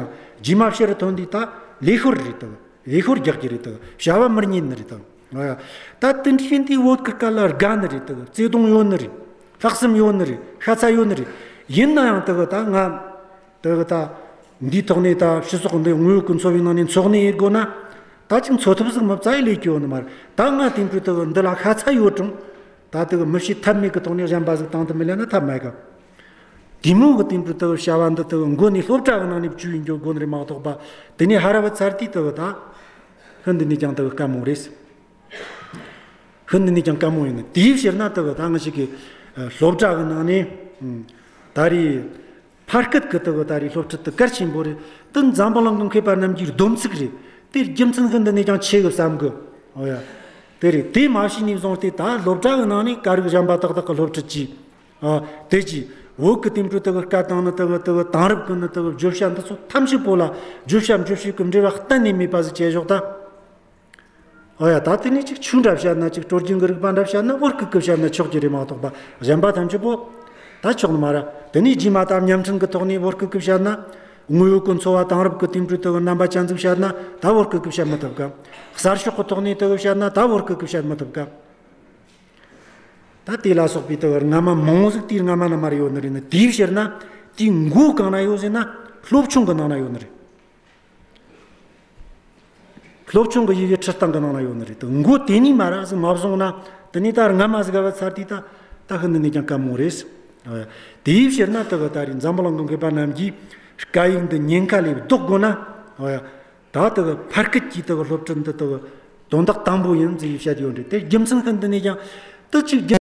རྗེས་མ་ཕྱིར་ཐོན་དུས་ད་ལས་ཤོར་རེད་དོ། ལས་ཤོར་རྒྱག་རྒྱུ་རེད་དོ། བྱ་བ་མི་རྙེད་ནི་རེད་དོ། ཨ། ད་དེ་འདྲ་ཡིན་དུས་བོད་ཀྱི་སྐད་ལ་དགའ་ནི་རེད་དོ། བརྩེ་དུང་ཡོད་ནི་རེད། ལྷག་བསམ་ཡོད་ནི་རེད། ཤ་ཚ་ཡོད་ནི་རེད། ཡིན་ན་ཡང་དེ་གི་ད་ང་དེ་གི་ད་འདིའི་ཐོག་ནས་ད་སྤྱི་ཚོགས་འདི་དངོས་ཡོད་ཀྱི་འཚོ་བའི་ནང་ནས་འཚོ་གནས་ཡེད་དགོས་ན། ད་ཅིག་འཚོ་ཐབས་ཟིག་མི་བཙལ་ཡེ་ལས་ཀྱི་ཡོད་ནི་མ་རེད། ད་ང་དེ་འདྲ་དེ་གི་འདི་ལ་ཤ་ཚ་ཡོད་རུང་། ད་དེ་གི་མི་བྱེད་ཐབས་མེད་ཀྱི་ཐོག་ནས་གཞན་པ་ཟིག་བཏང་དུ་མི་ལེན་ན་ཐབས་མེད་གི། དེ་མོ་གི་དེ་འདྲ་དེ་གི་བྱ་བ་འདི་དེ་གི་མགོ་ནས་སློབ་གྲྭ་གི་ནང་ནས་བཅུག་ཡིན་རྒྱུ་དགོས་ནི་རེད་མ་གཏོགས་པ། དེ་ནས་ཧར་བ་ཚར་དུས་དེ་གི་ད་ཤིན་ཏུ་ནས་ཀྱང་དེ་གི་དཀའ་མོ་རེད། ཤིན་ཏུ་ནས་ཀྱང་དཀའ་མོ་ཡིན་ནི། དེའི་ཕྱིར་ན་དེ་གི་ད་ང་ཅག་གི་ཨ་སློབ་གྲྭ་གི་ནང་ནས། ཨ། ད་རེས་ཕ་སྐད་ཀྱི་དེ་གི་ད་རེས་སློབ་ཁྲིད་དེ་གལ་ཆེན་པོ་རེད། དེ་འཛམ་བུ་གླིང་གི་མཁས་པ་རྣམས་ཀྱི་སྡོམ་ཚིག་རེད། དེ་རྒྱུ་མཚན་ཤིན་ཏུ་ནས་ཀྱང་ཆེ་གི་བསམ་གི། འོ་ཡ། དེ་རེད། དེ་མ་བྱས་ནས་བཟུང་སྟེ་ད་སློབ་གྲྭ་གི་ནང་ནས་སྐད་རིགས་གཞན་པ་ཏག་ཏག་གི་སློབ་ཁྲིད་ཀྱིས། ཨ། དེ་གྱིས་བོད་ཀྱི་དེ་འདྲ་དེ་གི་སྐད་དང་ནི་དེ་གི་དེ་གི་དེང་རབས་ཀྱི་ནི་དེ་གི་བརྗོད་བྱ་འདི་ཚོ་ཐམས་ཅད་པོ་ལ་བརྗོད་བྱ་འབྱོར་བྱེད་ཀྱི་འབྲེལ་བ་གཏན་ནས་མེད་པ་ཟིག་བྱས་ཞོག་ད། ཨོ་ཡ། ད་དེ་ནས་ཅིག་ཆོས་འདྲ་བཤད་ན། ཅིག་སྲོལ་རྒྱུན་གྱི་རིག་པ་འདྲ་བཤད་ན། བོད་སྐད་ཀྱི་བཤད་ན་ཆོག་གི་རེད་མ་གཏོགས་པ། གཞན་པ་ཐམས་ཅད་པོ་ད་ཆོག་ནི་མ་རེད། དེ་ནས་རྗེས་མ་ད་བརྙན་འཕྲིན་གྱི་ཐོག་ནས་བོད་སྐད་ཀྱི་བཤད་ན། དངོས་ཡོད་ཀྱི་འཚོ་བ་དེང་རབས་ཀྱི་དེ་འདྲ་དེ་གི་རྣམ་པ་ཅན་ཟིག་བཤད་ན་ད་བོད་སྐད་ཀྱི་བཤད་མི་ཐུབ་ག། གསར་ཤོག་གི་ཐོག་ནས་དེ་གི་བཤད་ན་ད་བོད་སྐད་ཀྱི་བཤད་མི་ཐུབ་ག། ད་དེ་ལ་སོགས་པའི་དེ་གི་རྔ་མ་མང་བོ་ཟིག་དེའི་རྔ་མ་ན་མར་ཡོད་ནི་རེད་ནི། དེའི་ཕྱིར་ན་དེའི་མགོ་གང་ན་ཡོད་ཟེར་ན། སློབ་ཆུང་གི་ནང་ན་ཡོད་ནི་རེད། སློབ་ཆུང་གི་ཡི་གེ་ཁྲིད་སྟངས་གི་ནང་ན་ཡོད་ནི་རེད། དེ་མགོ་དེ་ནས་མར་ར་ཟིག་མ་བཟུང་ན། དེ་ནས་ད་རྔ་མ་ཟིག་ག་བ་ཚར་དུས་ད་ད་ཤིན་ཏུ་ནས་ཀྱང་དཀའ་མོ་རེད། ཨ། དེའི་ཕྱིར་ན་དེ་གི་ད་རེས་འཛམ་བུ་གླིང་གི་མཁས་པ་རྣམས་ཀྱིས་སྐད་ཡིག་འདི་ཉེན་ཁ་ལས་ལྡོག་དགོས་ན། ཨ། ད་དེ་གི་ཕ་སྐད་ཀྱི་དེ་གི་སློབ་ཁྲིད་འདི་དེ་གི་དོན་དག་དང་པོ་ཡིན་ཟེར་བཤད་ཡོད་རེད། དེ་རྒྱུ་མཚན་ཤིན་ཏུ་ནས་ཀྱང་དེ་གཅིག་རྒྱུ།